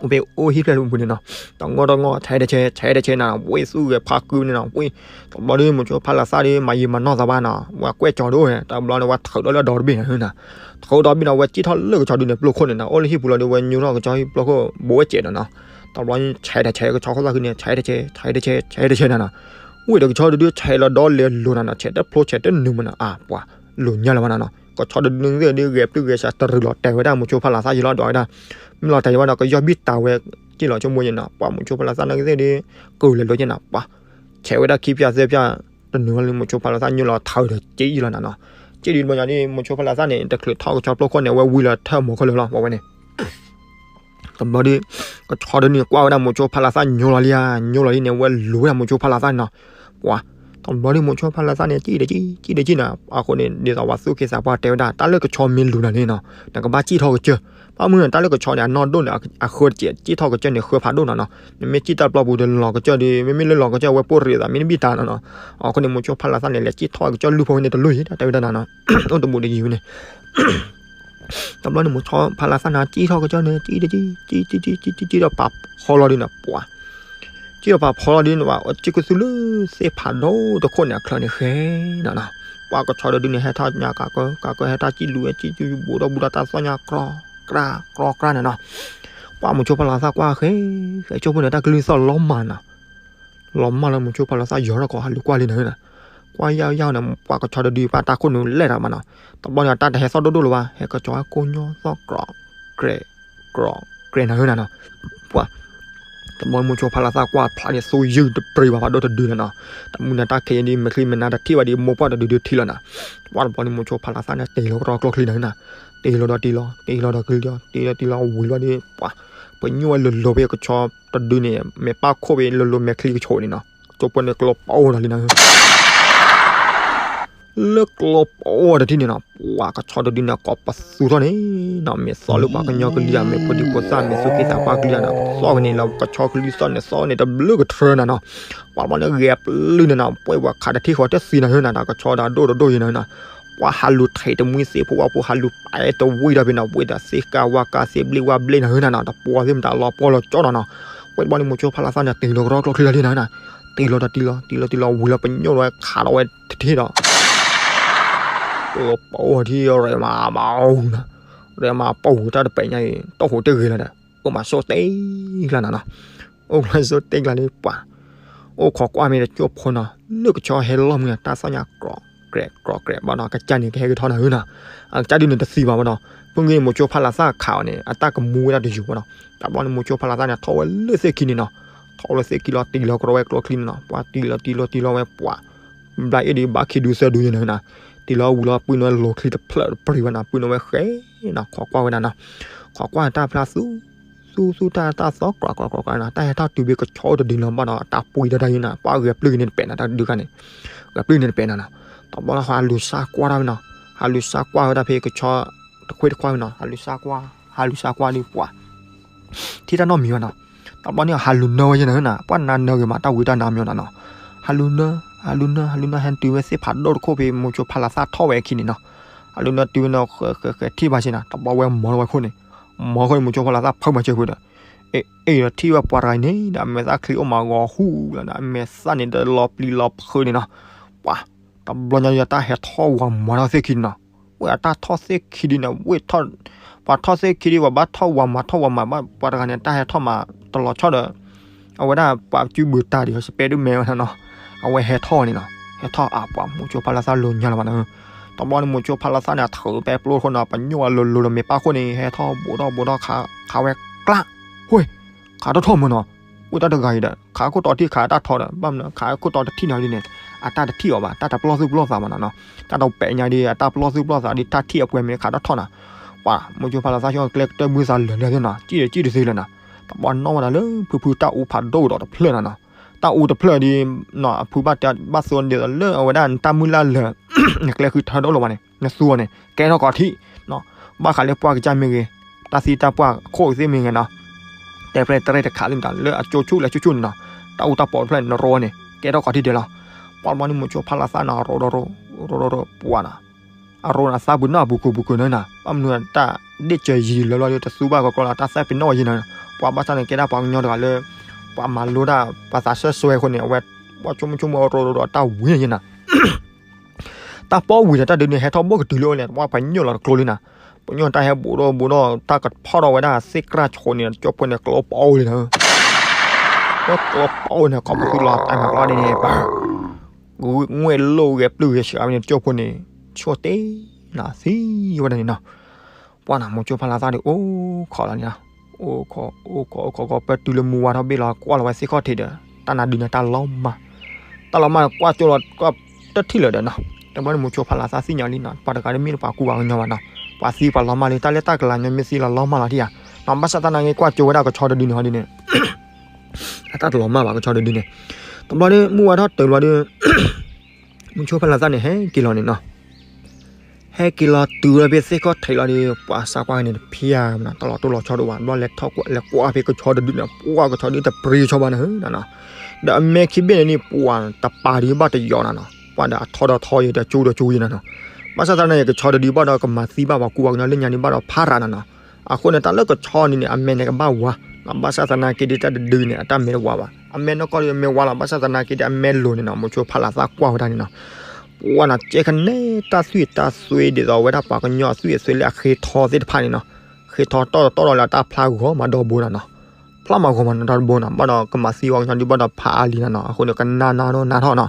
အိၣ်ဖဲအိၣ်ဟံၣ်ဖျဲၣ်လၢပူၤန့ၣ်နီၤ, တဂီၢ်တဂီၢ် ဆဲးတဆဲး ဆဲးတဆဲးနၤနီၤ, ဝ့ၢ်သူၣ်ဂဲၤဖးကုန့ၣ်နီၤ, ဝ့ၢ် တဘျီဒီး မိၤဆိဖးလၤသၣ်ဒီး မၤယံာ်မၤနီၢ်သးဘၣ်နီၤ, ဝဲကွဲၢ်ကၠီၤဒိၣ်န့ၣ် တဘျီန့ၣ် ဝဲထုးဒီးလၢဒီတဘ့ၣ်နီၤနီၤ, ထုးဒီဘ့ၣ်နီၤ ဝဲစံၣ်ထီၣ်လၢကဆီဒုန့ၣ် ပျိခိၣ်န့ၣ်နီၤ, အိၣ်လၢဟံၣ်ပူၤလီၤဒီး ဝဲညိထီၣ်ကဆီဟံၣ်ပျိခိၣ် ဘိးဝဲစဲးနီၤနီၤ, တဘျီ ဆဲးတဆဲး ကဆီခိၣ်သၣ်ဃုန့ၣ် ဆဲးတဆဲး ဆဲးတဆဲး ဆဲးတဆဲးနၤနီၤ, ဝ့ၢ်ဒီးကဆီဒုဒု ဆဲးလီၤဒီလဲၤလိၤနၤနီၤ, ဆဲးတဖျိ ဆဲးတနုာ်မးနီၤ, အါပှၤ လိၤညါလၢၤဘၣ်နၤနီၤ, ကဆီဒုဒုန့ၣ်သ့ၣ်ဒီး ဂဲၤပျုၢ်ဂဲၤစးတရံးလီၤ တဲဝဲဒၣ်မိၤဆိဖးလၤသၣ်ယံာ်လီၤဒီးဝဲဒၣ်, မ့ၢ်လီၤတဲာ်ယံာ်ဘၣ်ဒီး ကယီၢ်ဘံၣ်တၢ်ဝဲ က့ၣ်လီၤဆိကမိၣ်ယံာ်နီၤ, ပှၤမိၤဆိဖးလၤသၣ်န့ၣ်သ့ၣ်ဒီး ကုာ်လဲၤလိၤက့ၤနၤ, ပှၤ ဆဲးဝဲဒၣ်ခံပျၢ်သၢပျၢ် တနုာ်လၢမိၤဆိဖးလၤသၣ်ညိလီၤ ထုးဒီးစံၣ်ယံာ်လီၤနၤနီၤ, စံၣ်ဒုတဘျီညါဒီး မိၤဆိဖးလၤသၣ်န့ၣ် တချုးထီၣ်ကဆီပျိခိၣ်န့ၣ် အဝဲဝံၤလီၤထၢၣ်မိၤခဲလၢာ်လီၤ ပှၤဝဲန့ၣ် တဘျီဒီး ကဆီဒုန့ၣ် ကွၢ်ဝဲဒၣ်မိၤဆိဖးလၤသၣ်ညိလီၤလံဧါ, ညိလီၤလံန့ၣ် ဝဲလူၤဝဲဒၣ်မိၤဆိဖးလၤသၣ်န့ၣ်နီၤ, ပှၤ တဘျီဒီးမိၤဆိဖးလၤသၣ်န့ၣ် စံၣ်ဒီးစံၣ် စံၣ်ဒီးစံၣ်နီၤ, အဃိန့ၣ် ဒ်သိးပှၤသူၣ်က့သးပှၢ်တဲဝဲဒၣ် တၢ်လၢကဆီမ့ၢ်လူၤနၤန့ၣ်နီၤ, နကဘၣ်စံၣ်ထီၣ်ကစၢၢ်, ဘၣ်မနုၤန့ၣ် တၢ်လၢကဆီန့ၣ် အနီၢ်ဒိၣ်န့ၣ် အဃၢတစဲး စံၣ်ထီၣ်ကစၢၢ်န့ၣ် ဃၢဖးဒိၣ်နီၤနီၤ, နမ့ၢ်စံၣ်တၢ်ပျီပူၤဒီးလီၤကစၢၢ်ဒီး မ့မ့ၢ်လၢလီၤကစၢၢ်ဝဲပိၢ်ရ့းသး မ့ၢ်နဘံၣ်တၢ်နီၤနီၤ, အဃိန့ၣ် မိၤဆိဖးလၤသၣ်န့ၣ် လဲၤစံၣ်ထီၣ်ကစၢၢ်လုၢ်ဖိန့ၣ်တလိၣ်ယံၤ တၢ်တဲဝဲဒၣ်နီၤနီၤ, အိၣ်တဘူးတယံၤဝဲန့ၣ် တဘျီန့ၣ် မိၤဆိဖးလၤသၣ်န့ၣ် စံၣ်ထီၣ်ကစၢၢ်န့ၣ် စံၣ်ဒီးစံၣ် စံၣ် စံၣ် စံၣ် စံၣ် စံၣ်ဒီးပာ်ဖီလီၤဒုန့ၣ် ပှၤ စံၣ်ဒီးပာ်ဖီလီၤဒုန့ၣ် ပှၤစံၣ်ကူသူလၢသ့ၣ်ဖးဒိၣ်တခိၣ်န့ၣ် အချၢန့ၣ်ဃဲနီၤနီၤ, ပှၤကဆီဒုဒုန့ၣ် ဟဲထီၣ်ညါကးကၢ ကးကၢ ဟဲထီၣ်စံၣ်လူၤဝဲ စံၣ်စံၣ် ဘူးဒီးဘူးဒီးတၢ်သီၣ်ညါ ကြီ ကြီ ကြီန့ၣ်နီၤ, ပှၤမိၤဆိဖးလၤသၣ်ကွၢ်ဃဲ ဃဲဆိၣ်ဖိန့ၣ် တၢ်ကလုၢ်သီၣ်လီၤမၢ်နီၤ လီၤမၢ်လၢမိၤဆိဖးလၤသၣ်ယီၤထီၣ်ကီး ဟးလူၤကွၢ်လံနၤ, ကွၢ်ယၢ်ယၢ်န့ၣ် ပှၤကဆီတဒု ပှၤတၢ်ခိၣ်နူာ်လဲၣ်တၢ်မးနီၤ, တဘျီန့ၣ် တၢ်တဟဲသီၣ်ဒိၣ်ဒိၣ်လၢၤဘၣ်, ဟဲကဆီကိၢ်ညီသီၣ်ကြီ ကြီ ကြီနၤနၤနီၤ, ပှၤ တဘျီမိၤဆိဖးလၤသၣ်ကွၢ်ဖျါန့ၣ် သူယုၢ်တပြံၤဘၣ်ဖးဒိၣ်တဒုနၤနီၤ, တမုၢ်နၤတၢ်ခံးယံၤဒ် မဲာ်ချံမဲာ်နါတထံၣ်ဘၣ်ဒ် မိၢ်ပှၢ်တဒုဒုထံၣ်လီၤနၤ, ပှၤတဘျီန့ၣ်မိၤဆိဖးလၤသၣ်န့ၣ် တ့ၢ်လီၤကရီကျိချံနၤနၤ, တ့ၢ်လီၤဒီးတ့ၢ်လီၤ တ့ၢ်လီၤဒီးကလံၤလီၤ တ့ၢ်လီၤတ့ၢ်လီၤဝံၤလီၤဒီး ပှၤ ပညိၣ်ဝဲလိၤလိၤဖဲကဆီတဒုန့ၣ် မဲာ်ပၢ်ခိၣ်ဖဲလိၤလိၤမဲာ်ချံကဆိးန့ၣ်နီၤ, ကၠိဖိန့ၣ်ကျိပအိၣ်ဒီးလံနၤ လၢကျိပအိၣ်တထံၣ်န့ၣ်နီၤ, ပှၤကဆီတဒုန့ၣ် ကိးပသူထီၣ်န့ၣ်နီၤ, မဲာ်သီၣ်လၢပှၤကညီကလံၤဧါ, မဲာ်ဖိဒံဖိသၣ် မဲာ်သူၣ်က့သးပှၢ်ကလံၤဧါနီၤ, သီၣ်ဝဲန့ၣ်လၢကဆီကလံၤသီၣ်န့ၣ် သီၣ်ဝဲန့ၣ်တဘျုးကထြၢနၤနီၤ, ပှၤဘျီန့ၣ်ဂဲၤပျုၢ်န့ၣ်နီၤ, ပှဲၤပှၤခးတထံၣ်ဃီတသံနၤဟၢနၤ, တၢ်ကဆီဒီးဒိၣ်တဒိၣ်ယံၤနၤဟၢနၤ, ပှၤဟးလူၤထံးတမှံသ့ၣ်ဖိဝၣ်ဖိ ဟးလူၤပာ်တဝံၤဒီးဖဲနီၤ, ပှဲၤဒီးသ့ၣ်ကါဝါကါသ့ၣ်ဘျ့ၣ်ဝါဘျ့ၣ်နၤဟၢနၤနီၤ, တပှီၤသ့ၣ်မတၤလီၤပှီၢ်လီၤကၠီနီၤနီၤ, ပှဲၤဘျီန့ၣ်မိၤဆိဖးလၤသၣ်န့ၣ် တ့ၢ်လီၤကရီကျိချံလီၤလံနၤဟၢနၤ, တ့ၢ်လီၤဒီးတ့ၢ်လီၤ တ့ၢ်လီၤတ့ၢ်လီၤဝံၤလီၤ ပညိၣ်လီၤဝဲခးလီၤဝဲတထံၣ်ဒီး ကျိပအိၣ်ထံၣ်ရဲၣ်မးမးအူနၤ, ရဲၣ်မးပအိၣ်တၢ်တပဲာ်ညါအံၤ တၢ်ဟူးတ့ၢ်ဂ့ၤလီၤဒီး အိၣ်မးဆိတ့ၢ်ကျါနၤနီၤ, အိၣ်ကျါဆိတ့ၢ်ကျါန့ၣ်ပှၤ အိၣ်ခိးကွၢ်မ့ၢ်တကၠိၢ်ဖိနီၤ, လၢကဆီဟဲလီၤမုၢ်နၤ တၢ်သီၣ်ညါကြီ ကြီ ကြီ ဘၣ်ဒီး ကစၢ်န့ၣ်ကဟဲကထီနၤဟၢနၤ, အကစၢ်ဒုန့ၣ်တသံဘၣ်ဘၣ်ဒီး ဖုၣ်ဂ့ၤမိၤဆိဖးလၤသၣ်ခးအီၤန့ၣ် အတၢ်ကမူဝဲဒၣ်တယူၤဘၣ်ဒီး တဘျီန့ၣ်မိၤဆိဖးလၤသၣ်န့ၣ် ထီၣ်ဝဲလၢသ့ၣ်ခံန့ၣ်နီၤ, ထီၣ်ဝဲလၢသ့ၣ်ခံလီၤ တ့ၢ်လီၤကရီဝဲကျိချံန့ၣ်နီၤ, ပှၤတ့ၢ်လီၤတ့ၢ်လီၤတ့ၢ်လီၤဝဲပှၤ ဘျါအ့ၣ်ဒံးဘၣ်ခံဒုသၢဒုယဲၢ်နၤဟၢနၤ, တ့ၢ်လီၤဝံၤလီၤပုၢ်နွဲၣ်လီၤချံတဖျၢၣ်တပြံၤဝဲနၤ, ပုၢ်နွဲၣ်ဝဲဃဲနီၤ ခိးကွၢ်ဝဲဒၣ်နီၤ, ခိးကွၢ်တၢ်ဖျါသူ သူသူတၢ်တၢ်သီၣ်ကြီကြီကြီန့ၣ် တၢ်ဟဲထီၣ်တုၤဖဲကဆီအိၣ်တဒုလီၤဘၣ်ဒီး တၢ်ပှံၤဒီးတၢ်ယံၤနၤ, ပှၤဂဲၤပျုၢ်က့ၤန့ၣ်တပဲာ်နၤ တၢ်ဒုးခါန့ၣ်, ဂဲၤပျုၢ်န့ၣ်တပဲာ်နၤနီၤ, တဘျီဟးလူၤစါကွၢ်တၢ်ဝဲနီၤ, ဟးလူၤစါကွၢ်ဝဲဒၣ်ဖဲကဆီ တခွ့တခွါဝဲနီၤ, ဟးလူၤစါကွၢ် ဟးလူၤစါကွၢ်ဒုးပှၤ ထံၣ်တၢ်နီတမံၤဘၣ်နီၤ, တဘျီန့ၣ်ဟးလူၤနၢဝဲယဲၢ်နၤဟၢနၤ, ပှၤနါနၢဂ့ၤမး တၢ်ဝံတၢ်နါမံၤနီၤနီၤ, ဟးလူၤနၢ ဟးလူၤနၢ ဟးလူၤနၢ ဟဲတုၤဝဲသ့ၣ်ဖးဒိၣ်တခိၣ်ဖဲမိၤဆိဖးလၤသၣ်ထီၣ်ဝဲအခံန့ၣ်နီၤ, ဟးလူၤနၢတုၤဝဲနီၤ ဃဲဃဲဃဲထံၣ်ဘၣ်စ့ၢ်နၤ, တဘျီဝဲမီၤထီၣ်ဝဲခိၣ်န့ၣ်, မီၤခိၣ်န့ၣ်မိၤဆိဖးလၤသၣ်ဖၢမၤစၢၤဖုဒီး အ့ၣ် အ့ၣ်ဒီးထံၣ်ဝဲပှၤတဂၤအံၤန့ၣ်ဒီး အမဲာ်သၣ်ချံအိၣ်မးဂီၤဟူလီၤဒီး အမဲာ်သၣ်န့ၣ်ဒီးလီၤပျံၤလီၤဖုးန့ၣ်နီၤ, ပှၤ တဘျီညါဒီးတၢ်ဟဲထီၣ်ဝၤမၤထီၣ်သ့ၣ်ခံန့ၣ်နီၤ, ဝဲအတၢ်ထီၣ်သ့ၣ်ခံဒုန့ၣ် ဝဲ ပှၤထီၣ်သ့ၣ်ခံဒု ပှၤဘၣ်ထီၣ်ဝၤမၤထီၣ်ဝၤမၤဘၣ် ပှၤတဂၤန့ၣ် တၢ်ဟဲထီၣ်မးတလီၤဆီဒီး အဝဲဒၣ်ပှၤစုဘုးတၢ်ဒံး စပဲဒုးမဲဝဲနီၤနီၤ, အဝဲဟဲထီၣ်န့ၣ်နီၤ, ဟဲထီၣ်အါပှၤမိၤဆိဖးလၤသၣ်လိၤညါလၢၤဘၣ်နီၤ, တဘျီန့ၣ်မိၤဆိဖးလၤသၣ်န့ၣ် အထုးပဲပျိခိၣ်နီၤ ပညိၣ်အလိၤလိၤလၢမဲာ်ပၢ်ခိၣ်န့ၣ် ဟဲထီၣ်ဘူးထီၣ်ဘူးထီၣ်ခးဝဲကျါ, ဟွဲ ခးထီၣ်ထီၣ်မးနီၤ, အိၣ်တၢ်တဂၤအံၤဒီး ခးခိၣ်တီထံၣ်ခးတၢ်ထီဒီး ဘၣ်မနုၤ ခးခိၣ်တီတထံၣ်နီၤဒ်န့ၣ်, အတၢ်တထံၣ်အီၤဘၣ် တၢ်တပလီၢ်သူၣ်ပလီၢ်သးဘၣ်နီၤနီၤ, တၢ်တပဲာ်ညါဒ် အတၢ်ပလီၢ်သူၣ်ပလီၢ်သးဒ် တၢ်ထံၣ်အပှဲၤမ့ၢ်ခးထီၣ်ထီၣ်နီၤ, ပှၤ မိၤဆိဖးလၤသၣ်ဆိကျဲကတၢၢ်မုၢ်သးလၢာ်လၢာ်သ့နီၤ စံၣ်ဒီးစံၣ်တသ့လၢၤနီၤ, တဘျီနီၣ်ဝဲဒၣ်လၢဖုဖုတၢ်အူဖးဒိၣ်ဒီးတဖျၢၣ်နီၤနီၤ, တၢ်အူတဖျၢၣ်ဒ်နီၤ အဖုဘၣ်တဲဘၣ်သိဒ်သိးလၢအဝဲဒၣ်နတၢ်မုၢ်လၢ်လၢာ် နကျဲဃုထၢဒိၣ်လီၤဘၣ်န့ၣ် နသူအီၤန့ၣ် ကဲထီၣ်ကီးထံၣ်, ဘၣ်ဃးလၢပှၢ်ကစၢ်မ့ၢ်ဂ့ၤ, တၢ်သံတၢ်ပှၢ်ခိၣ်သ့ၣ်မ့ၢ်ဂ့ၤနီၤ, တဲဖျဲၣ်တရဲၣ်တခးသ့ၣ်မတၤ လၢအကၠိဆူၣ်လၢကၠိဆူၣ်န့ၣ်နီၤ, တၢ်အူတၢ်ပီးတဖျၢၣ်န့ၣ် နရိအီၤန့ၣ် ကဲထီၣ်ကီးထံၣ်ဒဲးလီၤ, ပှၤတဘျီန့ၣ်မိၤဆိဖးလၤသၣ်နီၤ ရိရိရိရိပှၤနီၤ အရိန့ၣ် သးပ့ၤနီၣ်အပူၤခိၣ်ပူၤခိၣ်န့ၣ်နီၤ, ဘၣ်မနုၤတၢ်ဒ့ၣ်စၢၤယံာ်လၢလီၤဒီး တသူဘၣ်ကီကီလီၤ တၢ်သးပ့ၤနီၣ်ဝဲယံာ်နီၤ, ပှၤဘၣ်ဆၣ်န့ၣ်ကဲဒၣ်ပှၤကညီတဂၤလၢ ပှၤမၤလိတၢ် ပှၤသးစၢ်စွဲအဃိန့ၣ် အဝဲ ပှၤဆိကမိၣ်ဆိကမိၣ်အရိၤရိၤဒီးတၢ်ဝံၤယဲနၤ တၢ်ပီဝံၤဒီးတၢ်ဒုးန့ၣ် ဟဲထီၣ်ဘိၣ်ကတုၤလၢအအိၣ်န့ၣ် ပှၤပညိၣ်လီၤတကျိၤလံနၤ, ပညိၣ်တၢ်ဟဲဘူးဒီးဘူးဒီး တၢ်ကဖီၣ်ထီၣ်ဝဲဒၣ်သ့ၣ်ကြၢ်ဆိးန့ၣ် ကၠိဖိန့ၣ် ကျိပီဝံၤလံနၤ, တၢ်ကျိပီဝံၤန့ၣ် ခီပသူလီၤတၢ်မၤကျီဒ်န့ၣ် ပှၤ ဂုာ်ငွဲၣ်လိၣ်ဂဲၤပျုၢ်ဂဲၤဆှးဝဲန့ၣ် ကၠိဖိန့ၣ် ဆိၣ်တ့ၢ်နၤသံဝဲဒၣ်န့ၣ်နီၤ ပှၤနၤမိၤဆိဖးလၤသၣ်ဒီး အိၣ်ခိးလီၤန့ၣ်နီၤ, အိၣ်ခိး အိၣ်ခိး အိၣ်ခိးကီး ပၢတုၤလၢမူဝါထီၣ်ဘ့ၣ်လီၤ ကွၢ်လီၤဝဲသ့ၣ်ခီၣ်ထံးဒီး တၢ်နၤဒုးန့ၣ် တၢ်လီၤမၢ်, တၢ်လီၤမၢ်ကွၢ်ကၠိလီၤ ကွၢ်တထံၣ်လၢၤဒီးနီၤ, တဘျီန့ၣ်မိၤဆိဖးလၤသၣ်သ့ၣ်ညါလံနီၤ ပှၤတဂၤတမ့ၢ်ပှၤကူပှၤကညီဘၣ်နီၤ, ပှၤသံပှၤလီၤမၢ်လံ တၢ်လၢတၢ်ကလၤညီမ့ၢ်သံလီၤလီၤမၢ်လီၤထံၣ်ဧါ, နီၤ ဘၣ်ဆၣ်သနာ်က့ကွၢ်ကၠိဝဲဒၣ်ကဆီတဒုန့ၣ်ဟီဒ်န့ၣ် အတၢ်တလီၤမၢ်ဘၣ်ကဆီတဒုန့ၣ်, တဘျီန့ၣ် မုၢ်ဝါထီၣ်တုၤလီၤဒီး မိၤဆိဖးလၤသၣ်န့ၣ် ဟဲက့ၤလီၤန့ၣ်နီၤ, ဟဲက့ၤလီၤတုၤဝဲဖဲသ့ၣ်ခီၣ်ထံးလီၤဒီး ပှၤစးကွၢ်က့ၤန့ၣ်တဖံးဧါမနီၤ တၢ်လီၤတိၢ်လီၤဆီဒိၣ်ဘၣ် ဘျီလဲၤထီၣ်ကွၢ်လဲၤကွၢ်ဖဲကဆီတဒုန့ၣ် ပှၤကဆီဒုတပျံၤဆီဘၣ်န့ၣ်နီၤ, ဒီးအမဲာ်ခံဘ့ၣ်န့ၣ်န့ၣ် ပှၤတပၤဒုးဘၣ်တယီၤနၤနီၤ ပှၤဒီးအထီဒီးထီယံၤဒီးကၠိဒီးကၠိယံၤနၤနီၤ, ဘၣ်ဆၣ်သနာ်က့ ကဆီတဒုဘၣ်ဒီးကမၤသံဘၣ်ပှၤကူပှၤကညီလၢညါန့ၣ်ဘၣ်ဒီးဖးရၤနၤနီၤ, အဃိန့ၣ် တၢ်လၢကဆီန့ၣ်န့ၣ် အမဲာ်န့ၣ်ကဘၣ်ဝါ, ဘၣ်ဆၣ်သနာ်က့ဒီးတၢ်တဒုန့ၣ် အတၢ်မဲာ်တဝါဘၣ်, အမဲာ်နီၢ်ကီၢ်ဒီးမဲာ်ဝါလီၤ ဘၣ်ဆၣ်သနာ်က့ဒီးအမဲာ်လိၤန့ၣ်နီၤ မိၤဆိဖးလၤသၣ်ကွၢ်ဝဲဒၣ်န့ၣ်နီၤ, ပှၤနီၤ ကဲကနဲတၢ်သွံၣ်တၢ်သွဲဒ်သိးဝဲဒၣ်ပှၤကညီအသွံၣ်အသွဲလၢအဃ့ထီသ့ၣ်တဖၣ်န့ၣ်နီၤ, ဃ့ထီတီၢ်တီၢ်လီၤလၢတၢ်ဖျါဂီၤမၤဒီဘိနၤနီၤ ဖျါမၤဂီၤမၤနီၤတဘိနီၤ ဘၣ်ဒီးကမၤသံပှၤကညီဒုးဘၣ်ဒီးဖးအါလံနၤနီၤ အဃိန့ၣ် ကနါနါနီၢ်နါထီၣ်နီၤ,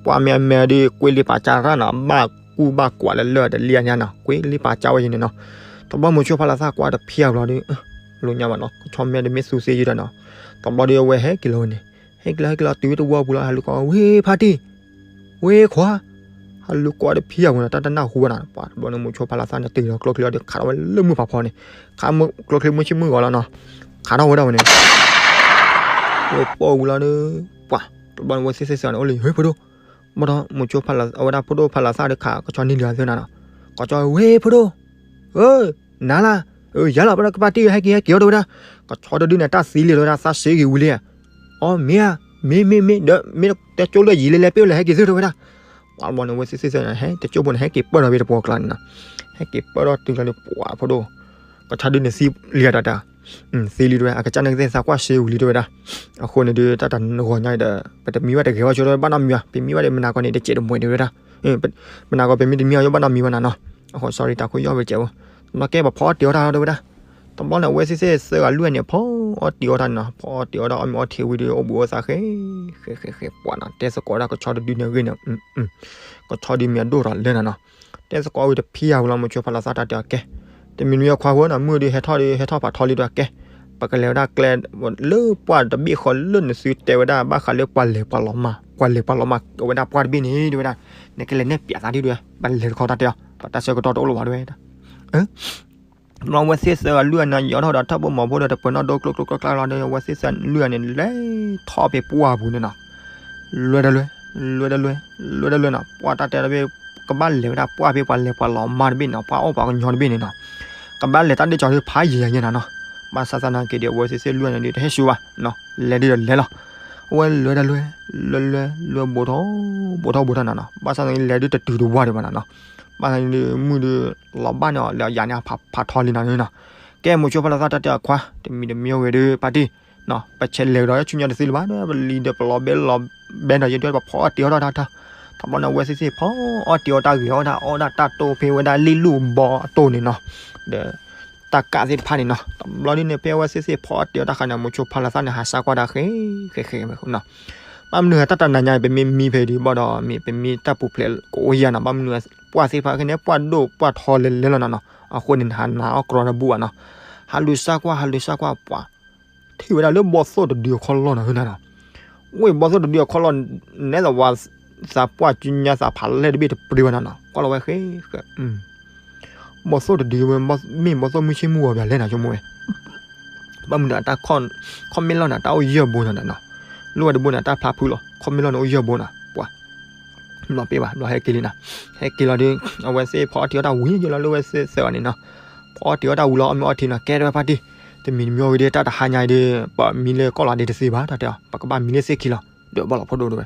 ပှၤမ့ၢ်အမဲာ်ဒီးကွ့လံပာ်ကၢ်ရၣ်နီၤ ဘၣ်ကူဘၣ်ကွၢ်လၢလၢတလံၣ်အညါနီၤ ကွ့လံပာ်ကၢ်ဝဲယံၤန့ၣ်နီၤ, တဘျီမိၤဆိဖးလၤသၣ်ကွၢ်တဖံးအါဘျီဒီး လိာ်ညါဘၣ်နီၤ ကဆီမဲာ်တမ့ၢ်သူစ့ယုၢ်ဒီးနီၤ, တဘျီဒီးအဝဲဟဲက့ၤလီၤဝဲန့ၣ်, ဟဲက့ၤလီၤဟဲက့ၤလီၤတုၤဝဲတဝီပူၤလီၤ ဟးလူၤကွၢ် ဝ့ၢ်ဖါတံၢ် ဝ့ၢ်ခွါ, ဟးလူၤကွၢ်တဖံးအါပူၤနီၤ တၢ်တနၢ်ဟူဘၣ်နီၤ ပှၤတဘျီန့ၣ်မိၤဆိဖးလၤသၣ်န့ၣ် တုၤလီၤကျိချံလီၤဒီး ခးထီၣ်ဝဲလၢမုၢ်ဖးဖီန့ၣ်, ခးကျိချံမုၢ်ဆ့ၣ်မုၢ်ဂီၤလီၤနီၤ, ခးထီၣ်ဝဲဒၣ်ဝဲန့ၣ် ဝဲပိာ်ဝံၤလီၤဒီး ပှၤ တဘျီန့ၣ်ဝဲသ့ၣ်သ့ၣ်စၢၤန့ၣ် အိၣ်လၢဟ့ၣ်ဖိဒိၣ်, ဘၣ်ဒီးမိၤဆိဖးလၤ အဝဲဒၣ်ဖိဒိၣ်ဖးလၤသၣ်ဒီးခးကဆီနံၤလံအသၢနၤနီၤ, ကဆီဝ့ၢ်ဖိဒိၣ် ဧၢ, နၤလၢ, ယၤလီၤ ဘၣ်ဒီးကပၣ်တံၢ်ဟဲက့ၤဟဲက့ၤအီၤတဲဝဲဒၣ်, ကဆီတဒုန့ၣ် တၢ်သံလံတဲဝဲဒၣ် သးစ့ဂ့ၤဝံၤလံဧါ, အီ မ့ၢ်ဧါ, မ့ၢ်မ့ၢ်မ့ၢ် ဒီးမ့ၢ်တဲကၠိလၢယံၤလဲၤလဲၤပ့ၣ်လဲၤဟဲက့ၤသုတဲဝဲဒၣ်, ပှၤဘျီန့ၣ် ဝဲသ့ၣ်သ့ၣ်စၢၤန့ၣ် ဟဲ တကၠိဖိန့ၣ် ဟဲက့ၤပၢၢ်ထီၣ်ဖဲတပှီၤကျါန့ၣ်နီၤ, ဟဲက့ၤပၢၢ်ထီၣ်တုၤလီၤဒီး ပှၤဖိဒိၣ်, ကဆီဒုန့ၣ်သံလံဧါဒီးတၢ် သ့လံတဲဝဲ အကစၢ်န့ၣ်ကသ့ၣ်သးကွၢ်စ့ဝံၤလံတဲဝဲဒၣ်, အဃိန့ၣ်ဒီး တၢ်တဂီၤညါဒီး ပတမံဘၣ်တဂဲၤဘၣ်ဆိဒီးဘၣ်နီတမံၤဘၣ်, ပမံဘၣ်ဒီးမနၤကီးန့ၣ် တစဲးတမှဲးတဲဝဲဒၣ်, မနၤကီးပမ့ၢ်တမံဘၣ်ယဘၣ်နီတမံၤဘၣ်နၤနီၤ, အဃိ sorry တၢ်ခိၣ်ယီၢ်ဝဲတစဲးဖိ, တဘျီကဲပဖီအီၣ်တ့ၤအီၣ်တၢ်လီၤတဲဝဲဒၣ်, တဘျီန့ၣ် အဝဲသ့ၣ်သ့ၣ်သၢဂၤလွံၢ်ဂၤန့ၣ် ဖီအီၣ်တ့ၤအီၣ်တၢ်န့ၣ်နီၤ, ဖီအီၣ်တ့ၤအီၣ်တၢ်အီၣ်မ့ၤအီထံးဝံၤဒီး အိၣ်ဘူးအိၣ်သးဃဲ ဃဲဃဲဃဲပှၤနီၤ, တဲသကိးဒၣ်ကဆီတဒုန့ၣ်ဂ့ၢ်န့ၣ် ကဆီဒုမ့ၢ်အဒိၣ်ထီၣ်လၢနၤနီၤ, တဲသကိးဝံၤတဖံးယၤဝံၤလီၤ မိၤဆိဖးလၤသၣ်တၢ်တဲအီၤကဲ, တမံၤမံၤအခွါဖိနီၤ မုၢ်ဒီးဟဲထီၣ်ဒီး ဟဲထီၣ်ဖးထီလံဒီးကဲ, ပကလဲၤဝဲဒၣ်ကျဲ လၢပှၢ်တဘ့ၣ်ဃီလၢနသုတဲဝဲဒၣ် ဘၣ်ဃးလၢပှၤလဲၤပှၤလီၤမၢ် ပှၤလဲၤပှၤလီၤမၢ် အဝဲဒၣ်ပှၢ်တဘ့ၣ်န့ၣ် တဲဝဲဒၣ်, နကလဲၤနဲၣ်ပၠးသးဒ်ဒီး ပလဲၤတခီတၢ်တဲအီၤ ပတၢ်ဆၢကတီၢ်တအိၣ်လၢၤဘၣ်တဲဝဲဒၣ် ဘျီဝဲသ့ၣ်သၢဂၤလွံၢ်ဂၤန့ၣ် ယီၤထီၣ်ဒီးထၢၣ်ဘိမီၤဘိဒီး တပၢၤနီၣ်ဒိကျိကျိကျိကျိလီၤဒီး ဝဲသ့ၣ်သၢဂၤလွံၢ်ဂၤန့ၣ် လဲၤထီၣ်ဖဲပှၢ်ပူၤန့ၣ်နီၤ, လွဲတလွဲ, လွဲတလွဲ, လွဲတလွဲနီၤ, ပှၢ်တၢ်တဲတဘ့ၣ် ကဘၣ်လဲၤဝဲဒၣ်ပှၢ်ဖဲပှၤလဲၤပှၤလီၤမၢ်တဘ့ၣ်နီၤ, ပှၤအီၣ်ပှၤကညီတဘ့ၣ်န့ၣ်နီၤ, ကဘၣ်လဲၤတၢ်ဒ့ၣ်ကီၤဒုးဖးယံာ်ယံာ်ညါနၤနီၤ, ဘၣ်ဆၣ်သနာ်က့ဒီး အဝဲသ့ၣ်သ့ၣ်လွံၢ်ဂၤန့ၣ်ဒီး တဟဲဆူဘၣ်, လဲၤဒုးဒီးလဲၤလီၤ, အဝဲလွဲတလွဲ, လွဲလွဲ, လွဲဘူးထီၣ်, ဘူးထီၣ်ဘူးထီၣ်နၤနီၤ, ဘၣ်ဆၣ်သနာ်က့လဲၤဒုးတတုၤတဝါဒံးဘၣ်နၤနီၤ, ဘၣ်ဆၣ်သနာ်က့ဒီး မုၢ်ဒီး လီၤဘၣ်န့ၣ်အီၤ လဲၤယၤန့ၣ် ဖးထီလံနၤနီၤ, ကဲ မိၤဆိဖးလၤသၣ်တၢ်တဲအခွါ တမံၤတမံၤအဂ့ၤဒီး ပၢ်တံၢ် ပဆဲးလဲၤကဒီးဆူညါတသ့လၢၤဘၣ်ဒီး ပလံၤဒီးပလီၤဘဲလီၤဘဲဒီး ယဒွဲၣ်ပဖီအီၣ်တ့ၤအီၣ်တၢ်တၢ်တၢ်, တဘျီန့ၣ် အဝဲသ့ၣ်သ့ၣ်ဖီအီၣ်တ့ၤအီၣ်တၢ်ဂ့ၤအီၣ်တၢ်အီၣ်ဒၣ်တၢ်တိၢ်ဖဲဝဲဒၣ်လ့ၣ်လူၢ်ဘီအတိၢ်န့ၣ်နီၤ, ဒီး တၢ်ကးသ့ၣ်တဖၣ်န့ၣ်နီၤ, တဘျီဒ်န့ၣ် ဖဲအဝဲသ့ၣ်သ့ၣ်ဖီအီၣ်တ့ၤအီၣ်တၢ်ဃါန့ၣ် မိၤဆိဖးလၤသၣ်န့ၣ် ဟးစါကွၢ်တၢ်ဃဲ ဃဲဃဲဃဲနီၤ, ဘၣ်မနုၤတၢ်တနၤညါ ပမ့ၢ်မံဖဲဒံးဘၣ်ဒီး မ့ၢ်ပမ့ၢ်တၢ်ပူၤဖျဲးကအိၣ်ယၤနီၤ, ဘၣ်မနုၤ ပှၢ်သ့ၣ်တဖၣ်ခဲန့ၣ် ပှၢ်ဒိၣ်ပှၢ်ထီလဲၤလဲၤလီၤနီၤနီၤ, အဃိန့ၣ် နဟးနၤအီၣ်ကြီတဘူၣ်ဘၣ်နီၤ, ဟးလူၤစါကွၢ် ဟးလူၤစါကွၢ်ပှၤ ထံၣ်ဝဲဒၣ်လၢဘီသိၣ်တဒုအခီၣ်လီၢ်နီၤ ဟဲနၤနီၤ, ဝဲၢ်ဘီသိၣ်တဒုအခီၣ်လီၢ် နဲသိးဝဲ သးပှၢ်ကၠူညါသးဖးလဲၢ်တဘ့ၣ်တပြ့ဘၣ်နၤနီၤ, ကွၢ်လီၤဝဲဃဲဃဲ ဘီသိၣ်တဒုဝဲ မ့ၢ်ဘီသိၣ်မုၢ်ဆ့ၣ်မုၢ်ဂီၤပၠးလဲၣ်နၤ ဆိကမိၣ်ဝဲ, ဘၣ်မနုၤတၢ် ခီၣ်မ့ၢ်လီၢ်န့ၣ် တၢ်အိၣ်ယဲၢ်ဘိနၤနီၤ, လိၣ်ဝဲတဘိန့ၣ် တၢ်ဖျါဖုလီၤ, ခီၣ်မ့ၢ်လီၢ်န့ၣ် အိၣ်ယဲၢ်ဘိနၤ, ပှၤ ဘျီပ့ၢ်ဘၣ် ဘျီဟဲက့ၤလံနၤ, ဟဲက့ၤလီၤဒီး အဝဲသ့ၣ်ဖီအီၣ်တ့ၤအီၣ်တၢ်ဝံၤယဲလီၤ လၢဝဲသ့ၣ်သၢဂၤန့ၣ်နီၤ, ဖီအီၣ်တ့ၤအီၣ်တၢ်ဝံၤလီၤ အီၣ်မ့ၤအီထံနီၤ, ကဲဒၣ်ဝဲဖါတံၢ်, တမံၤတမံၤအဂ့ၤဒီး တၢ်တဟါညါအံၤဒီး ပမံလၢကီၢ်လီၤဒ့တသ့ဘၣ် တၢ်တဲအီၤ, ပကဘၣ်မံလၢသ့ၣ်ခံလီၤ, ဒီးဘၣ်လီၤဖိဒိၣ်တဝဲ,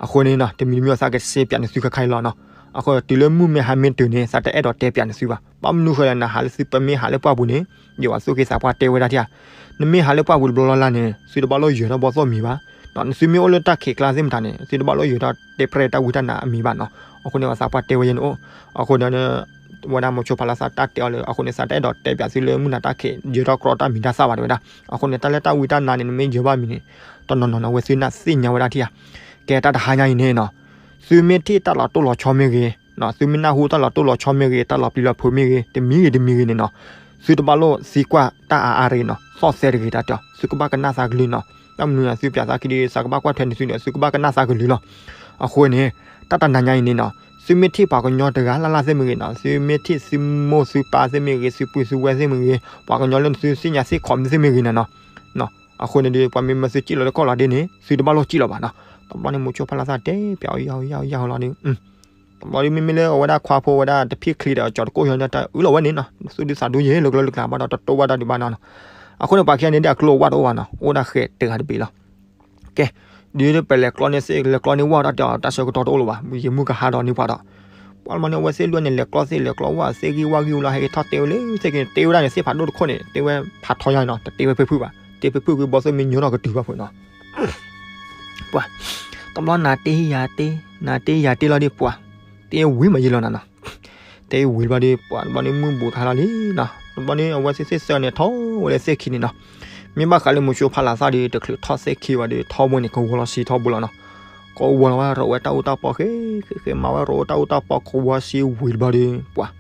အဃိန့ၣ်နီၤ တမံၤတမံၤအသးကစ့ပၠးန့ၢ်သုခါခါအံၤလီၤနီၤ, အဃိတုၤလၢမုၢ်မ့ၢ်ဟါမ့ၢ်တုၤန့ၣ် သးတအဲၣ်ဒိးတဲပၠးနသုဘၣ်. ဘၣ်မနုၤဃိလဲၣ် နဟးလၢသုပမ့ၢ်ဟးလၢပှၢ်ပူၤန့ၣ် ယွၤသူၣ်က့သးပှၢ်တဲဝဲဒၣ်ထံၣ်ဧါ. နမ့ၢ်ဟးလၢပှၢ်ပူၤတဘျီလၢ်လၢ်န့ၣ် သုတဘၣ်လိၣ်ယၢၤထီၣ်ဘီသိၣ်မံၤဘၣ်. နသုမ့ၢ်အိၣ်လၢတၢ်ခံးကျါသ့ၣ်မတၤန့ၣ် သုတဘၣ်လိၣ်ယၢၤထီၣ်တဲပြဲၢ်တၢ်ဝံတၢ်နါအမံၤဘၣ်နီၤ. အဃိန့ၣ် သးပှၢ်တဲဝဲယဲန့ၣ်အိၣ်. အဃိန့ၣ် ဝဲဒၣ်မိၤဆိဖးလီၤသးတၢ်တဲအီၤလၢ အဃိန့ၣ် သးတအဲၣ်ဒိးတဲပၠးသုလၢမုၢ်နၤတၢ်ခံး ယၢၤထီၣ်ကြီတၢ်မံၤတၢ်သၣ်ဘၣ်တဲဝဲဒၣ်. အဃိန့ၣ် တၢ်လၢတၢ်ဝံတၢ်နါန့ၣ် နမ့ၢ်ယၢၤဘၣ်မံၤန့ၣ် တနီၤနီၤန့ၣ် အဝဲသုနၢ်သ့ၣ်ညါဝဲဒၣ်ထံၣ်ဧါ. ကဲတၢ်တဟါညါအံၤန့ၣ်နီၤ သုမ့ၢ်ထံၣ်တၢ်လီၤတိၢ်လီၤဆီမ့ၢ်ဂ့ၤ, သုမ့ၢ်နၢ်ဟူတၢ်လီၤတိၢ်လီၤဆီမ့ၢ်ဂ့ၤ, တၢ်လီၤပျံၤလီၤဖုးမ့ၢ်ဂ့ၤ, တမံၤဂ့ၤတမံၤဂ့ၤန့ၣ်နီၤ, သုတဘၣ်လိၣ်သံကွၢ်တၢ်အါအါတဂ့ၤနီၤ, သီၣ်သဲတဂ့ၤတၢ်တဲအီၤ, သုကဘၣ်ကနၣ်သးကလုၢ်နီၤ, တၢ်မနုၤသုပၠးသးခံဒီး သးကဘၣ်ကွၢ်ထွဲန့ၢ်သုန့ၣ် သုကဘၣ်ကနၣ်သးကလုၢ်လီၤ. အဃိန့ၣ် တၢ်တနၤညါအံၤန့ၣ်နီၤ သုမ့ၢ်ထံၣ်ပှၤကညီတဂၤလၢ်လၢ်သ့ၣ်မ့ၢ်ဂ့ၤနီၤ, သုမ့ၢ်ထံၣ်သုမိၢ်သုပၢ်သ့ၣ်မ့ၢ်ဂ့ၤ, သုပုၢ်သုဝဲၢ်သ့ၣ်မ့ၢ်ဂ့ၤ, ပှၤကညီလၢသုသ့ၣ်ညါသ့ၣ်ခိးမ့ၢ်သ့ၣ်မ့ၢ်ဂ့ၤန့ၣ်နီၤ, အဃိန့ၣ်ဒီး ပှၤမ့ၢ်မၢသုစံၣ်လီၤလၢကီၢ်လီၤဒ့န့ၣ် သုတဘၣ်လိၣ်စံၣ်လီၤဘၣ်နီၤ. တဘျီန့ၣ် မိၤဆိဖးလီၤသးတဲပၠးအီၤယၢ်အီၤယၢ်အီၤယၢ်အီၤလီၤဒီး တဘျီဒီးမ့မ့ၢ်လၢအဝဲဒၣ်ခွါဖိဝဲဒၣ်တဖံၣ်ချံဒီး ကၠီၤတကိၣ်ယီၤန့ၣ် တအုၣ်လီၤဝဲန့ၣ်နီၤ, သူၣ်ဒူသးဒူယဲၢ်လၢကျဲလၢကျါဘၣ်ဒီး တတိၢ်ဘၣ်တၢ်ဒုးဘၣ်နီၤ. အဃိန့ၣ် ပှၤခံဂၤန့ၣ်ဒီးအကျိၤအဝၣ်တအိၣ်ဘၣ်နီၤ, အိၣ်ဒၣ်ဃဲးတဂၤတဘ့ၣ်လီၤ. ကဲ, ဒ်ပလဲၤကျီန့ၢ်သ့ၣ်လဲၤကျီန့ၢ်ဝၣ်တၢ်တဲအီၤ တၢ်ဆၢကတီၢ်တအိၣ်လၢၤဘၣ်, ယမုၢ်ကဟါဒီးန့ၢ်ပှၤဒီး ပှၤတဘျီန့ၣ် အဝဲသ့ၣ်လွဲၢ်န့ၣ် လဲၤကျီသ့ၣ်လဲၤကျီဝၣ်သ့ၣ်ဂံၢ်ဝၣ်ဂံၢ်ဝူလီၤ ဟဲက့ၤထီၣ်တဲဝဲလၢသ့ၣ်ခံန့ၣ် တဲဝဲဒၣ်န့ၣ် သ့ၣ်ဖးဒိၣ်တခိၣ်န့ၣ် တဲဝဲဖးထီယါနီၤ, တတဲဝဲဖုၣ်ဖုၣ်ဘၣ်, တဲဖုၣ်ဖုၣ်ကွံာ်ဘီသိၣ်မ့ၢ်ညိထီၣ်ကတုၤဘၣ်ဖုးနီၤ. ပှၤ, တဘျီနၤတ့ယၤတ့, နၤတ့ယၤတ့လီၤဒီးပှၤ, တ့ဝံၤမးယံၤလီၤနၤနီၤ. တ့ဝံၤတဘျီဒီး ပှၤတဘျီန့ၣ်မုၢ်ဘူးကဟါလီၤလံနီၤ, တဘျီန့ၣ် အဝဲသ့ၣ်သ့ၣ်ဆၢန့ၣ် ထီၣ်ဝဲလၢသ့ၣ်ခံန့ၣ်နီၤ. မ့ၢ်ဘၣ်ဃးလၢမိၤဆိဖးလီၤသးဒီး တချုးထီၣ်သ့ၣ်ခံဝံၤဒီး ထီဘိန့ၣ် ကဝီၤလီၤဆံထီဘိလီၤနီၤ. ကဝီၤလီၤဝဲရိးဝဲတၢ်အူတၢ်ပီဃဲ, ဃဲဃဲမၤဝဲရိးဝဲတၢ်အူတၢ်ပီကဝီၤဆံဝံၤတဘျီဒီး ပှၤ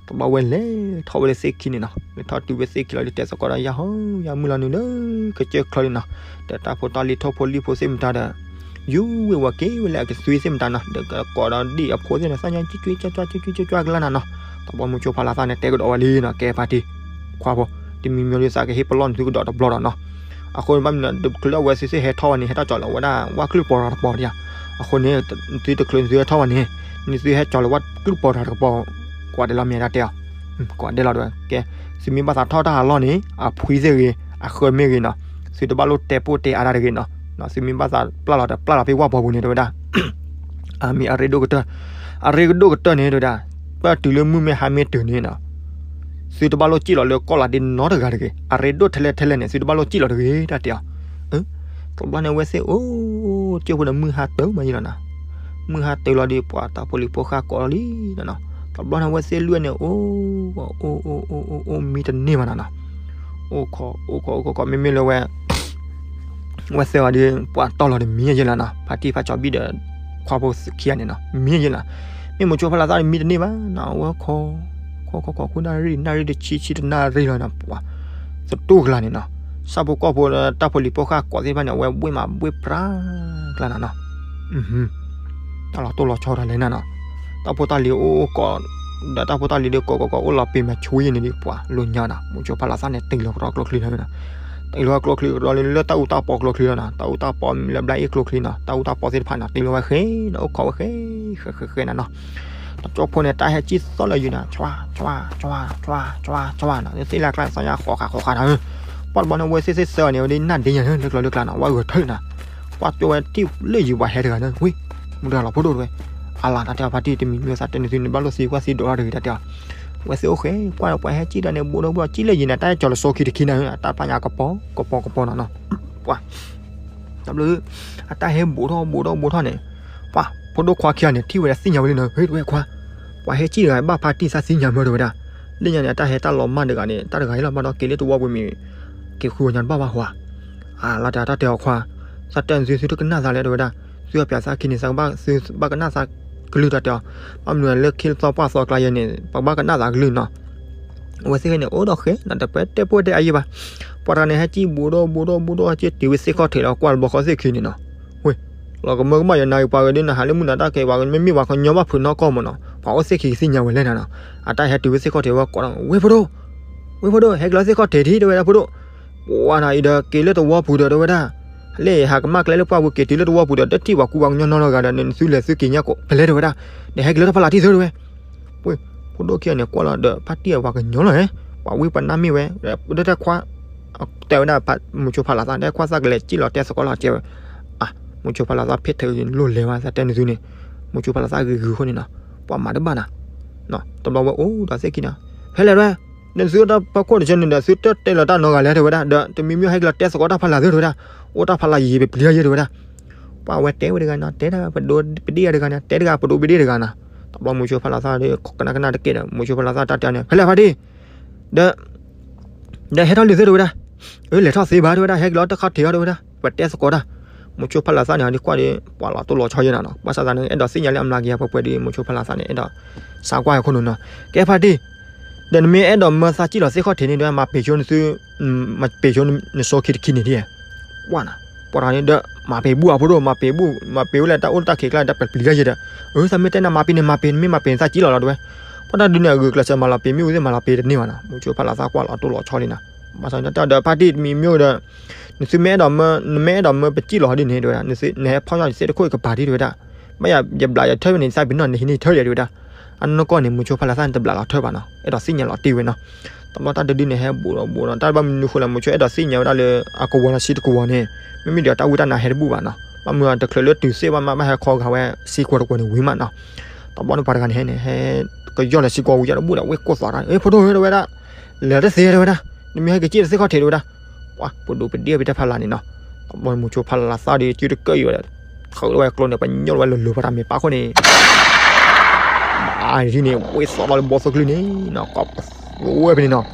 တဘျီဝဲလဲၤထီၣ်ဝဲလၢသ့ၣ်ခံန့ၣ်နီၤ, လဲၤထီၣ်တုၤဝဲသ့ၣ်ခံလီၤဒီး တဲသကိးဒီးယၤဟီ ယၤမုၢ်လီၤနုၤလၢကစၢၢ်ချၢန့ၣ်နီၤ, ဒီးတၢ်ဖိတၢ်လံၤထိၣ်ဖိလံၣ်ဖိသ့ၣ်မတၤဒီး ယူၤဝဲဝဲက့ၤဝဲလၢအကသွံသ့ၣ်မတၤနီၤ, ဒီးကိးဒီးဒ်အဖိသ့ၣ်န့ၣ် သ့ၣ်ညါကၠွကၠွကၠွကၠွကၠွကၠွကၠွကလၢနၤနီၤ. တဘျီမိၤဆိဖးလီၤသးန့ၣ် တဲကဒီးဝဲလံနီၤ, ကဲဖါတံၢ် ခွါဖိ, တမံၤမံၤဒီးသးကဟ့ၣ်ပလီၢ်နသုကဒီးတဘျီဒီးနီၤ. အဃိန့ၣ်ဘၣ်မနုၤ တချုးလၢအဝဲသ့ၣ်ဟဲထီၣ်ဝဲန့ၣ် ဟဲထီၣ်ကၠီၤလၢဝဲဒၣ်ဝၣ်ကလုၢ်ပီၤရၤတပီၤဒံးဧါ. အဃိန့ၣ် သုတချုးသုဟဲထီၣ်ဝဲန့ၣ် နသုဟဲကၠီၤလၢဝၣ်ကလုၢ်ပီၤရၤတကပီၤ, ကွၢ်ဒဲးလီၤမ့ၢ်ဒၣ်တဲအီၤ, ကွၢ်ဒဲးလီၤဒီး ကဲ, သုမ့ၢ်ဘၣ်သးထီၣ်တၢ်ဟးလီၢ်န့ၣ် အဖှံသ့ၣ်ဂ့ၤ အဃၢမ့ၢ်ဂ့ၤနီၤ, သုတဘၣ်လိၣ်တဲပိၢ်တဲအါတၢ်တဂ့ၤနီၤ, သုမ့ၢ်ဘၣ်သးပျၢ်လီၤဒီးပျၢ်လီၤဖဲဝၣ်ပီၤပူၤန့ၣ် တဲဝဲဒၣ် အမ့ၢ်အရ့ဒိၣ်ကတၢၢ်, အရ့ဒိၣ်ကတၢၢ်န့ၣ် တဲဝဲဒၣ်, ပတုၤလၢမုၢ်မ့ၢ်ဟါမ့ၢ်တုၤန့ၣ်နီၤ, သုတဘၣ်လိၣ်စံၣ်လီၤလၢကီၢ်လီၤဒ့နီတဂၤတဂ့ၤ, အရ့ဒိၣ်ထဲလဲၣ်ထဲလဲၣ်န့ၣ် သုတဘၣ်လိၣ်စံၣ်လီၤတဂ့ၤ တၢ်တဲအီၤ. တဘျီန့ၣ် အဝဲသ့ၣ်အိၣ်ကၠိဖိဒီးမုၢ်ဟါတုၤမးယံၤလီၤနီၤ, မုၢ်ဟါတုၤလီၤဒီး ပှၤတၢ်ဖိလံၤဖိဃၣ်ကိးလီၤလံနီၤ, တဘျီန့ၣ် အဝဲသ့ၣ်လွံၢ်န့ၣ် အိၣ် အိၣ် အိၣ် အိၣ် အိၣ် အိၣ် မံတန့ၢ်ဘၣ်နီၤနီၤ, အိၣ်ခိး အိၣ်ခိး အိၣ်ခိးခိး မ့မ့ၢ်လၢဝဲ ဝဲသ့ၣ်အီၤဒီး ပှၤတီၢ်လီၤဒီးမံယဲလီၤနီၤ, ဖါတံၢ်ဖါကၠီၤဘံၣ်ဒီး ခွါဖိခံဂၤန့ၣ်နီၤ မံယဲလီၤ. မ့ၢ်မိၤဆိဖးလီၤသးဒီးမံတန့ၢ်ဘၣ်နီၤ, အဝဲခိး ခိးခိးခိး ဃုနၣ်ရံၣ် နၣ်ရံၣ်တဆံ ဆံတနၣ်ရံၣ်လီၤနီၤ, ပှၤ သတူၢ်ကလာ်န့ၣ်နီၤ, ဆၣ်ဖိကီၢ်ဖိဒီးတၢ်ဖိလံၤဖိဃၣ်ကိးသ့ၣ်တဖၣ်န့ၣ် အဝဲဘှ့ၣ်မးဘှ့ၣ်ပြးကျါနီၤနီၤ တၢ်လီၤတိၢ်လီၤဆီတၢ်လဲၣ်နၤနီၤ, တၢ်ဖိတၢ်လံၤအိၣ်အိၣ်ကိး ဒီးတၢ်ဖိတၢ်လံၤဒီးကိးကိးကိး အိၣ်လီၤပ့ၤမးဆူယဲန့ၣ်ဒီး ပှၤလိၤညါနီၤ, မိၤဆိဖးလီၤသးန့ၣ် တ့ၢ်လီၤကဒီးကျိချံနီၤ, တ့ၢ်လီၤကျိချံကဒီးလၢတၢ်အူတၢ်ပီကျိချံလီၤနီၤ, တၢ်အူတၢ်ပီလၢဘျါအ့ၣ်ကျိချံနီၤ, တၢ်အူတၢ်ပီသ့ၣ်တဖၣ်နီၤ တ့ၢ်လီၤဝဲဃဲနီၤ, အိၣ်ခိးဝဲဃဲ ဃဲဃဲဃဲနၤနီၤ, တကၠိဖိန့ၣ် တၢ်ဟဲကံၣ်သီလၢယုာ်နီၤ, ကွၢ်ကွၢ်ကွၢ်ကွၢ်ကွၢ်နီၤ, သ့ၣ်လၢကျါသီညါဃီၤဃာ်ဃီၤဃာ်နီၤ, ပှၤတဘျီန့ၣ် အဝဲသ့ၣ်သ့ၣ်ဆၢအီၤန့ၣ် အဝဲဒၣ်နၢ်ဒ့ယၤလၢကျါလၢကျါနီၤ, ဝဲဂဲၤထၢၣ်နၤ, ကွၢ်ကၠိဝဲထံၣ်လၢယံၤပှၤဟဲတဂၤန့ၣ် ဝံၤ မူဒါလီၤဖိဒိၣ်တဝဲ, အလၤတၢ်တဲအီၤဖါတံၢ်တမံၤမံၤသးတဲနသုန့ၣ် ဘၣ်လိၣ်သံကွၢ်သံဒိးထီၣ်တဂ့ၤတၢ်တဲအီၤ, ဝဲသ့ၣ်အိၣ်ဃဲ ကွၢ်ဒီးပှၤဟဲကံၣ်တၢ်န့ၣ် ဘူးဒီးဘူးဒီးကံၣ်လၢယံၤန့ၣ် တၢ်ဟဲကၠီၤလၢစိခံတခံနၤ, တၢ်ပာ်ညါကပီၤ ကပီၤကပီၤနီၤနီၤ, ပှၤ တဘျီ အတၢ်ဟဲဘူးထီၣ်ဘူးထီၣ်ဘူးထီၣ်န့ၣ်, ပှၤ ဖိဒိၣ်ခွါခံဂၤန့ၣ် ထံၣ်ဝဲဒၣ်သ့ၣ်ညါဝဲလံနီၤ, ဟ့ၣ်တဝဲခွါ, ပှၤဟဲကံၣ်တဂၤဘၣ်ဖါတံၢ်သးသ့ၣ်ညါမၢတဝဲဒၣ်, လၢညါန့ၣ် အတၢ်ဟဲတၢ်လီၤမၢ်တဂၤန့ၣ် တၢ်တဂၤဟဲလီၤမၢ်ဒီးက့ၤလၢတဝီပူၤမ့ၢ် က့ၤဃုဝဲညါတဘၣ်ဘၣ်ဟါ, အလီၤတၢ်တၢ်တဲအီၤခွါ, သးတဲနသုသုတကနၣ်သးလဲၣ်တဝဲဒၣ်, သုအပၠးသးခံန့ၣ် သုဘၣ်ကနၣ်သးကလုၢ်တၢ်တဲအီၤ, ဘၣ်မနုၤလၢခံသီပှၢ်သီကျါယဲန့ၣ် ပကဘၣ်ကနၣ်သးကလုၢ်နီၤ အဝဲသ့ၣ်န့ၣ် အိၣ်ဒီးဃဲ နတပှဲတဲပိၢ်တဲအယံၤဘၣ်, ပှၤတဂၤန့ၣ် ဟဲကံၣ်ဘူးဒီးဘူးဒီးဘူးဒီး ဟဲက့ၤတုၤဝဲသ့ၣ်ခီၣ်ထံးလီၤ ကွၢ်တဘျီဃီသ့ၣ်ခံန့ၣ်နီၤ, ဝ့ၢ် လီၤကမၢကမၣ်ယနၤဂ့ၤပှၤဂ့ၤဒ်နဟးလၢမုၢ်နၤတၢ်ကဲ ပှၤမ့မ့ၢ်ပှၤကညီဘၣ်ဖုးနီၢ်ကီၢ်မးနီၤ ပှၤအိၣ်သ့ၣ်ခံကသ့ၣ်ညါဝဲလဲၣ်နၤနီၤ, အတၢ်ဟဲတုၤဝဲသ့ၣ်ခီၣ်ထံးဝဲကိးဒီး ဝ့ၢ်ဖိဒိၣ် ဝ့ၢ်ဖိဒိၣ် ဟဲက့ၤလီၤသ့ၣ်ခီၣ်ထံးထံၣ်တဝဲဒၣ်ဖိဒိၣ်, ပှၤနၤအံၤဒီးက့ၤလၢတဝီပူၤဒီးတဝဲဒၣ်, လၢဟးကမၣ်ကျဲလၢပှၢ်ပူၤက့ၤတုၤလၢတဝီပူၤဒီး တထံၣ်ပှၤကူပှၤကညီနီတဂၤဒီး နသုလဲၤသုက့ၤညါကိးဖဲလဲၣ်တဝဲဒၣ်, ဒီးဟဲက့ၤလၢတဖီလာ်ထံၣ်သၢတဝဲ ဝ့ၢ် ဖိဒိၣ်ခံဂၤန့ၣ် ကွၢ်လီၤဒီးဖါတံၢ်အပှၤကညီလီၤ, ပှၤဝံပှၤနၢ်မ့ၢ်ဝဲ, ဒီးတၢ်ခွါ, တဲဝဲဒၣ် မိၤဆိဖးလီၤသး တဲခွါသးကလဲၤကံၣ်လီၤတဲသကိးလီၤကဲဝဲ, အါ, မိၤဆိဖးလီၤသးဖဲထဲးလိၣ်လဲၤဝဲ သးတဲနသုန့ၣ်, မိၤဆိဖးလီၤသးဂ့ၤဂ့ၤအဃိန့ၣ်နီၤ ပှၤမၤတဘၣ်နၤ. တဘျီဝဲအိၣ်ဒီးသ့ၣ်ခံနၤ, ဖဲလဲၣ်ဝဲ, နသုတၢ်ဖီခိၣ်တဆၢန့ၣ်ဒီး သုတတဲလီၤတၢ်နီတဂၤလဲၣ် တဲဝဲဒၣ်, ဒီးတမံၤမံၤဟဲက့ၤလီၤတဲသကိးတၢ်ဖီလာ်သ့ တဲဝဲဒၣ်, အိၣ်တၢ်ဖီလာ်ယံာ်ယံာ်ပပျံၤယဲ တဲဝဲဒၣ်. ပှၤဝဲတဲဝဲတဂၤနီၤ, တဲဒၣ်ပဒိပဒ့ၣ်တဂၤနီၤ, တဲတဂၤပဒိပဒ့ၣ်တဂၤနီၤ. တဘျီမုဆိဖီလာ်သၣ်ဒီး ကနၣ်ကနၣ်တက့ၢ်ဒီး မုဆိဖီလာ်သၣ်တၢ်တဲန့ၣ် ဖဲလဲၣ်ဖါတံၢ်, ဒီး ဒီးဟဲထီၣ်လံာ်သ့ တဲဝဲဒၣ်, အၢ လဲၤထီၣ်သ့ဘၣ် တဲဝဲဒၣ်, ဟဲက့ၤလီၤတခီထံးအီၤ တဲဝဲဒၣ်, ပတဲသကိးတၢ်. မုဆိဖီလာ်သၣ်န့ၣ် ဒ်ကွၢ်ဒီး ပှၤလီၤတိၢ်လီၤဆီယဲနၤနီၤ, ဘၣ်ဆၣ်သးန့ၣ် အဲၣ်ဒိးသ့ၣ်ညါလၢအမျးကယၤပှဲၤပှဲၤဒီး မုဆိဖီလာ်သၣ်န့ၣ် အဲၣ်ဒိး စးကွၢ်ဟဲခိၣ်နူာ်နီၤ, ကဲဖါတံၢ်, ဒီးနမ့ၢ်အဲၣ်ဒိးမၢသးစံၣ်လီၤသ့ၣ်ခီၣ်ထံးန့ၣ်ဒီး မၤပ့ၤဆိနသု မၤပ့ၤဆိနစိခံတခံန့ၣ်ဒ်, ဝါနၤ, ပှၤတဂၤန့ၣ်ဒီး မၤပ့ၤဘူၣ်အဖိဒိၣ် မၤပ့ၤဘူၣ် မၤပ့ၤအိၣ်လၢတၢ်အိၣ်လၢတၢ်ခံးကျါ တၢ်ပျံၤယဲဒီး, အၢ သးမ့ၢ်တဲနၤမၤပ့ၤန့ၣ် မၤပ့ၤ နမ့ၢ်မၤပ့ၤန့ၣ် သးစံၣ်လီၤလီၤ တဲဝဲ. ပှၤတၢ်ဒုးန့ၣ် အဂုာ်ကျဲးစၢးမၤလီၤပ့ၤ မ့ၣ်အူသ့ၣ်မၤလီၤပ့ၤတန့ၢ်ဘၣ်နီၤ, မုဆိဖီလာ်သၣ်ကွၢ်လီၤတိၢ်လီၤဆီလံနီၤ, ဘၣ်ဆၣ်န့ၣ်တၢ်ဒီးဖါတံၢ်တမံၤမ့ၢ်ဒီး နသုမ့ၢ်အဲၣ်ဒိးမၢ နမ့ၢ်အဲၣ်ဒိးမၢပစံၣ်လီၤဟီဒ်န့ၣ် တဲဝဲဒၣ်, နဟဲဖီၣ်ညီၣ်ယသ့ၣ်တခိၣ်အံၤကပၤဒ် တဲဝဲဒၣ်, ဘၣ်ယၤယဘျးယထၢၣ်ဖဲန့ၣ် သးပ့ၤနီၣ် နဟံးန့ၢ်ထၢၣ်ဒံး တဲဝဲဒၣ်. အနီၢ်ကီၢ်န့ၣ် မုဆိဖီလာ်သၣ်န့ၣ် တဘျးလီၤထၢၣ်ဘၣ်နီၤ, အဲၣ်ဒိးသ့ၣ်ညါလီၤတံၢ်ဝဲနီၤ. တဘျီတၢ်တဒုန့ၣ် ဟဲဘူးဒီးဘူးဒီး တၢ်ဘၣ်မနုၤဃိလဲၣ် မုဆိအဲၣ်ဒိးသ့ၣ်ညါဝဲဒၣ်လၢ အကဝီၤလၢဆံတကဝီၤန့ၣ် မ့မ့ၢ်ဒီးတၢ်ဝံတၢ်နါဟဲတဘူၣ်ဘၣ်နီၤ, ဘၣ်မနုၤတချုးလၢတုၤသ့ၣ်ဘၣ်မး ဘၣ်ဟဲခီဂာ်ဝဲ စံကွီၤတကွီၤန့ၣ်ဝံၤမးနီၤ. တဘျီန့ၣ်ပှၤတဂၤန့ၣ်ဟဲန့ၣ် ဟဲ ကယီၢ်လၢစံကွီၤဝံၤယၤတဘူၣ်ဒီး ဝ့ၢ်ကိၢ်သီးတၢ် အၢ ဖိဒိၣ်ဧၢ တဲဝဲဒၣ်, လဲၤတသ့ တဲဝဲဒၣ်, နမ့ၢ်ဟဲက့ၤစံၣ်လီၤသ့ၣ်ခီၣ်ထံး တဲဝဲဒၣ်. ပှၤပဒိးပဒ့ၣ်ပတၢ်ဖီလာ်န့ၣ်နီၤ, တဘျီမုဆိဖီလာ်သၣ်ဒီး စုတကၢၢ်အံၤဝဲဒီး ထုးလီၤဝဲကျိန့ၣ် ပညိၣ်လီၤဝဲလိၤလိၤ ပတၢ်မ့ၢ်ပၣ်ခိၣ်န့ၣ် ဘၣ်န့ၣ် ဝ့ၢ်သီၣ်လီၤလၢဘီသိၣ်ကလုၢ်န့ၣ်နီၤ, ကိးပသူဝဲဖဲန့ၣ်နီၤ,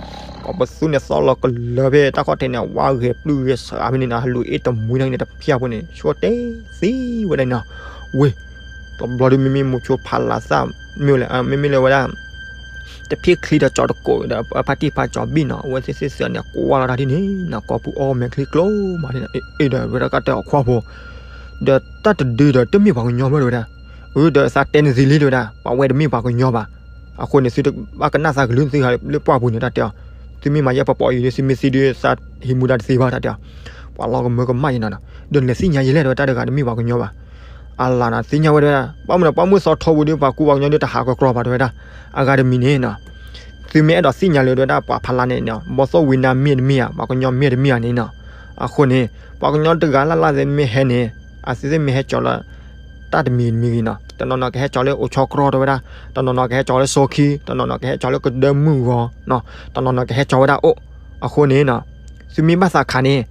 ကိးပသူန့ၣ်သီၣ်လီၤကလၢာ်ဖဲတၢ်ခီၣ်ထံးန့ၣ် ဝါဂဲၤပျုၢ်ဂဲၤစှၤဖဲန့ၣ်နီၤ, ဟလူးအ့ၣ်တမှံၤနီၤန့ၣ် တဖျၢၣ်ဖိန့ၣ် ဆိတဲသံဝဲဒၣ်နီၤ, ဝ့ၢ် တဘျီဒီးမ့မ့ၢ်မုဆိဖီလာ်သၣ် မ့ၢ်လဲၣ် မ့မ့ၢ်လၢဝဲဒၣ် တဖံၣ်ချံဒီးကၠီၤတကိးဒီး ဖါတံၢ်ဖါကၠီၤဘံၣ်နီၤ, အဝဲသ့ၣ်သ့ၣ်စၢၤန့ၣ် ကွၢ်လီၤတၢ်ဒ်န့ၣ်နီၤ, ကိးပူၤအီၣ်မဲာ်ချံကျိမးန့ၣ်, အ့ဒီးဝဲဒၣ်ကတၢၢ်အခွါဖိ ဒီးတၢ်တဒုဒီးတမ့ၢ်ပှၤကညီဘၣ် တဲဝဲဒၣ်, အၢ ဒီးသးတဲနသုလံ တဲဝဲဒၣ်, ပှၤဝဲတမ့ၢ်ပှၤကညီဘၣ်, အဃိန့ၣ် သုတဘၣ်ကနၣ်သးကလုၢ်သုဂၤလၢပှၢ်ပူၤန့ၣ် တၢ်တဲအီၤ, သုမ့ၢ်မၤယဲၢ်ပှၤပိာ်အံၤဒီး သုမ့ၢ်သံဒုးသးဟံးမူဒါတသ့ဘၣ် တၢ်တဲအီၤ, ပှၤလီၤကမၢကမၣ်ယဲနီၤ, ဒီးနလဲၤသ့ၣ်ညါယဲလဲၣ် တဲဝဲ တၢ်တဂၤတမ့ၢ်ပှၤကညီဘၣ်, အလၤနၤသ့ၣ်ညါဝဲ တဲဝဲဒၣ်, ဘၣ်မနုၤ ပှၢ်မုၢ်သီထီပူၤဒီး ပှၤကူပှၤကညီဒီးတဟးကကြီဘၣ် တဲဝဲဒၣ်, အဂၤတမံၤန့ၣ်နီၤ သုမ့ၢ်အဲၣ်ဒိးသ့ၣ်ညါလၢ တဲဝဲဒၣ် ပှၤဖီလာ်န့ၣ်နီၤ ဘီသိၣ်ဝံနါမ့ၢ်တမ့ၢ်ဧါ ပှၤကညီမ့ၢ်တမ့ၢ်ဧါန့ၣ်နီၤ, အဃိန့ၣ် ပှၤကညီတဂၤလၢ်လၢ်သ့ၣ်မ့ၢ်ဟဲန့ၣ် အသုသ့ၣ်မ့ၢ်ဟဲကၠီၤလၢ တၢ်တမံၤတမံၤဂ့ၤနီၤ, တနီၤနီၤကဟဲကၠီၤလၢအိၣ်ဆီကြီ တဲဝဲဒၣ်, တနီၤနီၤကဟဲကၠီၤလၢစိခံ, တနီၤနီၤကဟဲကၠီၤလၢကဒၢမုၢ်ဂီၤနီၤ, တနီၤနီၤကဟဲကၠီၤဝဲဒၣ်အိၣ်, အဃိန့ၣ်နီၤ သုမ့ၢ်ဘၣ်သးခးန့ၣ်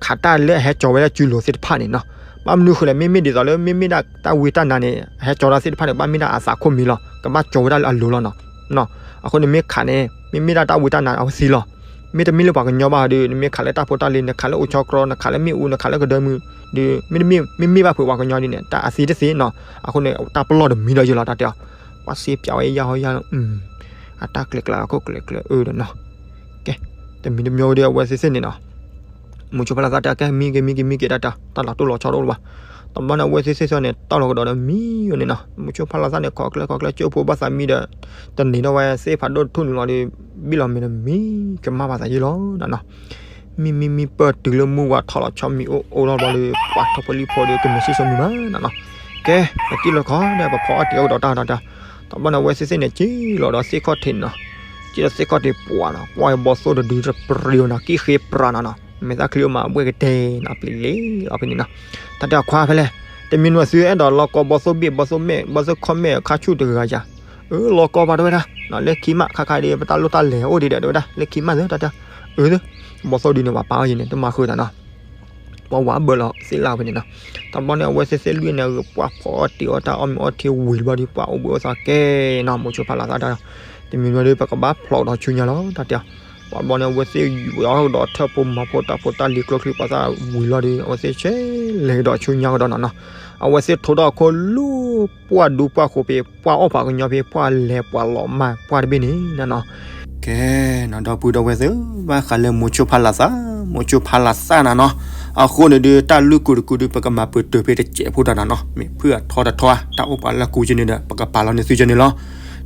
ခးတၢ်လၢအဟဲကၠီၤဝဲဒၣ်စုလိၤသ့ၣ်တဖၣ်န့ၣ်နီၤ, ဘၣ်မနုၤဃိလဲၣ် မ့မ့ၢ်ဒ်သိးလၢ မ့မ့ၢ်ဒၣ်တၢ်ဝံတၢ်နါန့ၣ် အဟဲကၠီၤဝဲဒၣ်သ့ၣ်တဖၣ်န့ၣ် ကဘၣ်မ့ၢ်ဒၣ်အသးခိၣ်မံၤလီၤ, ကဘၣ်ကၠီၤဝဲဒၣ်လၢအလိၤလီၤနီၤ, အဃိန့ၣ်မ့ၢ်ခးန့ၣ် မ့မ့ၢ်ဒၣ်တၢ်ဝံတၢ်နါအဝဲသ့လီၤ, မ့တမ့ၢ်လၢပှၤကညီဘၣ်ဒီး နမ့ၢ်ခးလၢတၢ်ဖိတၢ်လံၤ နခးလၢအိၣ်ဆီကြီ နခးလၢမ့ၣ်အူ နခးလၢကဒၢမုၢ် ဒီး မ့တမ့ၢ် မ့မ့ၢ်ဘၣ်ဖုးပှၤကညီဒ်န့ၣ် တၢ်အသ့တသ့နီၤ, အဃိန့ၣ် တၢ်ပလီၢ်တမံၤဒီးယလီၤ တၢ်တဲအီၤ, ပှၤစ့ပၠးဝဲယၢ်ဟီယၢ်လီၤ, အတၢ်ကျဲၤကျါခိၣ်ကျဲၤကျၢၤအၢဒီးနီၤ, ကဲ တမံၤတမံၤဒီးအဝဲသ့ၣ်သ့ၣ်န့ၣ်နီၤ မုဆိဖီလာ်သၣ်တဲ ကဲမံက့ၤမံက့ၤမံက့ၤ တၢ်တဲ တၢ်လီၤတိၢ်လီၤဆီတအိၣ်လၢၤဘၣ်, တဘျီန့ၣ် အဝဲသ့ၣ်သ့ၣ်သ့ၣ်န့ၣ် တီၢ်လီၤကဒီးဒီးမံဝဲန့ၣ်နီၤ, မုဆိဖီလာ်သၣ်န့ၣ် ခိးကျဲခိးကျဲ ကၠိဖိဘၣ်သးမံဒီး တန့ၢ်ဒီးဝဲသ့ၣ်ဖးဒိၣ်တထူၣ်နုာ်လီၤဒီး ဘံၣ်လီၤမ့ၢ်တမံကမၣ်ဘၣ်သးယ့လီၤနီၤနီၤ မံမံမံပၢၢ်တုၤလၢမုၢ်ဝါထီၣ်လီၤဆီမံၤအိၣ်အိၣ်လီၤဘျီဒီး ပှၤထီၣ်ဖိလံၣ်ဖိဒီး ကမ့ၢ်စံၣ်စိမံၤမးနီၤနီၤ, ကဲ ပကံၣ်လီၤခီဒီး ပဖီအီၣ်တ့ၢ်အီၣ်ကဒီးတၢ်ဒီးတၢ်, တဘျီန့ၣ် အဝဲသ့ၣ်သ့ၣ်န့ၣ် ကံၣ်လီၤဒီးသ့ၣ်ခီၣ်ထံးန့ၣ်နီၤ, ကံၣ်ဒီးသ့ၣ်ခီၣ်ထံးပှၤနီၤ ကွၢ်ဘီသိၣ်တဒုတပရံၤနီၤ ကံၣ်ဃ့ပြးနီၤနီၤ, မဲာ်သၣ်ချံအိၣ်မးအဘှဲၣ်ကတဲနီၤ ပျံၤလ့လီၤဖဲန့ၣ်နီၤ, တၢ်တဲအခွါဖဲလဲၣ်, တမံၤနံၤသုအဲၣ်ဒိးလီၤကီဘီသိၣ်ဘ့ၣ် ဘီသိၣ်မဲၣ် ဘီသိၣ်ခီၣ်မဲၣ်ခါဆူၣ်တဂၤယၤ, အၢ လီၤကီဘၣ်တဲဝဲဒၣ်, လၢခံမး ခါခါဒီး ပတၢ်လိၣ်တၢ်လဲၤအိၣ်ဒံးဒီး တဲဝဲဒၣ် လၢခံမးသၢ တၢ်တဲ, အၢ ဘီသိၣ်ဒုန့ၣ် ပှၤပာ်အီၣ်ယံၤန့ၣ် တမၤဃုာ်တၢ်နီၤ ပှၤဝးဘၢလီၤသ့ၣ်လၢဖဲန့ၣ်နီၤ, တဘျီန့ၣ် အဝဲသ့ၣ်သ့ၣ်လွံၢ်န့ၣ် ပှၤဖီအီၣ်တ့ၢ်အီၣ်တၢ်အီၣ်မ့ၤအီထံဝံၤတဘျီဒီး ပှၤအိၣ်ဘှံးအိၣ်သါကဲနီၤ မုဆိဖီလာ်သၣ်တၢ်, တမံၤမံၤဒီး ပကဘၣ်ဖျိးဒီးဆူညါလီၤ တၢ်တဲ, တဘျီန့ၣ် အဝဲသ့ၣ်ယူၤအီၣ်ကဒီးထၢၣ်ဖိမၤဖိတၢ်ဖိတၢ်လံၤကျိချံပှၤသၣ်ဝံၤလီၤဒီး အဝဲသ့ၣ်ဆဲးလဲၤကဒီးဆူညါကဒီးနီၤနီၤ, အဝဲသ့ၣ်ထိးထီၣ်အခိၣ်လၢ ပှၢ်ဒူပှၢ်ဃိၤဖဲ ပှၢ်အီၣ်ပှၤကညီဖဲ ပှၢ်လဲၤပှၤလီၤမၢ်ပှၢ်တဘ့ၣ်န့ၣ်နီၤနီၤ ကဲနီၤ ဒီပုၢ်ဒီဝဲၢ်သ့ၣ် ဘၣ်ဃးလၢမုဆိဖီလာ်သၣ် မုဆိဖီလာ်သၣ်နီၤနီၤ, အဃိန့ၣ်ဒီး တၢ်လုၢ်ကူၣ်တကူၣ်ဒီး ပကမၤပတုာ်ဖဲတစဲးဖိတၢ်နီၤနီၤ, မ့ၢ်ဖုၣ်အထီတထီ တၢ်အိၣ်ပှၤလၢကူကန့ၣ်ဒီး ပကပာ်လီၤန့ၢ်သုကန့ၣ်လီၤ.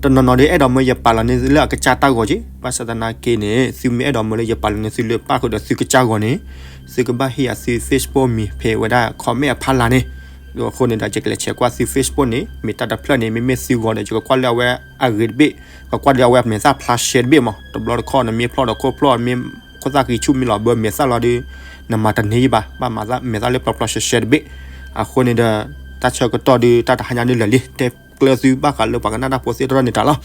တနီၤနီၤဒီး အဲၣ်ဒိးမၢယပာ်လီၤန့ၢ်သုလၢအကစၢ်တၢ်ဂီၤက့, ဘၣ်ဆၣ်သနာ်က့န့ၣ် သုမ့ၢ်အဲၣ်ဒိးမၢလၢယပာ်လီၤန့ၢ်သုလၢပၣ်ဃုာ်ဒီးသုကစၢ်ဂီၤန့ၣ် သုကဘၣ်ဟ့ၣ်အသု Facebook မံၤဖဲဝဲဒၣ် comment အဖီလာ်န့ၣ် အဃိန့ၣ်ဒီး ယကလဲၤဆဲးကွၢ်သု Facebook န့ၣ် မ့ၢ်တၢ်တဖျၢၣ်န့ၣ် မ့မ့ၢ်သုဂီၤဒီး ယကကွၢ်လၢအဝဲအဂ့ၤတဘ့ၣ်, ကကွၢ်လၢအဝဲမဲာ်သၣ်ဖျါရှဲတဘ့ၣ်မး, တဘျီတခီၣ် နမ့ၢ်ဖျီၣ်ဒီးခိၣ်ဖျီၣ် မ့ၢ်ခိၣ်သၣ်ဃံဆူၣ်မ့ၢ်လီၤဘၢမဲာ်သၣ်လီၤဒီး နမၤတန့ၢ်ဘၣ်, ဘၣ်မၤမဲာ်သၣ်လၢဖျါဖျါရှဲရှဲတဘ့ၣ်, အဃိန့ၣ်ဒီး တၢ်ဆၢကတီၢ်ဒီး တၢ်တဟါညါဒ်လဲၣ်လံ တဲ ဒီးပကလဲၤကျဲသုဘၣ်ဃးလၢပှၤကနၣ်တၢ်ဖိသ့ၣ်တဖၣ်န့ၣ်တၢ်လီၤ.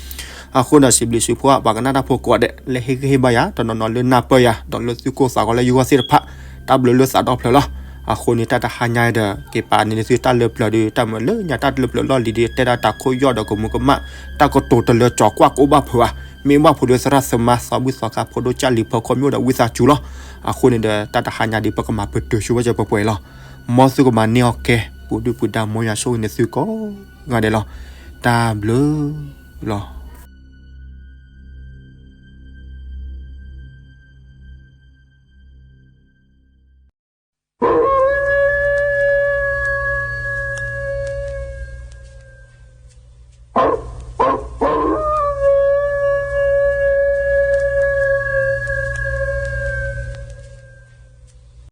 အဃိန့ၣ် စံးဘျုးစံးဖှိၣ်ပှၤကနၣ်တၢ်ဖိကိးဂၤဒဲး လၢဟ့ၣ်ဂံၢ်ဟ့ၣ်ဘါယၤ တနီၤနီၤလၢနၢ်ပၢၢ်ယၤ ဒီးလၢသုကိၢ်သးဂီၤလၢယဂီၢ်သ့ၣ်တဖၣ် တၢ်ဘျုးလၢသးဒီဖျၢၣ်လီၤ. အဃိန့ၣ် တၢ်တဟါညါဒီး က့ၤပာ်န့ၢ်သုတၢ်လၢပျၢၤဒီး တၢ်မုာ်လၢညါတၢ်လၢပျၢၤလီၢ်လံၤဒီး တဲဒၣ်တၢ်ခိၣ်ယီၢ်ဒီးကမူးကမၣ် တၢ်ကတိၤတလၢကၠီၤကွၢ်ကိးဘၣ်ဖုးဧါ, မ့ၢ်ဘၣ်ဖုးဒီးသရၣ်သမါ သီဘူၣ်သီခါ ဖိဒိၣ်ကၢ်လံၤ ဖီခိၣ်မ့ၢ်အိၣ်ဒီးဝံသးစူၤလီၤ. အဃိန့ၣ်ဒီး တၢ်တဟါညါဒီး ပကမၤပတုာ်ဆိဝဲကၢၤပှဲၤပှဲၤအံၤလီၤ. မ်သုကမၤန့ၢ်အီၤကဲ ပူၤဒုၣ်ပူၤဒါ မ်ယွၤဆိၣ်ဂ့ၤန့ၢ်သုကိးဂၤဒဲးလီၤ. တၢ်ဘျုးလီၤ.